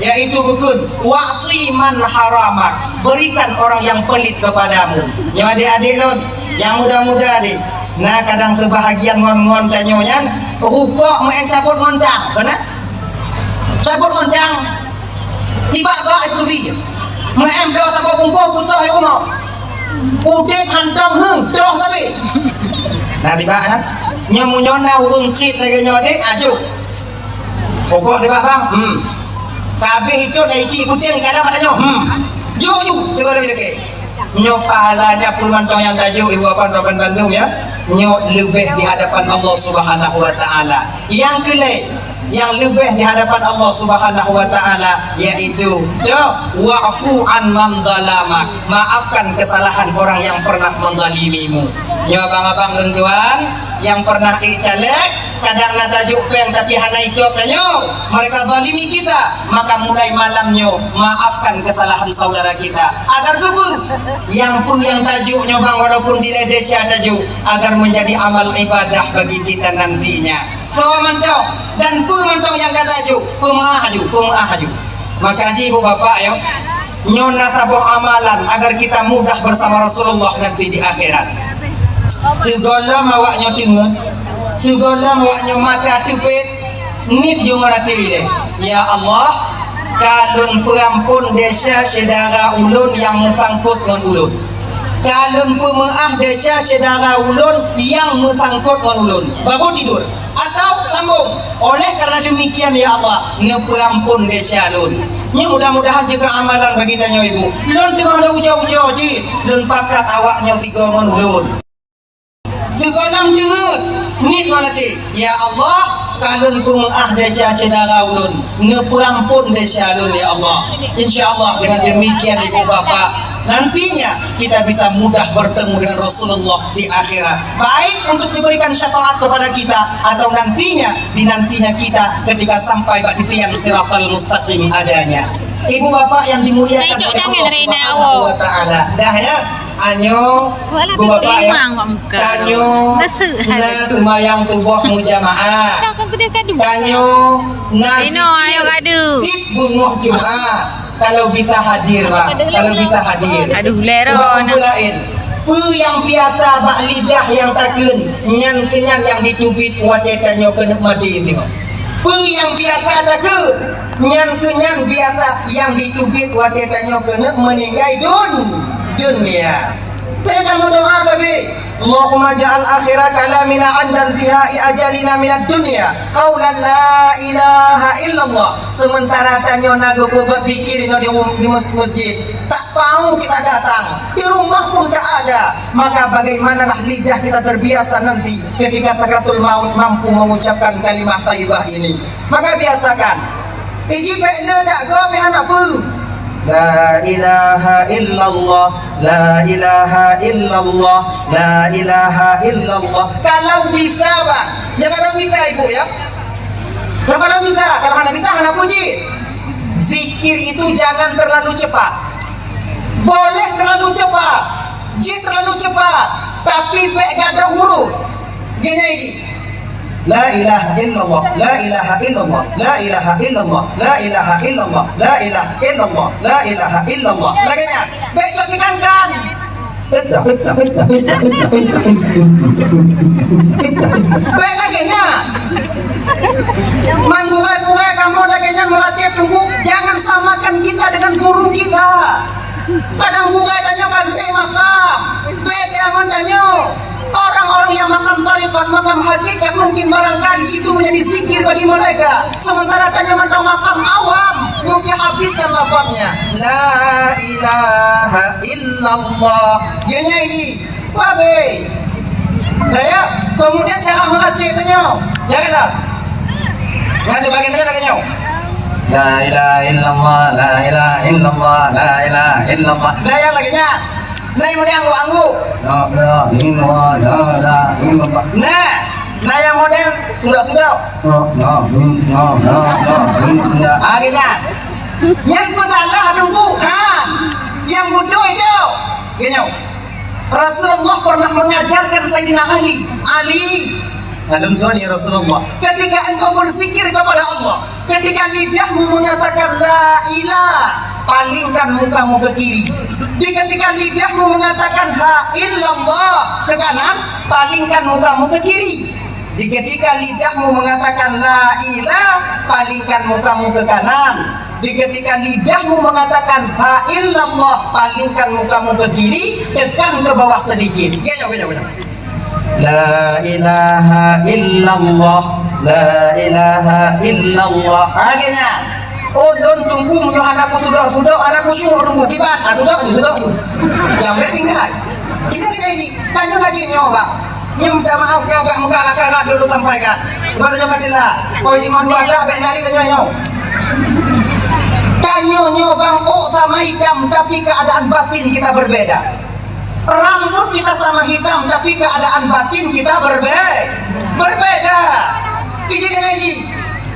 yaitu rukun, wa'ti man haramak, berikan orang yang pelit kepadamu. Nyoe adék-adék lôn, nyang muda-muda deh. Nah, kadang sebahagian ngon-ngon tanyoe nyan, rukok meu'en cabot ngon tang, beuna? Cabot ngon tang, tibak bak ibu bi. Meu'en bloe saboh bungkôh, putôh di rumoh. Udép hantom, heuh, troh sabe. Nah, tibak kan? Nyoe meunyoe na ureuëng cit lagée nyoe deh, aju. Pokok tibak bang, hmm. Kabeh itu dari ti kuting kadang pada nyoe, hmm. Juk, juk, tengok lebih lagi. Nyoe pahalanya peumantong nyang tajuk ibu bapak doakan bandum ya. Nyoe leubeh di hadapan Allah Subhanahu wa Ta'ala. Nyang keulhée, nyang leubeh di hadapan Allah Subhanahu wa Ta'ala, yaitu, ya, wa'fu an man zalamak, maafkan kesalahan orang yang pernah menzalimimu. Nyoe abang-abang lôn tuan, nyang pernah ék caleg, kadang na tajuk péng tapi hana itôb tanyoe, mereka zalimi kita, maka mulai malam nyoe maafkan kesalahan saudara kita. Agar keupeue? Nyang peue nyang tajuk nyoe bang, walaupun dilée desya tajuk, agar menjadi amal ibadah bagi kita nantinya. Soe mantong dan peue mantong nyang ka tajuk, peumeu'ah aju, peumeu'ah aju. Maka ji ibu bapak yo, nyoe na saboh amalan agar kita mudah bersama Rasulullah nanti di akhirat. Sigohlom awak nyoe teungeut, sigohlom awak nyoe mata teupet, niet ju ngon até ilée, "Ya Allah, ka lôn peuampon desya syedara ulôn nyang meusangkot ngon ulôn. Ka lôn peumeu'ah desya syedara ulôn nyang meusangkot ngon ulôn." Baru tidur. Atau sambung, "Oleh karena demikian, ya Allah, neupeuampon desya lôn." Nyoe mudah-mudahan jeuet keu amalan bagi tanyoe ibu. Lôn teungoh lôn ujoe-ujoe jih, lôn pakat awak nyoe sigoe ngon ulôn. Sigohlom teungeut, niet ngon até, "Ya Allah, ka lôn peumeu'ah desya syedara ulôn, neupeuampon desya lôn, ya Allah." Insya Allah, dengan demikian, ibu bapak, nantinya kita bisa mudah bertemu dengan Rasulullah di akhirat, baik untuk diberikan syafaat kepada kita atau nantinya, dinantinya kita ketika sampai bak di tiang siratal mustaqim adanya. Ibu bapak yang dimuliakan oleh Allah Subhanahu wa Taala. Dah ya, anyo, ibu bapak ya, tanyo na seumayang suboh mujamaah. Tanyo na zikir tiep beungoh Jumat. Kalau bisa hadir, Bang. Kalau bisa hadir. Aduh, lero. Ubak laén. Peue nyang biasa bak lidah nyang takheun, nyan keuh nyan nyang jiteubiet watée tanyoe keuneuk maté singoh. Peue nyang biasa takheun, nyan keuh nyan biasa nyang jiteubiet watée tanyoe keuneuk meuninggai dun-, dunia. Teuka meudoá sabe, Allahumma ja'al akhira kalamina 'inda intihai ajalina minad dunya qaulan la ilaha illallah. Sementara tanyoe na geupeubuet zikir inoe di rum-, di mes-, masjid, tak mau kita datang, di rumah pun tak ada, maka bagaimanalah lidah kita terbiasa nanti ketika sakaratul maut mampu mengucapkan kalimah thayyibah ini? Maka biasakan. Iji bék le dak go bék hana peue. La ilaha illallah, la ilaha illallah, la ilaha illallah. Kalau bisa, Bang. Ya, kalau bisa, Ibu, ya. Kalau bisa, kalau hana bisa, hana puji. Zikir itu jangan terlalu cepat. Boleh terlalu cepat, jih terlalu cepat, tapi bék gadôh huruf. Gini, gini. La ilaha illallah, la ilaha illallah, la ilaha illallah, la ilaha illallah, la ilaha illallah, la ilaha illallah. Lagée nyan. Bék cok sikan-kan. Bék lagée nyan. Man gurée-gurée kamoe lagée nyan meulatieh teungku, jangan samakan kita dengan guru kita. Kadang gurée tanyoe ka geuék makam, bék deungon tanyoe. Orang-orang yang makam tarekat, makam hakikat, mungkin barangkali itu menjadi zikir bagi mereka. Sementara tanyoe mantong makam awam, mesti habiskan lafaznya. La ilaha illallah. Ya, nyai. Wabe. Daya, kemudian cara mengecek tanyoe. Ya kan? Nah, coba kita lagi nyoe. La ilaha illallah, la ilaha illallah, la ilaha illallah. Daya lagi nyan. Nah, yang udah angguk-angguk. La ilaha illallah, la ilaha illallah. Nah, nah, yang model tudok-tudok. La ilaha illallah, la ilaha illallah. Ah, gitu. Yang salah nunggu kan. Yang bodoh itu. Gini. Rasulullah pernah mengajarkan Sayyidina Ali, "Ali, malum tuan ya Rasulullah, ketika engkau berzikir kepada Allah, ketika lidahmu mengatakan la ilah, palingkan mukamu ke kiri. Di ketika lidahmu mengatakan ha illallah ke kanan, palingkan mukamu ke kiri. Di ketika lidahmu mengatakan la ilah, palingkan mukamu ke kanan. Di ketika lidahmu mengatakan ha illallah, palingkan mukamu ke kiri, tekan ke bawah sedikit." Gini, gini, gini. La ilaha illallah, la ilaha illallah. Ha, gini. Oh, lôn tunggu meunyoe hana kutudok-tudok, hana kusyuk tunggu kiban. Ah, tudok tu, tudok tu. Jangan boleh tinggal. Ini kita ini. Tanya lagi nyoe, Bang. Nyoe minta maaf, nyoe agak muka rata-rata dulu sampaikan. Kepada nyoe katilah. Poin lima dua dah, baik nari tanya nyoe. Tanya nyoe, Bang, oh sama hitam, tapi keadaan batin kita berbeda. Rambut kita sama hitam, tapi keadaan batin kita berbe-, berbeda. Iji dengan iji.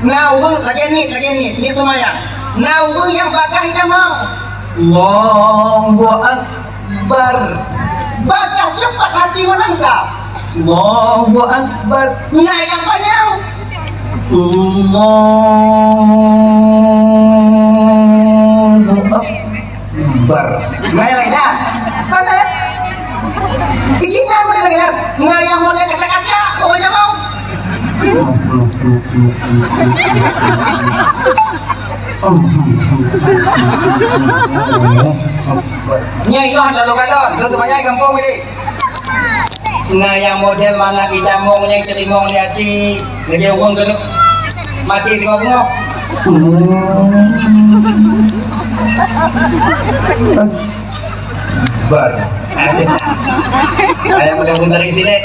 Nah, ureueng lagée ni, lagée ni, ni teuma ya. Nah, ureueng yang bagah hitam mau. Allahu Akbar. Bagah cepat hati melangkah. Allahu Akbar. Nah, yang panjang. Allahu Akbar. Bar. Nah, lagi dah. Mana? Iji na model lagi dah. Nah, yang model kaca-kaca, oh, ini mau. Nya itu ada lo galon, lo tu banyak di kampung ini. Nah, yang model mangat idamong nyang teurimong di hati, lagée ureueng keuneuk mati teuka beungoh. Bar. Ayah model ureueng tarék silek.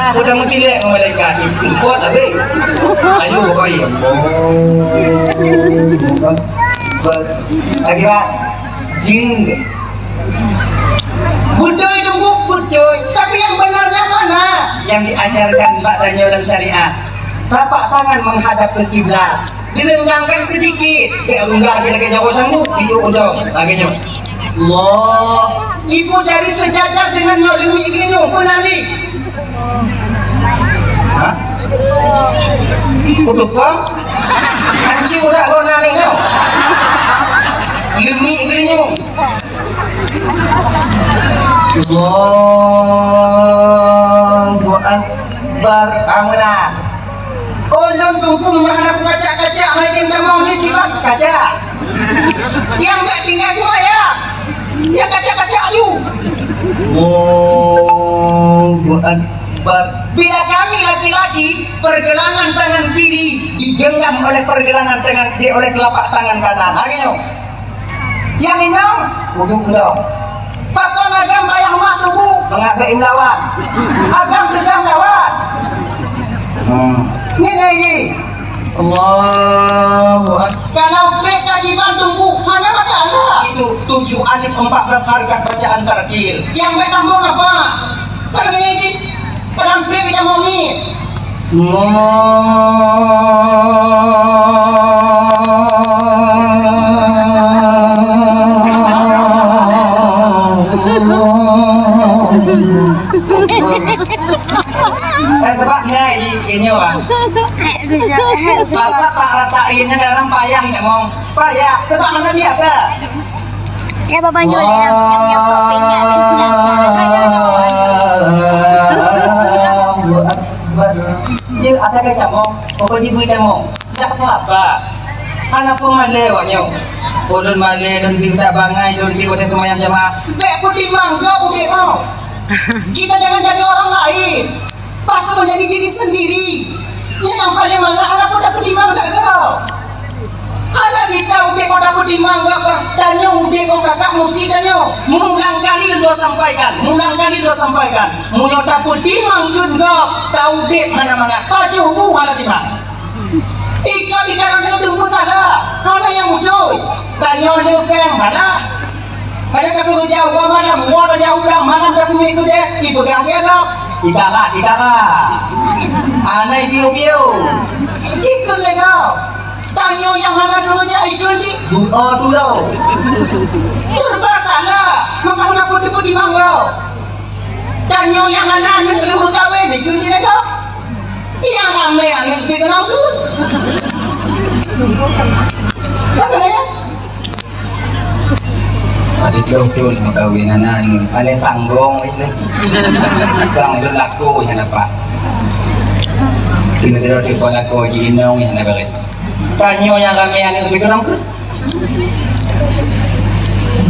Udah meusilek ngon malaikat, ikut habis. Ayo, pokoknya. Bar. Lagi, Pak. Jin. Beutôi teungku, beutôi. Tapi yang benarnya mana? Yang diajarkan bak tanyoe lam syariat. Tapak tangan menghadap ke kiblat. Direnyangkan sedikit, bèk rungga cit lagèe jaroe sambut, piôh udong, lagèe nyoe. Allah, ibu jari seujajar deungon nyoe leumik geulinyueng, peue na li? Hah? Kutup pom? Anci udah gona ni nyoe. Leumik geulinyueng. Allahu Akbar. Amunah. Oh, lôn Teungku meuhana kacak-kacak, hai tem tamong ni kiban kacak. Nyang bèk tinggai tu ya. Ya kacak-kacak aju. Allahu Akbar. Bila kami laki-laki, pergelangan tangan kiri digenggam oleh pergelangan tangan, di, oleh telapak tangan kanan. Ha, gitu. Nyang inong, uduk endong. Pakon agam payah mak tubu, mangat bèk imlawan. Agam teugam lawan. Hmm. Nyan, nyan, nyan. Allahu Akbar. Kalau trép ka jiban tubu, hana masalah. Itu tujuh alif empat belas harakat bacaan tartil. Nyang bèk sambung apa? Mana nyan, nyan? Dalam trép nyang monyet. Eh, sebab ngai, i, inyoe, ah. Pasal tak rata inya dalam payah, ingat ngomong. Payah, sebab hana biasa. Ya, Bapak Nyonya, yang, yang nyokok pinggan. Allahu Akbar. Ya, ada ke tamong? Pokok jibui tamong. Tak apa-apa. Hana pun malèe awak nyoe. Ulôn malèe, lôn bi udah bangai, lôn bi udah seumayang jamaah. Bèk peutimang gob udép nyoe. Kita jangan jadi orang lain. Pakai menjadi diri sendiri. Nyang paling mangat hana pun tapeutimang dak gob. Hana mita udép nyoe tapeutimang gob, tanyoe udép nyoe kakak musti tanyoe. Meuulang kali lôn sampaikan, meuulang kali lôn sampaikan. Meunyoe tapeutimang keu gob, ta udép hana mangat. Pajoh bu hana timang. Ika-ika lôn teungku salah, hana nyang beutôi. Tanyoe le péng salah. Kaya ka beureuja uroe malam, uroe raja ulang malam ka beungèh keudè, ipeugah lé gob. Ikara, ikara. Anai piu-piu. Ikheun lé gob. Tanyoe nyang hana keureuja ikheun cit, du'oe tulông. Serba salah, maka hana peue-peue timang gob. Tanyoe nyang hana aneuk lheueh meukawen ikheun cit lé gob. Nyang ramè aneuk pih keunong kheun. Kan beuna ya? Adik lôn tu nak kahwin anak ni, paling sanggong itu. Kang lôn laku yang dapat. Kira-kira tipe laku ji inong yang nak beri. Tanyoe nyang ramè aneuk lebih kenang ke?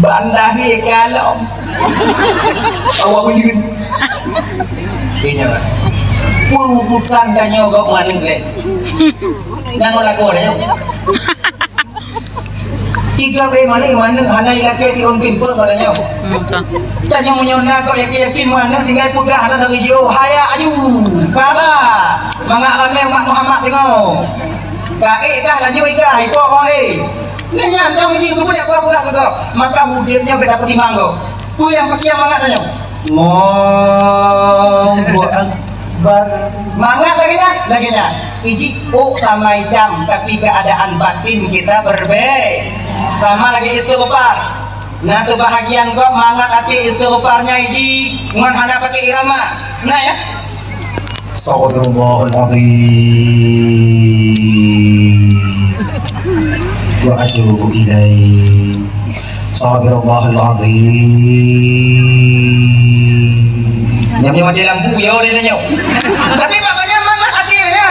Bandahi kalom. Awak ulun. Ini lah. Urusan tanyoe gok maning leh. Nang laku leh. Tiga bèe manéh, manéh hana ilakèe tiôn pimpeu soe tanyoe. Hmm, betul. Tanyoe meunyoe na kok yakin-yakin manéh tinggai peugah hana dari jiôh, haya aju. Para, mangat ramè umat Muhammad teungoh. Ka ék kah laju ék kah, ipo kok ék. Nyan nyan dong jih geupeulak peugah-peugah keu kok. Maka udép nyoe bèk tapeutimang kok. Peue nyang pakiang mangat tanyoe? Allahu Akbar. Mangat lagèe nyan, lagèe nyan. Iji ôk sama itam, tapi keadaan batin kita berbeda. Sama lagèe istighfar. Nah, sebahagian kok mangat até istighfarnya iji ngon hana pakai irama. Nah, ya. Astaghfirullahaladzim. Wa atubu ilaih. Astaghfirullahalazim. Nyam nyam ada lampu ya oleh nanya. Tapi makanya mangat akhirnya.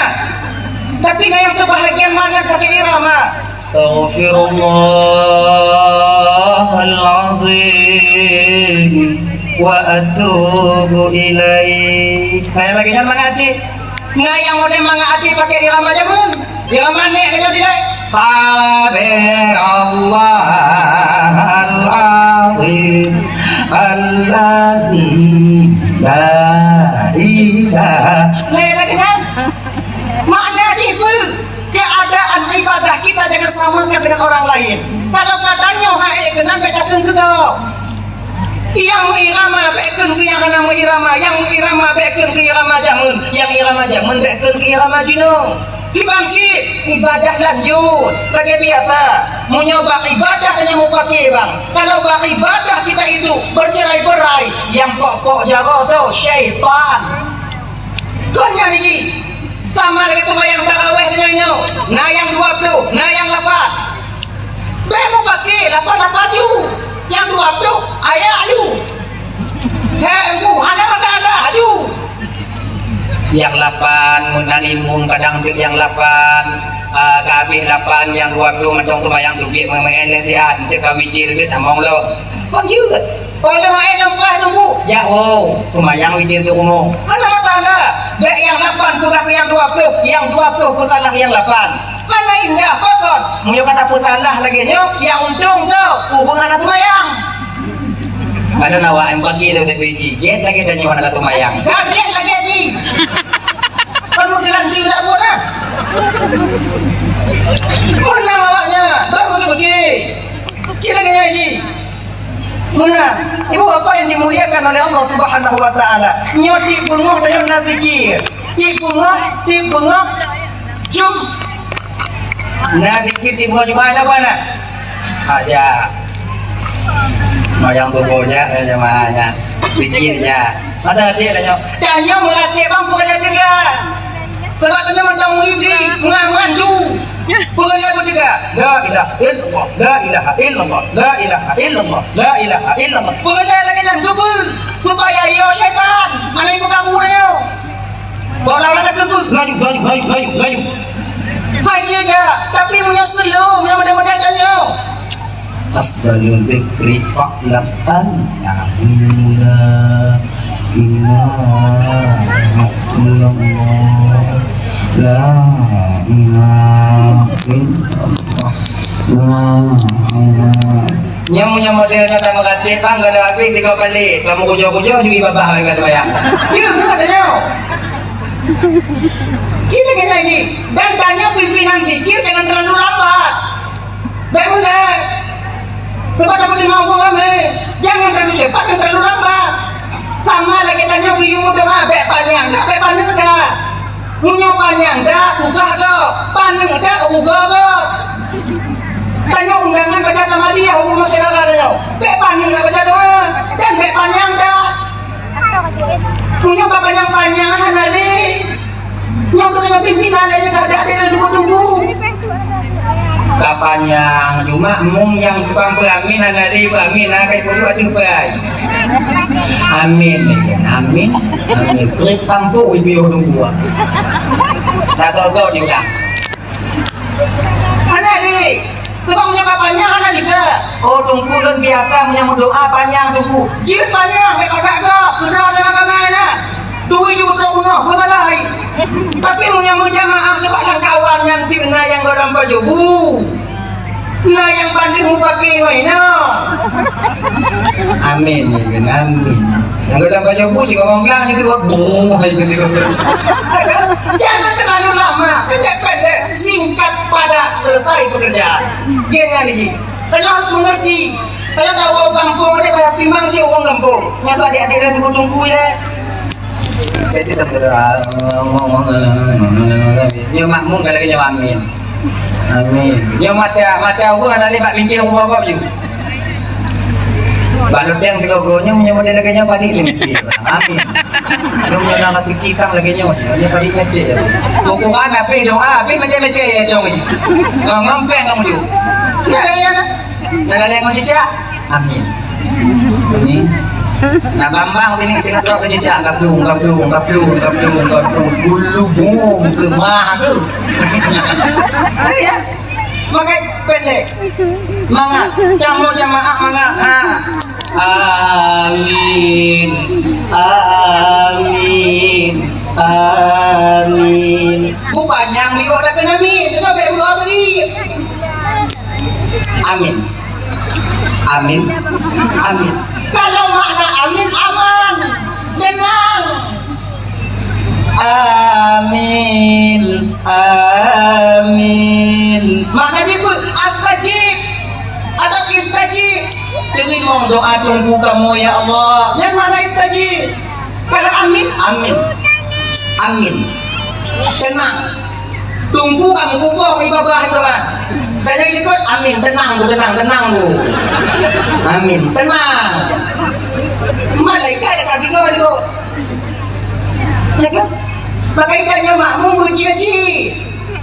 Tapi na nyang sebahagian mangat pakai irama. Astaghfirullahalazim wa atubu ilaih. Nah, lagi nyan mangat até. Ngai nyang model mangat até pakai irama jameun. Irama nek kena dilai. Sabirallahal azim alladzi la ilaha. Ngai lagi nyan. Makna jih peue? Keadaan ibadah kita jangan samakan dengan orang lain. Kalau ka tanyoe hana ék keunan bèk takheun keu gob. Nyang meuirama bèk kheun keu nyang hana meuirama, nyang meuirama bèk kheun keu irama jameun, nyang irama jameun bèk kheun keu irama jinoe. Kibang cit, ibadah lanjut lagèe biasa. Meunyoe bak ibadah tanyoe mupake bang, kalau bak ibadah kita itu bercerai-berai, nyang pok-pok jaroe tu syaitan. Kon nyan jih. Sama lagèe seumayang tarawih tanyoe inoe, na nyang dua ploh, na nyang lapan. Bèk mupake lapan-lapan yu, nyang dua ploh ayat yu. He, Teungku, hana masalah yu. Nyang lapan, meunan imum kadang teuk nyang lapan, ah, ka habéh lapan, nyang dua ploh mantong seumayang teubiet meumeu'en lé siat, enteuk ka witir deuh tamong lom. Kon jeuet. Óh lheueh meu'en lom prah Teungku, jak woe, seumayang witir di rumoh. Hana masalah. Bèk nyang lapan peugah keu nyang dua ploh, nyang dua ploh peusalah nyang lapan. Hana indah, pakon? Meunyoe ka tapeusalah lagèe nyoe, nyang untông tu, ureueng hana seumayang. Padahai awak M P K tu tapi jih, gét lagèe tanyoe hana seumayang. Ka gét lagèe jih. Kon meugeulantui dak buet dah. Kon awaknyan, bak bagi-bagi. Cit lagèe nyan jih. Meunan, ibu bapak yang dimuliakan oleh Allah Subhanahu wa Taala. Nyoe tiep beungoh tanyoe na zikir. Tiep beungoh, tiep beungoh. Jum. Na zikir tiep beungoh Jumat apa na? Aja. Mayang tuboh ja, eh, jamaah ja. Zikir ja. Ada hati ada nyoe. Dah nyoe meuratéb bang bukan ada teuga. Sebab tu nyoe mantong muhibbi, muha-, muhandu. Peureulee beuteuga, la ilaha illallah, la ilaha illallah, la ilaha illallah, la ilaha illallah. Peureulee lagèe nyan, keupeue? Supaya yo syaitan, mana ibu kamu na yo? Bola mana keupeue? Laju, laju, laju, laju, laju. Hai, iya ja, tapi meunyoe slow, meunyoe model-model tanyoe. Afdalu dzikri fa'lam annahu la ilaha illallah. La ilaha illallah. La ilaha. Nyoe meunyoe model nyoe tameuratéb bang, kalau habéh tiga kali, kamu kujoh-kujoh, jui babah lagèe seumayang. Ya, betul, tanyoe. Cit lagèe nyan jih. Dan tanyoe pimpinan zikir jangan terlalu lambat. Bèk meuneh. Sebab dapat lima orang ramai. Jangan terlalu cepat, jangan terlalu lambat. Sama lagèe tanyoe geuyue meudoa, bèk panyang dak, bèk paneuk dak. Meunyoe panyang dak, susah dak. Paneuk dak, rugoe dak. Tanyoe undangan baca sama dia, hukum syedara tanyoe. Bèk paneuk dak baca doa, dan bèk panyang dak. Meunyoe ka panyang-panyang hana lé. Nyoe keuneuk pimpinan lé nyoe dak ada lé tunggu-tunggu. Ka panyang, cuma mung nyang tukang peuamin hana lé peuamin, na kai peuduek ateueh pai. Amin, amin, amin. Trép sampôh ipiôh tunggu. Dah sosok diudah. Hana lé. Sebab meunyoe ka panyang hana bisa. Oh, Teungku lôn biasa meunyoe meudoa panyang, Teungku. Jeuet panyang, bèk pakat gob. Keudroe dalam agama na. Turi ju beutôi unoe, meusalah hai. Tapi meunyoe meujamaah sebab lam kawan nyan cit na nyang goh lam pajoh bu. Na nyang bandum mupake ngon inoe. Amin, ya kan? Amin. Nyang goh lam pajoh bu, si ngomong gang, jadi buat bu, hai, jadi buat. Jangan terlalu lama. Pendek-pendek, singkat, padat, selesai pekerjaan. Dia nyan jih. Tanyoe harus mengerti. Tanyoe tawoe gampông, ada payah pimbang cit ureueng gampông. Nyan tu adik-adik dah tunggu-tunggu lé. Jadi tak kira. Nyoe makmum kalau nyoe amin. Amin. Nyoe mata, mata ureueng ada lé bak linggih ureueng bak ju. Bak luteng sigogo nyoe meunyoe model lagèe nyoe padik seumitik. Amin. Nyoe meunyoe na rezeki sang lagèe nyoe, nyoe padik ngetik. Pokok habéh doa, habéh mete-mete ya dong ji. Ngom-ngom péng ngom ju. Ya, ya, ya. Nah, lalai ngon cicak. Amin. Amin. Nah, bambang sini tengok tok ke cicak, gaplung, gaplung, gaplung, gaplung, gaplung. Bulu bung ke mah tu. Ya. Makai pendek. Mangat. Kamu jamaah mangat. Ha. Amin. Amin. Amin. Bu panyang miyueb takheun amin. Tengok bèk bu tadi. Amin. Amin. Amin. Kalau makna amin, aman. Tenang. Amin. Amin. Makna jih peue? Astajib. Atau istajib. Teurimong doa Teungku kamoe, ya Allah. Nyan makna istajib. Kalau amin, amin. Amin. Tenang. Teungku ka meukuboh keu babah doa. Tanyoe likot, "Amin, teunang, Bu, teunang, teunang, Bu. Amin, teunang." Malaikat ka tiga likot. Ya kan? Maka tanyoe makmum beucie-cie.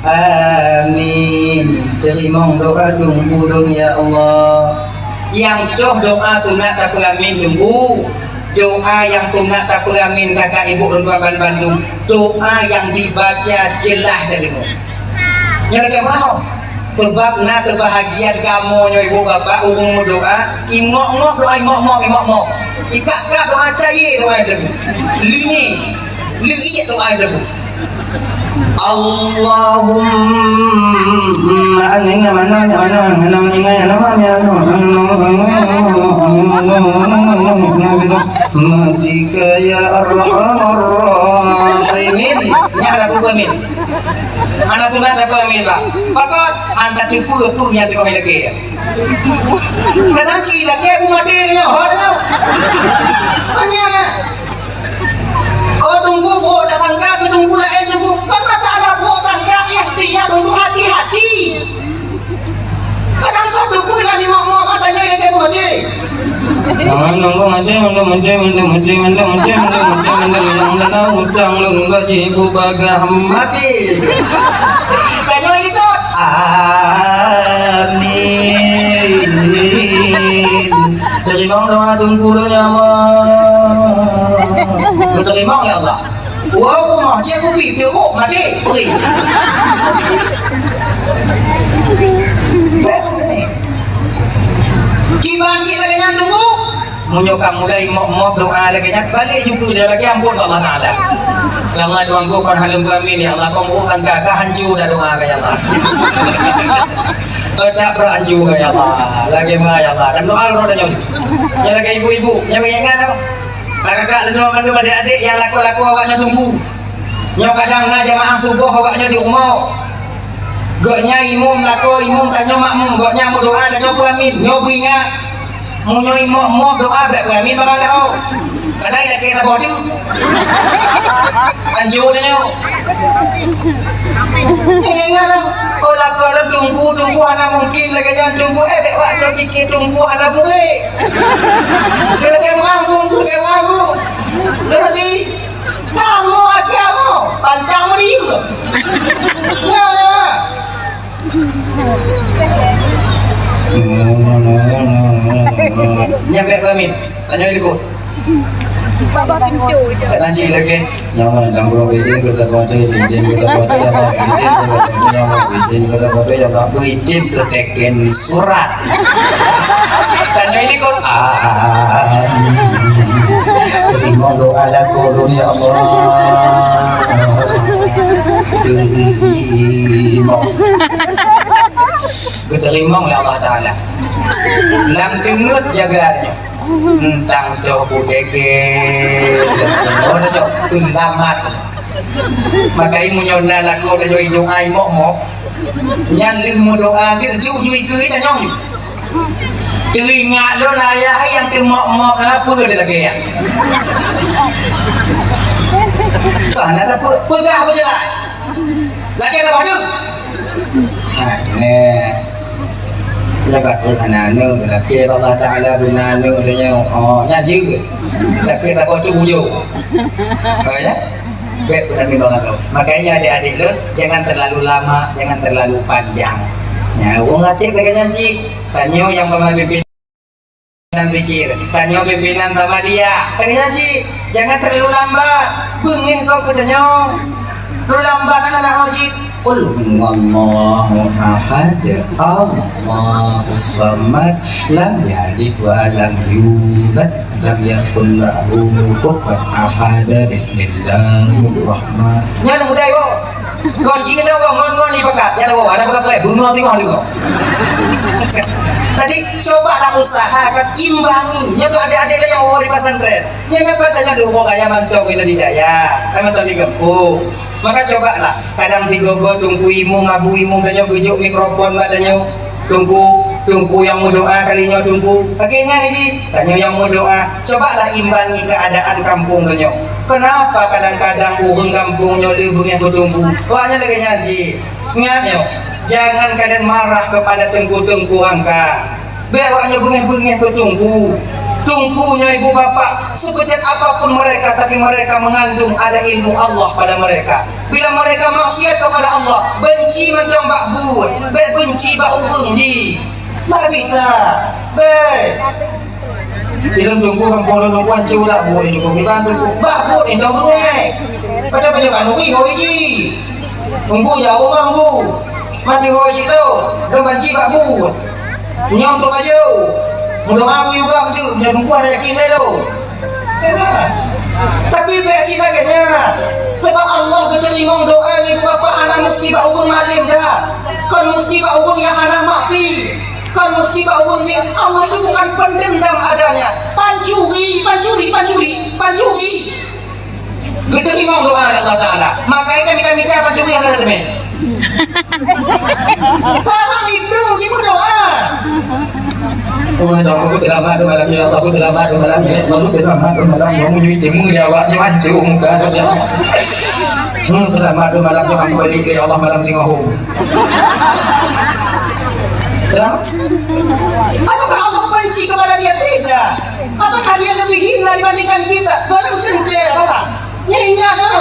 "Amin. Teurimong doa Teungku lôn, ya Allah." Nyang cok doa sunat tapeuamin Teungku. Doa nyang sunat tapeuamin kakak ibu lôn tuan ban bandum. Doa nyang dibaca jeulaih dan deungoe. Nyan lagèe meu'ah. Sabab na seubahagian kamoe nyoe ibu bapak ureueng meudoa, imok-mok doa imok-mok, imok-mok. Ikak-kak doa caye doa nyang teungku. Linye, leuiek doa nyang teungku. Allahumma anina mana mana mana mana matika ya arhamar rahimin. Nyan lagu amin. Hana sunat dapat amin, Pak. Pakon? Hana teupeue peue nyang teungoh ilakèe. Kadang si ilakèe pun maté nyoe, ho nyoe. Tanya. Oh, teungku, brok dak sangka, teungku laén teungku. Kan masalah brok sangka, ikhtiyar untuk hati-hati. Kadang soe teupeu lagi mak-mak ka tanyong ilakèe maté. Jangan nunggu maté, maté, maté, maté, nyang dalam utang lôn gaji bubagah maté. Tanyong likot. Amin. Teurimong doa teungku lôn, ya Allah. Teurimong, ya Allah. Wow, mah, cek kupi, teruk, mati, pergi. Kiban cek lagèe nyan teungku. Meunyoe ka mulai mok-mok doa lagèe nyan, balek jukeu dia lagèe ampôn Allah Taala. Lama doa kon hana beuamin, ya Allah, kon ureueng tangga ka hancô dah doa ka, ya Allah. Otak beuhancô ka, ya Allah. Lagèe ma, ya Allah. Dan doa roh tanyoe. Nyang lagèe ibu-ibu, nyang ingat apa? Kakak-kakak leunoe mandum adék-adék nyang lakoe-lakoe awaknyan teungku. Nyoe kadang na jamaah suboh awaknyan di rumoh. Gobnyan imum lakoe, imum tanyoe makmum, gobnyan meudoa tanyoe peuamin. Nyoe beuingat, meunyoe imum-imum doa bèk peuamin bak gata. Kadang ilakèe saboh teuk. Anjô tanyoe. Ingat lah, oh lakoe lôn teungku, teungku hana mungkin lagèe nyan teungku, eh, bèk wak lôn pike teungku hana buet. Lagèe meu'ah teungku, lagèe meu'ah teungku. Lôn nanti, kamoe até kamoe, pantang meurieuh. Nah, nah. Nyan bèk peuamin. Tanyoe likot. Bak pintu je. Kadang cit lagèe, nyaman dan kurang bidin kita patu, bidin kita patu, ya Allah, bidin kita patu, ya Allah, bidin kita patu, ya Allah, bidin kita teken surat. Tanyoe likot. Amin. Terima doa lakoe lôn, ya Allah. Terima. Geuterima lé Allah Taala. Lam teungeut jaga nyoe. Entang toh buteke, oh, dah jauh, selamat. Makai meunyoe na lakoe dah jauh doa mok-mok, nyan lheueh meudoa, tu, tu, tu, tu, dah jauh. Teuingat lôn ayah nyang teumok-mok, apa dia lagèe nyan? Kah na tape-, peugah apa jeulaih? Lagèe apa tu? Nah, nè. Lagèe tu hana aneuk, lagèe Allah Taala beuna aneuk dia nyoe. Oh, nyan jeuet. Lagèe saboh tu bujur. Oh, ya? Bèk peunabi bang aku. Makanya adik-adik lôn, jangan terlalu lama, jangan terlalu panjang. Ya, wong até lagèe nyan cit. Tanyoe nyang peumimpin. Dalam zikir, tanyoe pimpinan sama dia. Tanyoe cit, jangan terlalu lambat. Beungéh gob keu tanyoe. Terlalu lambat aneuk-aneuk cit. Qul huwallahu ahad, Allahus samad, lam yalid wa lam yulad, lam yakul lahu kufuwan ahad. Bismillahirrahmanirrahim. Nyan mudah, ibu. Kon jih nyoe ngon-ngon ibakat, ya Allah, ada peugah-peugah, bunoe teungoh deungoe. Jadi, cobalah usahakan imbangi. Nyoe keu adik-adik nyang di pesantren. Nyoe nyoe keu tanyoe di rumoh gaya mantong di dayah, kan mantong di gampông. Maka cobalah, kadang sigoe-goe teungku imum, abu imum tanyoe geujok mikrofon bak tanyoe. Teungku, teungku nyang meudoa kali nyoe teungku. Lagèe nyan jih, tanyoe nyang meudoa. Cobalah imbangi keuadaan kampông tanyoe. Kenapa kadang-kadang ureueng kampông nyoe le beungéh keu teungku? Awaknyan lagèe nyan jih. Ingat nyoe, jangan kalian marah kepada teungku-teungku rangka. Bèk awak nyoe beungèh-beungèh keu teungku. Teungku nyoe ibu bapak, sekejam apapun mereka, tapi mereka mengandung ada ilmu Allah pada mereka. Bila mereka maksiat kepada Allah, benci mantong bak buet, bèk benci bak ureueng jih. Tak bisa. Bèk. Di dalam tungku kampung lôn, lôn kuan ceurak buet nyoe, bukan tungku. Bak buet nyoe beungèh. Padahai banyak kandungi hôi jih. Tungku jauh bang bu. Mati hôi cit lôn. Lôn banci bak buet. Nyoe untuk baju. Meudoa aku juga beutôi. Nyoe tungku ada yakin lé lôn. Tapi bèk cit lagèe nyan. Sebab Allah geuteurimong doa ibu bapak hana meusti bak ureueng malém dah. Kon meusti bak ureueng nyang hana maksiat. Kon meusti bak ureueng nyang Allah itu bukan pendendam adanya. Pancuri, pancuri, pancuri, pancuri. Geuteurimong doa lé Allah Taala. Makanya mita-mita pancuri hana teumé. Karena itu di berdoa. Oh, ya Allah, aku selamat malam ni, ya Allah, aku selamat malam ni, ya Allah, aku selamat malam ni, aku jadi temu di awak ni, hancur muka tu, ya Allah. Hmm, selamat malam ni, aku balik, ya Allah, malam tengah home. Selamat. Apakah Allah benci kepada dia? Tidak. Apakah dia lebih hina dibandingkan kita? Belum tentu, ya, Bapak. Ingat, ya,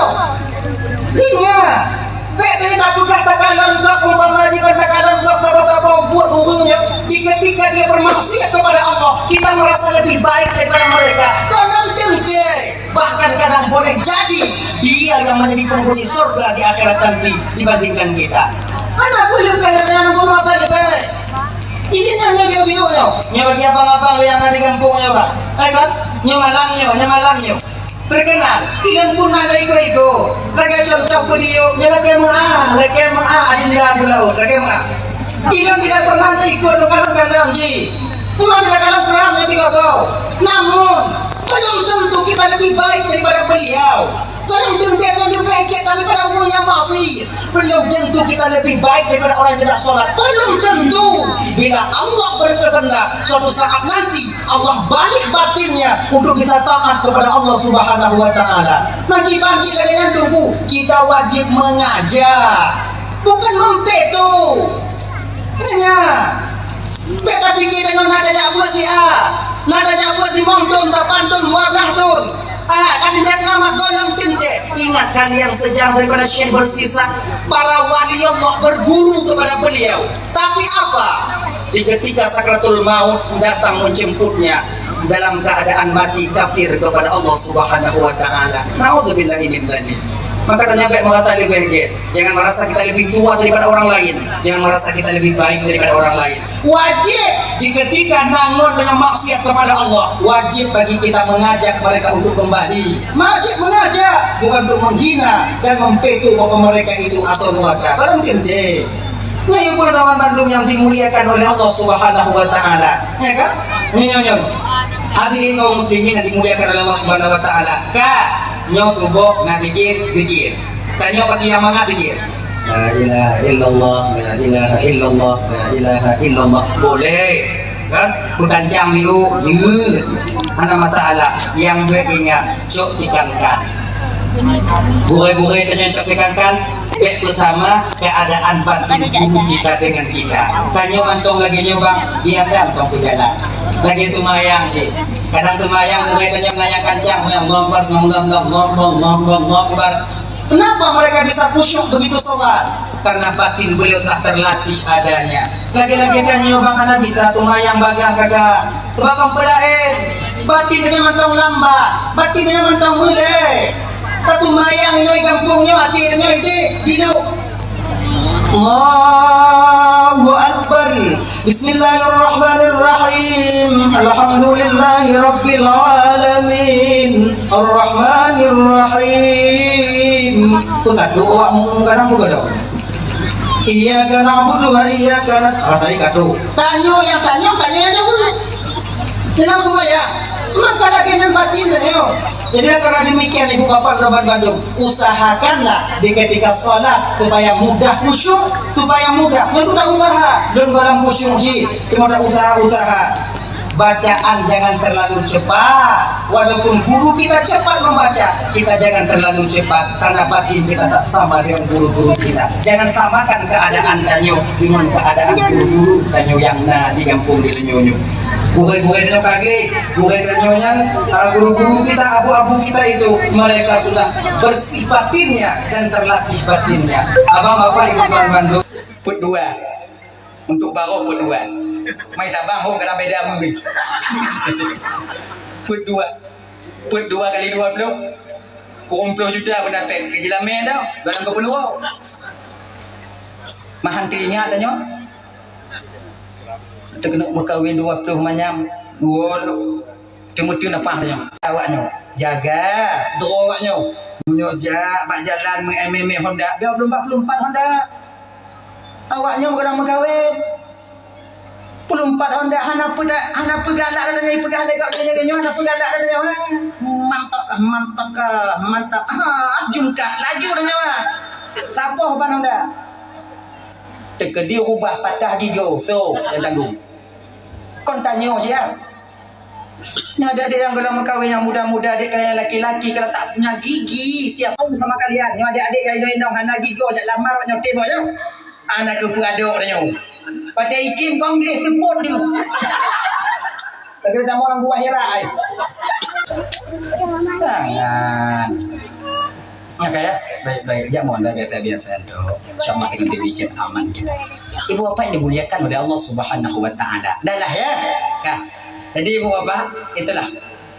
ingat. Bèk lé tapeugah takalon gob, umpama jih kon takalon gob saboh-saboh buet ureueng nyoe, di ketika dia bermaksiat kepada Allah, kita merasa lebih baik daripada mereka. Kon lom teuntèe, bahkan kadang boleh jadi dia yang menjadi penghuni surga di akhirat nanti dibandingkan kita. Hana peue leumpah nyan, nyan nunggu masa leubeh. Ini nyan nyoe biôk-biôk nyoe. Nyoe bagi abang-abang nyang na di gampông nyoe, Bang. Eh, kan? Nyoe malang nyoe, nyoe malang nyoe. Terkenal, ilôn pun na iko-iko. Lagèe contoh peudiyok, nyoe lakèe meu'ah, lakèe meu'ah adinda beulaweuet, lakèe meu'ah. Ilôn tidak pernah ikut kalon-kalon jih. Cuma tidak kalon perang nyoe tiga kau. Namun, belum tentu kita lebih baik daripada beliau. Belum tentu kita lebih baik daripada orang yang maksiat. Belum tentu kita lebih baik daripada orang yang tidak sholat. Belum tentu. Bila Allah berkehendak, suatu saat nanti Allah balik batinnya untuk bisa taat kepada Allah Subhanahu wa Ta'ala. Maki banci lagèe nyan tunggu, kita wajib mengajak, bukan mempeto. Ya, bèk tapike deungon na tajak buet si A, na tajak buet si mong thôn, sapan thôn, dua blah thôn. Ah, ka tingkat selamat golom teuntèe. Ingat kalian sejarah daripada Syekh Bersisa, para wali Allah berguru kepada beliau. Tapi apa? Di ketika sakratul maut datang menjemputnya dalam keadaan mati kafir kepada Allah Subhanahu wa Ta'ala. Naudzubillahi min dzalik. Maka tanyoe bèk merasa lebih gèt. Jangan merasa kita lebih tua daripada orang lain. Jangan merasa kita lebih baik daripada orang lain. Wajib di ketika na ngon dengan maksiat kepada Allah, wajib bagi kita mengajak mereka untuk kembali. Wajib mengajak, bukan untuk menghina dan mempeto bapak mereka itu atau murka. Kalau mungkin deh. Nyoe pun teman bandum yang dimuliakan oleh Allah Subhanahu wa Ta'ala. Ya kan? Nyoe, nyoe, nyoe. Hadirin kaum muslimin yang dimuliakan oleh Allah Subhanahu wa Ta'ala. Ka, nyoe tuboh na zikir, zikir. Tanyoe bagi yang mangat zikir. La ilaha illallah, la ilaha illallah, la ilaha illallah. Boleh. Kan? Bukan cang biru, jeuet. Hana masalah. Yang bèk ingat, cok tikankan. Gurèe-gurèe tanyoe cok tikankan, bèk beusama keadaan batin guru kita dengan kita. Tanyoe mantong lagèe nyoe, Bang, biasa mantong beujalan. Lagèe seumayang cit. Kadang seumayang, gurèe tanyoe meunayang kancang, seumayang, Allahu Akbar, seumayang, Allahu Akbar, Allahu Akbar, Allahu Akbar. Kenapa mereka bisa khusyuk begitu sholat? Karena batin beliau telah terlatih adanya. Lagèe-lagèe tanyoe bang hana bisa seumayang bagaih kakak. Sebab kon peue laén, batin tanyoe mantong lambat, batin tanyoe mantong meulée. Taseumayang inoe gampông nyoe, até tanyoe idéh, hidup. Allahu Akbar. Bismillahirrahmanirrahim. Alhamdulillahirabbil alamin. Arrahmanirrahim. Peue ka trok awak mu-, kadang peue ka trok? Iyyaka na'budu wa iyyaka nasta'in. Ah, tadi ka trok. Tanyoe nyang tanyong, tanyoe nyang jaweueb. Dalam sumbayang, seumang pada keunan batin tanyoe. Jadilah karena demikian, ibu bapak dan bandum, usahakanlah di ketika sholat supaya mudah khusyuk, supaya mudah. Lôn udah usaha, lôn gohlom khusyuk cit, teuma udah usaha-usaha. Bacaan jangan terlalu cepat. Walaupun guru kita cepat membaca, kita jangan terlalu cepat, karena batin kita tak sama dengan guru-guru kita. Jangan samakan keadaan tanyoe dengan keadaan guru-guru tanyoe nyang na di gampông di tanyoe nyoe. Gurèe-gurèe tanyoe kagèe, gurèe tanyoe nyang, ah, guru-guru kita, abu-abu kita itu, mereka sudah bersih batinnya dan terlatih batinnya. Abang, bapak, ibu, tuan, bandum. Peuet dua. Untuk baroe peuet dua. Mai sabang ho kana beda mui. Peuet dua. Peuet dua kali dua ploh. Kureueng ploh juta pun dapet keu jilamé dah. Dalam keu peuet dua. Mahan teuingat tanyoe. Teukeunok meukawen dua ploh manyam. Dua ploh. Teumeuteuun apah tanyoe. Awak nyoe jaga droe awak nyoe. Meunyoe jak bak jalan meu-, mé-mé Honda, bak peuet puluh empat Honda. Awak nyoe meukeunong meukawen. Peuet puluh empat Honda hana peuda, hana peugalak dah nyoe, peugah lé gobnyan nyoe hana peugalak dah nyoe. Mantap kah, mantap kah, mantap. Ha, jungkat laju dah nyoe. Saboh ban Honda. Teukeudi rubah patah gigoe, so, nyang tanggong. Kon tanyoe siap. Nyoe adik-adik nyang golom meukawen nyang muda-muda, adik kalian laki-laki kalau tak punya gigi, siapa pun sama kalian. Nyoe adik-adik nyang inong-inong hana gigoe, jak lamar awak nyoe tembok nyoe. Hana keupeue adok nyoe. Pakai ikim kong boleh sebut tu. Lagi sama orang buah hira ai. Jangan. Oke ya, baik-baik. Jak mohon dah biasa-biasa tu. Insya Allah dengan demikian aman kita. Ibu bapak yang dimuliakan oleh Allah Subhanahu wa Ta'ala. Dah lah ya. Nah, jadi ibu bapak, itulah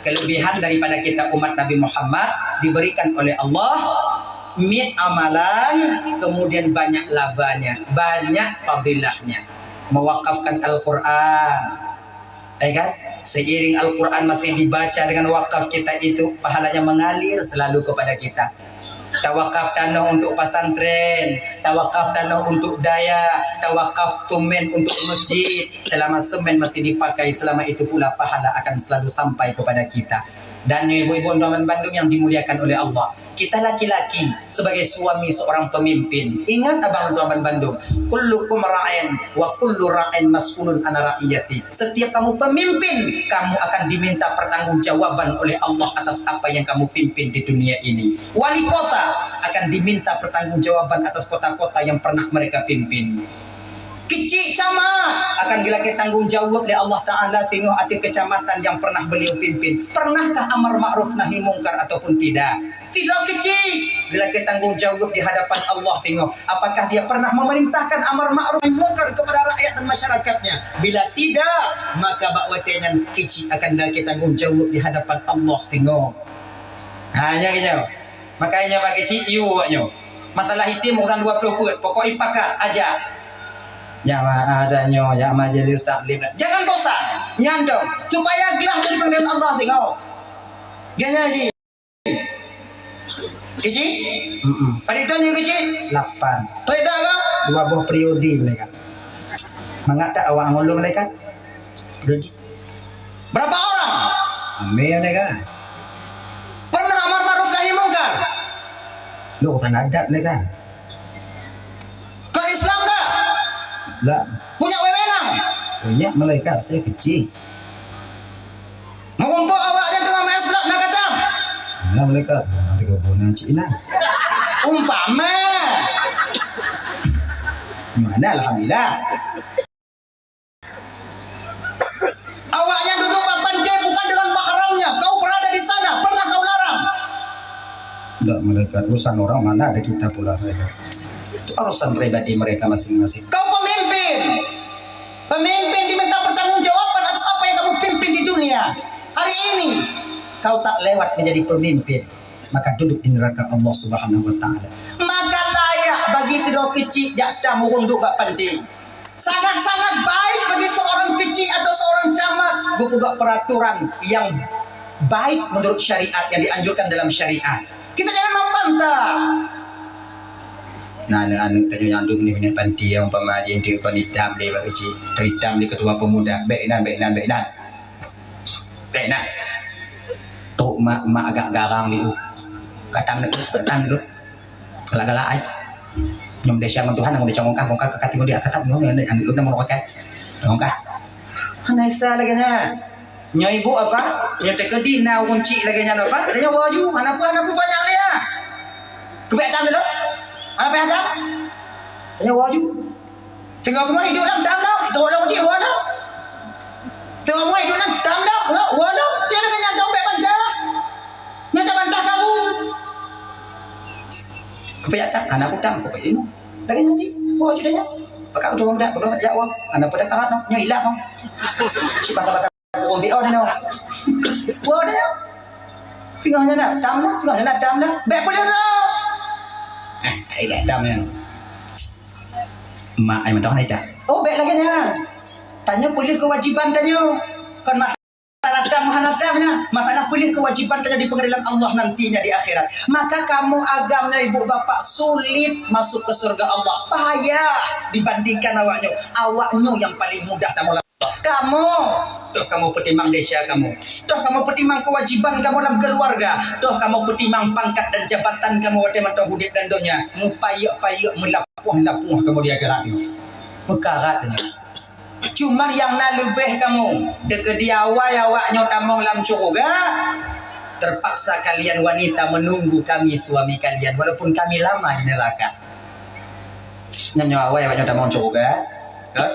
kelebihan daripada kita umat Nabi Muhammad, diberikan oleh Allah miet amalan, kemudian banyak labanya, banyak fadilahnya. Mewakafkan Al-Quran, ya kan? Seiring Al-Quran masih dibaca dengan wakaf kita itu, pahalanya mengalir selalu kepada kita. Tawakaf tanoh untuk pesantren, tawakaf tanoh untuk dayah, tawakaf semen untuk masjid. Selama semen masih dipakai, selama itu pula pahala akan selalu sampai kepada kita. Dan ibu-ibu dan bandum yang dimuliakan oleh Allah, kita laki-laki sebagai suami seorang pemimpin, ingat abang tuan bandum, kullukum ra'in wa kullu ra'in mas'ulun an ra'iyati. Setiap kamu pemimpin, kamu akan diminta pertanggungjawaban oleh Allah atas apa yang kamu pimpin di dunia ini. Wali kota akan diminta pertanggungjawaban atas kota-kota yang pernah mereka pimpin. Kecik camat akan geulakèe tanggungjaweub lé Allah Ta'ala singoh ateueh kecamatan nyang pernah beliau pimpin. Pernahkah amar ma'ruf nahi mungkar ataupun tidak? Tidak kecik geulakèe tanggungjaweub di hadapan Allah singoh. Apakah dia pernah memerintahkan amar ma'ruf nahi mungkar kepada rakyat dan masyarakatnya? Bila tidak, maka bak watèe nyan kecik akan geulakèe tanggungjaweub di hadapan Allah singoh. Ha, nyan keuh. Makanya bak kecik, yue awak nyoe. Masalah itim urusan dua ploh peuet, pokok ipakat aja. Jamaah tanyoe, jak majelis taklim. Jangan bosan. Nyan dong. Supaya glah dari panggilan Allah tengok. Ganya ji. Kecik? Heeh. Pada itu nyoe kecik? Lapan. Tidak kan? Dua boh periode mereka. Mangat tak awak ngulu mereka? Periode. Berapa orang? Ramé nyan kan. Pernah amar ma'ruf nahi mungkar? Lôn urusan adat nyan kan. Kon Islam kah? Islam. Punya wewenang? Punya, malaikat, saya kecil. Meurumpok awak nyang teungoh main slot na katam? Nah, malaikat, nanti kau guna cik Inang. Umpama. Mana alhamdulillah. Awak nyang duduk bak pantai bukan dengan mahramnya, kau berada di sana, pernah kau larang? Tidak, malaikat, urusan orang mana ada kita pula, malaikat. Itu urusan pribadi mereka masing-masing. Kau pemimpin. Pemimpin diminta pertanggungjawaban atas apa yang kamu pimpin di dunia. Hari ini, kau tak lewat menjadi pemimpin, maka duduk di neraka Allah Subhanahu wa Ta'ala. Maka layak bagi keudroe kecik jak tam ureueng duek bak panti. Sangat-sangat baik bagi seorang kecik atau seorang camat geupeugah peraturan yang baik menurut syariat, yang dianjurkan dalam syariat. Kita jangan membantah. Nah, aneuk-aneuk tanyoe nyang dum nibak panti, umpama jih enteuk kon itam lé bak kecik, atau itam lé ketua pemuda, bèk inan, bèk inan, bèk inan. Bèk inan. Trok mak, mak agak garang lé u. Katam lé, katam lé. Galak-galak ai. Nyoe desya ngon Tuhan, ngon desya ngon kah, ngon kah, kah tinggal di atas, ngon, ngon, ngon, ngon, ngon, ngon, ngon, ngon, ngon, ngon, Hana Isa lagèe nyan. Nyoe ibu apa? Nyoe teukeudi na ureueng chik lagèe nyan apa? Tanyoe woe ju, hana peue, hana peue panyang lé ah. Keubiet tam dulu. Hana payah tam. Tanyoe woe ju. Singoh beungoh iduek lam tam lam, tolong cit woe lam. Singoh beungoh iduek lam tam lam, woe lam. Dia lagèe nyan dong bèk bantah. Nyoe tabantah kamu. Keupeue jak tam? Hana kutam, keupeue inoe. Lagèe nyan cit. Woe ju tanyoe. Pakak utang muda, pakak jak woe. Hana peue dah karat, nyoe ilap, oh. Cit basa-basa. Oh, di oh, di oh. Wah, dia. Singoh nyan dah, tam dah, singoh nyan dah, tam dah. Bèk peuleueh. Eh, ai dah tam nyan. Mak ai mantong hana dah. Oh, bèk lagèe nyan. Tanyoe peuleueh keuwajiban tanyoe. Kon masalah tam hana tam nyan. Masalah peuleueh keuwajiban tanyoe di pengadilan Allah nantinya di akhirat. Maka kamu agam nyoe ibu bapak sulit masuk ke surga Allah. Payah dibandingkan awak nyoe. Awak nyoe yang paling mudah tamong. Kamoe, toh kamoe peutimang desya kamoe, toh kamoe peutimang keuwajiban kamoe lam keuluwarga, toh kamoe peutimang pangkat dan jabatan kamoe watèe mantong udép lam donya, mupayeuek-payeuek, meulapoh-lapoh kamoe di akhirat nyoe. Meukarat nyoe. Cuman nyang na leubeh kamoe, teukeudi awai awak nyoe tamong lam syeuruga, terpaksa kalian wanita menunggu kami suami kalian, walaupun kami lama di neraka. Nyan nyoe awai awak nyoe tamong syeuruga. Ka?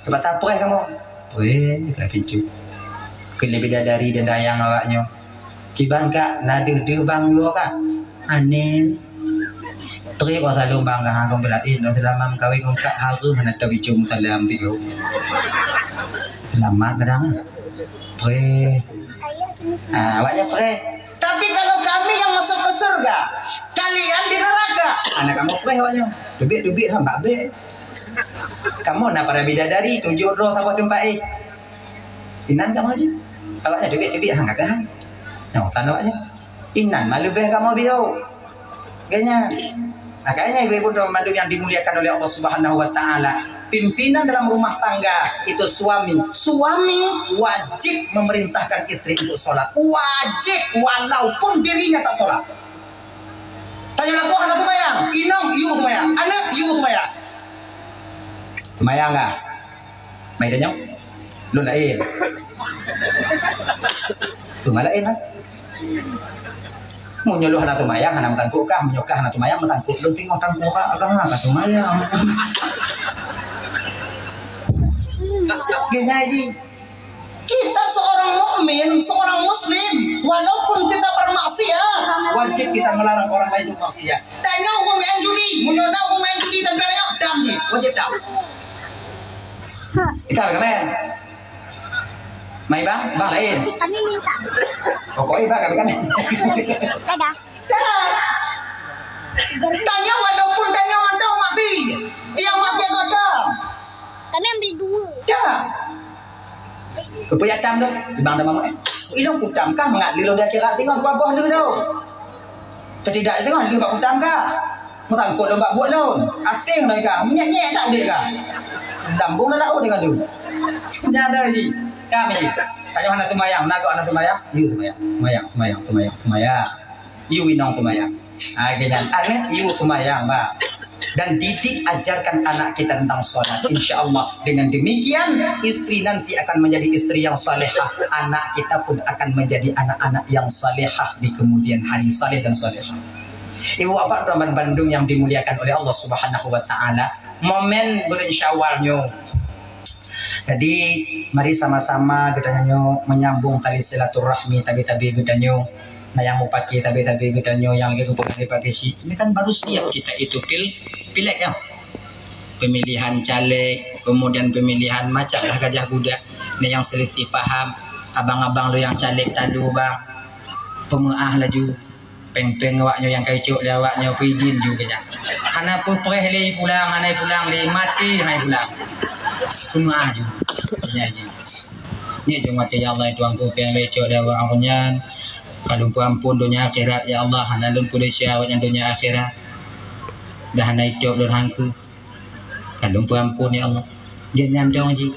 Teupaksa preh kamoe. Preh ka pintoe. Keu lé bidadari dan dayang awak nyoe. Kiban ka na deuh-deuh bang nyoe ka. Aneh. Trép awak saleuem bang ka ha kong beulaén. Dah seulama meukawen ngon kak hareuem hana teubicu musalam tiga. Selamat kadang. Preh. Ah, awak nyan preh. Tapi kalau kami yang masuk ke surga, kalian di neraka. Anak kamoe preh awak nyoe. Teubiet-teubiet ha bak bèk. Kamoe na para bidadari tujoh droe saboh teumpat éh. Inan kamoe laju. Awak nyan teubiet-teubiet ha kakak. Nyoe san awak nyan. Inan mah leubeh kamoe biôh. Geuhnyan. Makanya ibu-ibu dan mandum yang dimuliakan oleh Allah Subhanahu wa taala, pimpinan dalam rumah tangga itu suami. Suami wajib memerintahkan istri untuk sholat. Wajib, walaupun dirinya tak sholat. Tanyoe lakoe hana seumayang, inong yue seumayang, aneuk yue seumayang. Seumayang kah? Mai tanyoe. Lôn laén. Teuma laén lah. Meunyoe lôn hana seumayang, hana meusangkot kah? Meunyoe kah hana seumayang, meusangkot lôn singoh tangkurak kah? Ka seumayang. Geuhnyan jih. Kita seorang mukmin, seorang muslim, walaupun kita bermaksiat, wajib kita melarang orang lain untuk maksiat. Tanyoe ureueng main judi, meunyoe na ureueng main judi sampai tanyoe, dam jih, wajib dam. Ikah ka main. Mai bang, bang lain. Kami minta. Pokoknya bang kami kan. Dadah. Dah. Tanyoe walaupun tanyoe mantong masih, yang masih ada. Kami ambil dua. Dah. Keupeue jak tam tu? Bang dah mamak. Ilong kutam kah mangat lé lôn di akhirat singoh dua boh lé tu. Setidak singoh lé bak kutam kah? Meusangkot lôn bak buet lôn. Asing lôn kah? Menyek-nyek tak udép kah? Lambung lam laôt dengan tu. Nyada ji. Kami. Tanyoe hana seumayang, na gok hana seumayang? Yue seumayang. Seumayang, seumayang, seumayang, seumayang. Yue inong seumayang. Ha, geuhnyan. Aneuk yue seumayang, bah. Dan didik ajarkan anak kita tentang sholat. Insya Allah, dengan demikian, istri nanti akan menjadi istri yang salehah. Anak kita pun akan menjadi anak-anak yang salehah di kemudian hari. Saleh dan salehah. Ibu bapak tuan bandum yang dimuliakan oleh Allah Subhanahu wa taala, momen bulan Syawal nyoe. Jadi, mari sama-sama geutanyoe menyambung tali silaturahmi tabi-tabi geutanyoe. Nah, nyang mupake tabi-tabi geutanyoe nyang lagèe geupeugah lé Pak Geuchik, ini kan baru siap kita itu pil-, pileg, ya. Pemilihan caleg, kemudian pemilihan macam lah gajah guda. Nah, nyang selisih paham, abang-abang lôn nyang caleg talu, bang. Peumeu'ah laju. Péng-péng awak nyoe nyang ka icok lé awak nyoe peuidin ju keu nyan. Hana peupreh lé ipulang, hana ipulang lé, maté hana ipulang. Peumeu'ah ju. Nyan ju. Nyan ju maté, ya Allah, Tuhanku, péng lé icok lé awak nyan. Ka lôn peuampon donya akhirat, ya Allah, hana lôn peuleueh awak nyan donya akhirat. Dah hana itôb lôn hangkeu. Ka lôn peuampon, ya Allah. Jeuet nyan dong jih.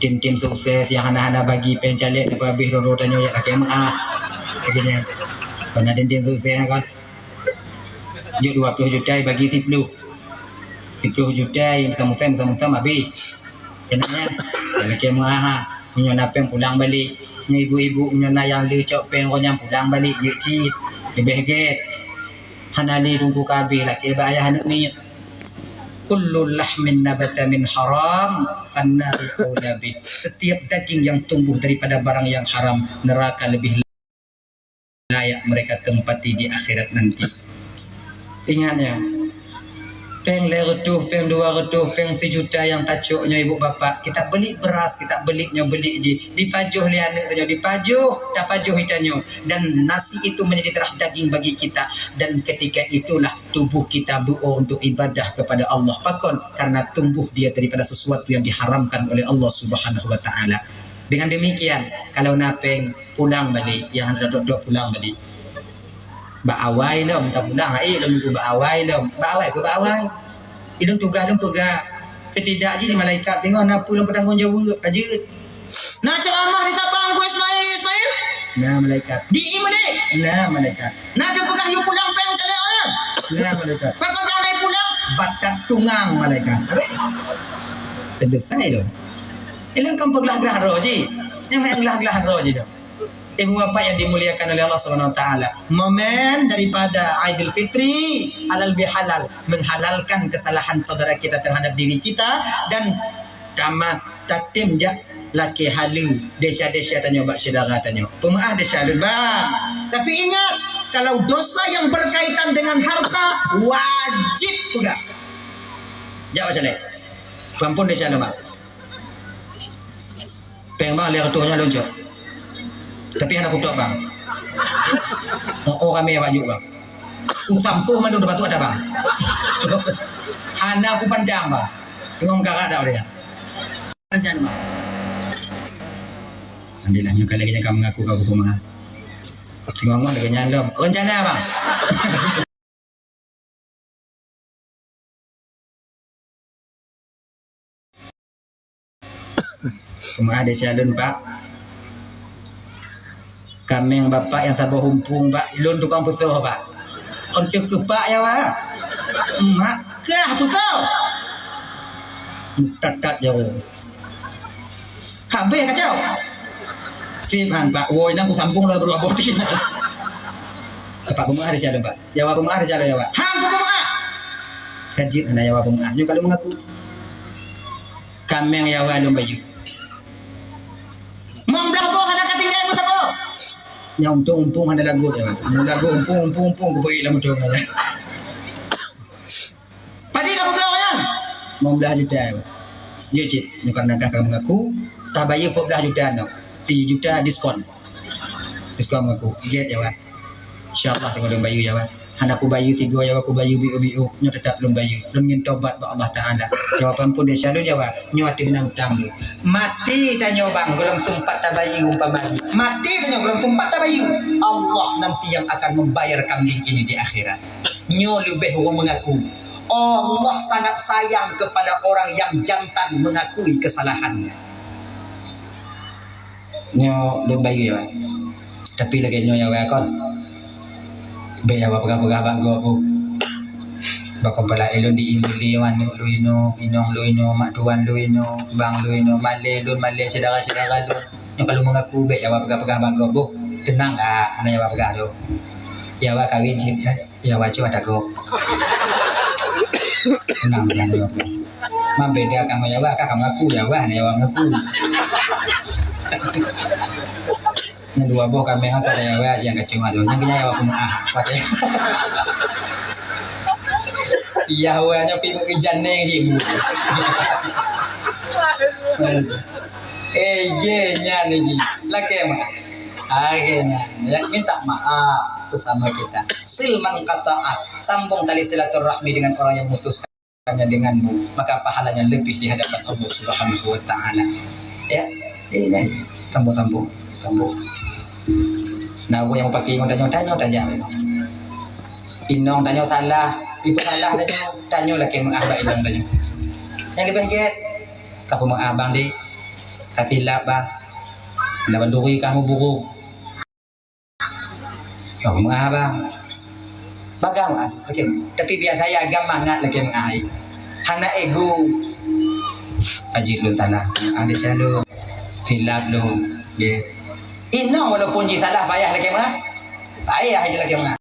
Tim-tim sukses nyang hana-hana bagi péng caleg, leupah abéh rot-rot tanyoe jak lakèe meu'ah. Lagèe nyan. Kon na tim-tim sukses kan. Jeuet dua ploh juta bagi siploh. Siploh juta, meutam-meutam, meutam-meutam abéh. Nyan, lakèe meu'ah. Meunyoe na pèng pulang balek. Nyoe ibu-ibu, meunyoe na nyang le cok pèng roh nyan pulang balek jeuet cit. Leubeh gèt. Hana le teungku ka abéh lakèe bak ayah aneuk miet. Kullu lahmin nabata min haram, fannaru aula bih. Setiap daging yang tumbuh daripada barang yang haram, neraka lebih layak mereka tempati di akhirat nanti. Ingat ya, pèng lhèe reutôh, pèng dua reutôh, pèng sijuta nyang tacok nyoe ibu bapak, kita beli beras, kita beli nyoe, beli jih, dipajoh lé aneuk tanyoe, dipajoh, tapajoh itanyoe, dan nasi itu menjadi darah daging bagi kita, dan ketika itulah tubuh kita beuo untuk ibadah kepada Allah. Pakon? Karena tumbuh dia daripada sesuatu yang diharamkan oleh Allah Subhanahu wa Taala. Dengan demikian, kalau na pèng, pulang balek, nyang hana dok-dok pulang balek. Bak awai lom, ka pulang, hai lom nunggu bak awai lom. Bak awai keu bak awai. Ilôn tugaih lôn peugah, setidak jih malaikat singoh na peue lôn peutanggong jaweueb, ka jeuet. Na ceramah di Sabang, Teungku Ismail, Ismail? Na malaikat. Di Imlek? Na malaikat. Na teupeugah yue pulang pèng calek awaknyan? Na malaikat. Pakon hana pulang? Batat tungang malaikat. Habis? Selesai lôn. Ilôn kan peuglah-glah droe jih. Nyang main glah-glah droe jih dah. Ibu bapak yang dimuliakan oleh Allah Subhanahu wa Taala, momen daripada Aidil Fitri halal bihalal, menghalalkan kesalahan saudara kita terhadap diri kita dan tamat tatem jak lakèe haleue desya-desya tanyoe bak syedara tanyoe. Peumeu'ah desya lôn, bang. Tapi ingat, kalau dosa yang berkaitan dengan harta, wajib peugah. Jak bak syedara. Peuampôn desya lôn, bang. Pèng bang, lhèe reutôh nyan lôn cok. Tapi hana kutôb bang. Oh, oh, ramè bak jôk bang. Kusampôh mandum di batu ada bang. Hana kupandang bang. Teungoh meukarat dah dia. Alhamdulillah, nyoe kali nyan ka mengaku ka kupeumaaf. Teungoh-ngoh lagèe nyan lom. Rencana bang. Cuma ada calon, Pak. Kaméng bapak nyang saboh umpung, Pak. Lôn tukang peusoh, Pak. Untuk keupak ya, Pak. Mak kah peusoh. Takat jauh. Habéh kacau. Sip han, Pak. Woi, nang kusambung lah berdua boti. Pak, peumeu'ah di calon, Pak. Jawa peumeu'ah di calon, Jawa. Hang peumeu'ah. Ka jeuet hana Jawa peumeu'ah. Nyoe ka lôn mengaku. Kaméng Jawa lôn bayeue. Mong blah boh hana ka tinggai meusaboh. Nyang untông umpung hana lagot, Jawa. Nyang lagot umpung, umpung, umpung, kupeue lam untông, Jawa. Padum ka peubloe nyan? Lima belas juta. Jeuet cit, nyoe karena kah ka mengaku, tabayeue empat belas juta nyoe. Sijuta diskon. Diskon mengaku. Jeuet ya, Wak. Insya Allah, teungoh lôn bayeue ya, Wak. Hana kubayeue sigoe ya, Wak, kubayeue biôh-biôh. Nyoe teutap lôn bayeue. Lôn ngieng tobat bak Allah Taala. Ya, Wak, peuampôn desya lôn ya, Wak. Nyoe ateueh na utang lôn. Maté tanyoe bang, gohlom seumpat tabayeue umpama jih. Maté tanyoe gohlom seumpat tabayeue. Allah nanti yang akan membayar kambing ini di akhirat. Nyoe leubeh ureueng mengaku. Allah sangat sayang kepada orang yang jantan mengakui kesalahannya. Nyoe lôn bayeue ya, Wak. Tapi lagèe nyoe ya, Wak, kon. Bèk ya, Wak, peugah-peugah bak gob, Bu. Bak kepala ilôn di ibu lé, aneuk lôn inoe, inong lôn inoe, mak tuan lôn inoe, bang lôn inoe, malèe lôn, malèe syedara-syedara lôn. Nyoe ka lôn mengaku, bèk ya, Wak, peugah-peugah bak gob, Bu. Teunang, ah, hana ya, Wak, peugah tu. Ya, Wak, kawin cit, eh. Ya, Wak, cuba takut. Tenang, tenang, ya, Wak. Mam beda kamu, ya, Wak. Kamu ngaku, ya, Wak. Ya, Wak, ngaku. Yang dua boh kami, aku ada, ya, Wak, yang kacau, aduh. Yang kena, ya, Wak, pun, ah, Wak, ya. Ya, Wak, nyopi, Wak, jane, ji, Bu. Eh, je, nyan, ji. Laki, Mak. Akhirnya, ya, minta maaf sesama kita. Sil man qata'ak, sambung tali silaturahmi dengan orang yang memutuskannya denganmu, maka pahalanya lebih di hadapan Allah Subhanahu wa Taala. Ya, ini sambung-sambung, sambung. Nah, apa yang pakai inong tanyoe, tanyoe tajak. Inong tanyoe salah, ibu salah tanyoe, tanyoe lagi mengah bak inong tanyoe. Yang lebih gét, ka peumeu'ah bang di, ka silap bang. Laban duri kamu buruk. Ka peumeu'ah bang. Bagang ah, okey. Tapi biasa ya agama ngat lagi mengai. Hana ego. Ka jeuet lôn salah. Ah, desya lôn. Silap lôn. Nggih. Inong walaupun jih salah payah lakée meu'ah. Payah jih lakée meu'ah.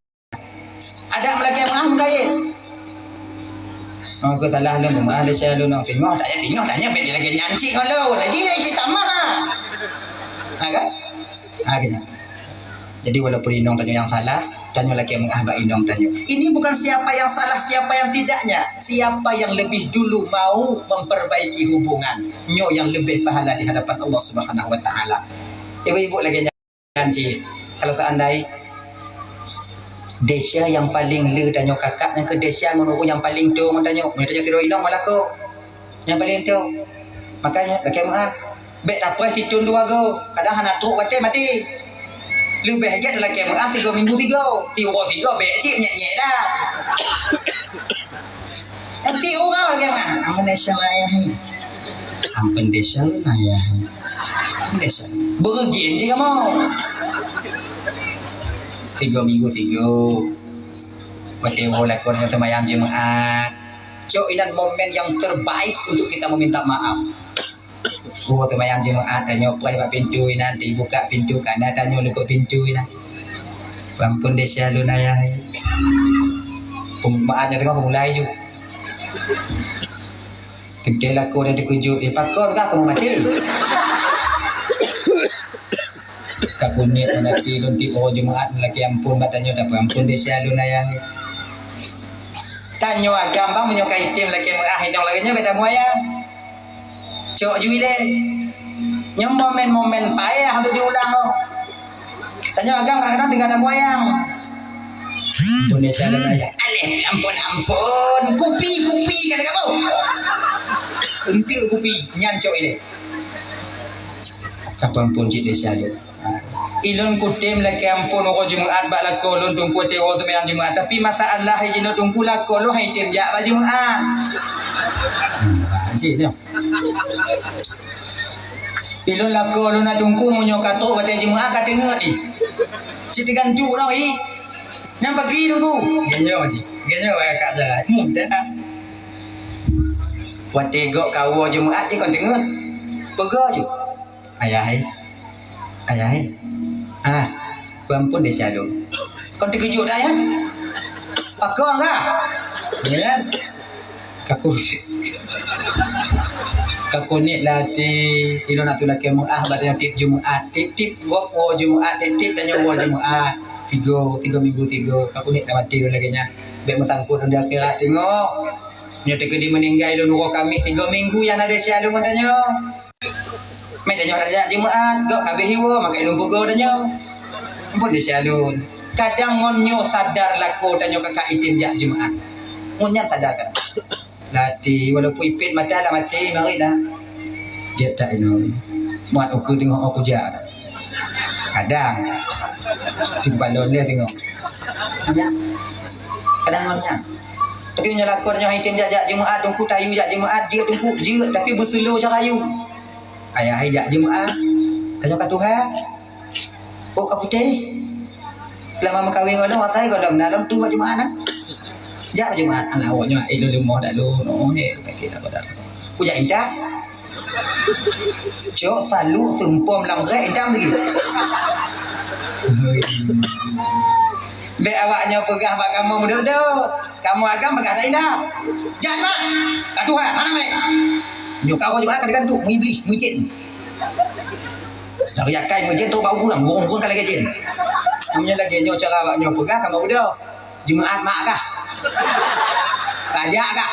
Adak meulakée meu'ah meukayém. Oh, keu salah lôn, meu'ah desya lôn, oh, singoh, tak payah singoh, tanya bèk lagèe nyan cit ngon lôn. Jih lagèe tamah. Ha, kan? Ha, gitu. Jadi, walaupun inong tanyoe nyang salah, tanyoe lakée meu'ah bak inong tanyoe. Ini bukan siapa yang salah, siapa yang tidaknya. Siapa yang lebih dulu mau memperbaiki hubungan, nyoe nyang leubeh pahala di hadapan Allah Subhanahu wa Taala. Ibu-ibu lagèe nyan cit. Kalau seandai desya nyang paleng le tanyoe kakak, nyang keu desya ngon ureueng nyang paleng toe ngon tanyoe. Meunyoe tanyoe sidroe inong malah ko. Nyang paleng toe. Makanya, lakée meu'ah. Bèk tapreh sithon dua go. Kadang hana trok watèe maté. Leubeh gèt lakée meu'ah tiga minggu tiga. Siuroe tiga, bèk cit nyek-nyek dah. Nanti urang lagèe meu'ah. Ampôn desya lôn ayah, hai. Ampôn desya lôn ayah, hai. Ampôn desya. Beureugi cit kamoe. Tiga minggu tiga. Watèe woe lakoe ngon seumayang Jumat. Cok inan momen yang terbaik untuk kita meminta maaf. Oh, seumayang Jumat, tanyoe preh bak pintu inan, dibuka pintu, kana tanyoe leukoe pintu inan. Ampôn desya lôn ayah. Pembukaan nyang teungoh meumulai ju. Teuntèe lakoe dan teukeujot, eh, pakon kah kamoe maté? Ka keuneuk meunati lôn tiep uroe Jumat, lakée ampôn bak tanyoe, tapeuampôn desya lôn ayah. Tanyoe agam bang, meunyoe ka item lakée meu'ah inong lagèe nyoe, bèk tamuayang. Cok ju ilèe. Nyoe momen-momen payah untuk diulang, oh. Tanyoe agam kadang-kadang tinggai tamuayang. Ampôn desya lôn ayah. Aléh, ampôn, ampôn. Kupi, kupi, kata kamu. Enteuk kupi, nyan cok ilèe. Ka peuampôn cit desya lôn. Ilôn kutem lakée ampôn uroe Jumat bak lakoe lôn teungku watèe woe seumayang Jumat, tapi masalah jinoe teungku lakoe lôn han item jak bak Jumat. Hmm, ha, cit nyoe. Ilôn lakoe lôn na teungku meunyoe ka trok watèe Jumat ka teungeut jih. Cit teugantung droe jih. Nyan pagi teungku. Geuh nyoe jih. Geuh nyoe kakak jalan. Mudah. Watèe gok ka woe Jumat jih kon teungeut. Peugah ju. Ayah, hai. Ayah, hai. Ah, peuampôn desya lôn. Kon teukeujot dah, ya? Pakon kah? Ya. Ka ku-, ka keuneuk latih, ilôn atu lakée meu'ah bak tanyoe tiep Jumat. Tiep-tiep gop woe Jumat, tiep-tiep tanyoe woe Jumat. Tiga, tiga minggu tiga. Ka keuneuk lam até lôn lagèe nyan. Bèk meusangkot lôn di akhirat, teungoh. Nyoe teukeudi meuninggai lôn uroe Kamis, tiga minggu nyang na desya lôn ngon tanyoe. Meutanyoe hana jak Jumat, gok ka abéh hiwoe, maka lôn peugah tanyoe. Ampôn desya lôn. Kadang ngon nyoe sadar lakoe tanyoe ka ka item jak Jumat. Ngon nyan sadar kadang. Latih, walaupun ipét mata lam até, marit dah. Jeuet that inoe. Muat ukeue teungoh, oh, kujak. Kadang. Tiep balon dia tengok. Ya. Kadang ngon nyan. Tapi meunyoe lakoe tanyoe item jak, jak Jumat, teungku tayue jak Jumat, jeuet teungku, jeuet, tapi beuseulo cara yue. Ayah hai jak Jumat. Tanyoe ka tuha. Oh, ka putéh. Seulama meukawen ngon lôn, asai gohlom na lôn tuha Jumat na. Jak Jumat, alah awak nyoe, eh, lôn leumoh dak lôn, oh, he, sakét dak badan. Kujak intat. Cok salu seumpom lam rek intat lagi. Bèk awak nyoe peugah bak kamoe meudot-dot. Kamoe agam peugah dak intat. Jak Jumat. Ka tuha, hana meunan. Nyoe ka Jumat ka digantung, meuiblis, meujén. Dak yakai meujén trok bak ureueng, ureueng-ureueng ka lagèe jén. Meunyoe lagèe nyoe cara awak nyoe peugah, kamoe beudôh. Jumat mak kah? Raja kah?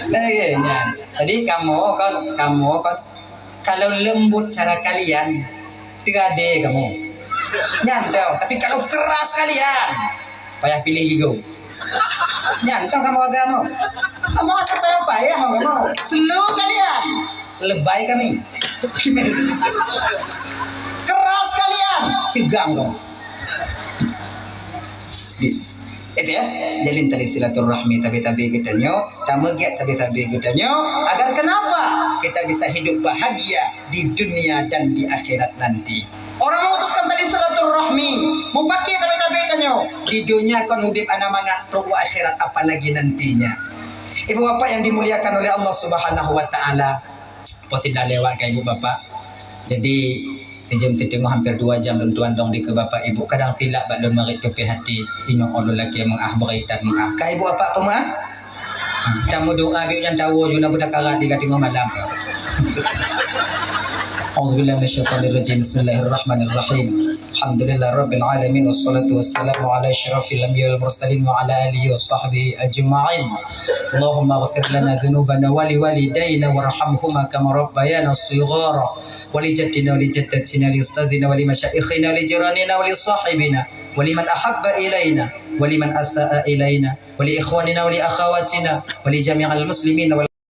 Lagèe nyan. Jadi kamoe kon, kamoe kon, kalau lembut cara kalian, teuadé kamoe. Nyan tau. Tapi kalau keras kalian, payah piléh gigoe. Nyan kan kamoe agama. Kamoe ada payah-payah kamoe. Slow kalian. Lebay kami. Keras kalian. Tegang kamoe. Bis. Itu ya. Jalin tali silaturahmi tabi-tabi geutanyoe, tameugét tabi-tabi geutanyoe. Agar kenapa? Kita bisa hidup bahagia di dunia dan di akhirat nanti. Orang memutuskan tali silaturahmi, mupakè tabi-tabi nyoe, di donya kon udeb hana mangat, tunggu akhirat apalagi nantinya. Ibu bapak yang dimuliakan oleh Allah Subhanahu wa Ta'ala, potim dah lewat ka ibu bapak. Jadi, sijam teuteungoh hampir dua jam lôn tuan dong dikeue bapak ibu. Kadang silap bak lôn marit keu pih hati, inong ulôn lakée meuah, beuretan meuah. Ka ibu bapak peumeuah? Tamu doa biu nyan tawo ju na buta karat di katingoh malam ka. Auzubillahi minasyaitonirrajim. Bismillahirrahmanirrahim. Alhamdulillahirabbil alamin, wassalatu wassalamu ala asyrafil anbiya wal mursalin wa ala alihi wa sahbihi ajma'in. Allahumma ighfir lana dzunubana wa liwalidaina warhamhuma kama rabbayana shighara. Wa li jaddina wa li jaddatina, li ustadzina wa li masyaikhina wa li jiranina wa li sahibina wa liman ahabba ilaina wa liman asaa ilaina wa li ikhwanina wa li akhawatina wa li jami'il muslimina wal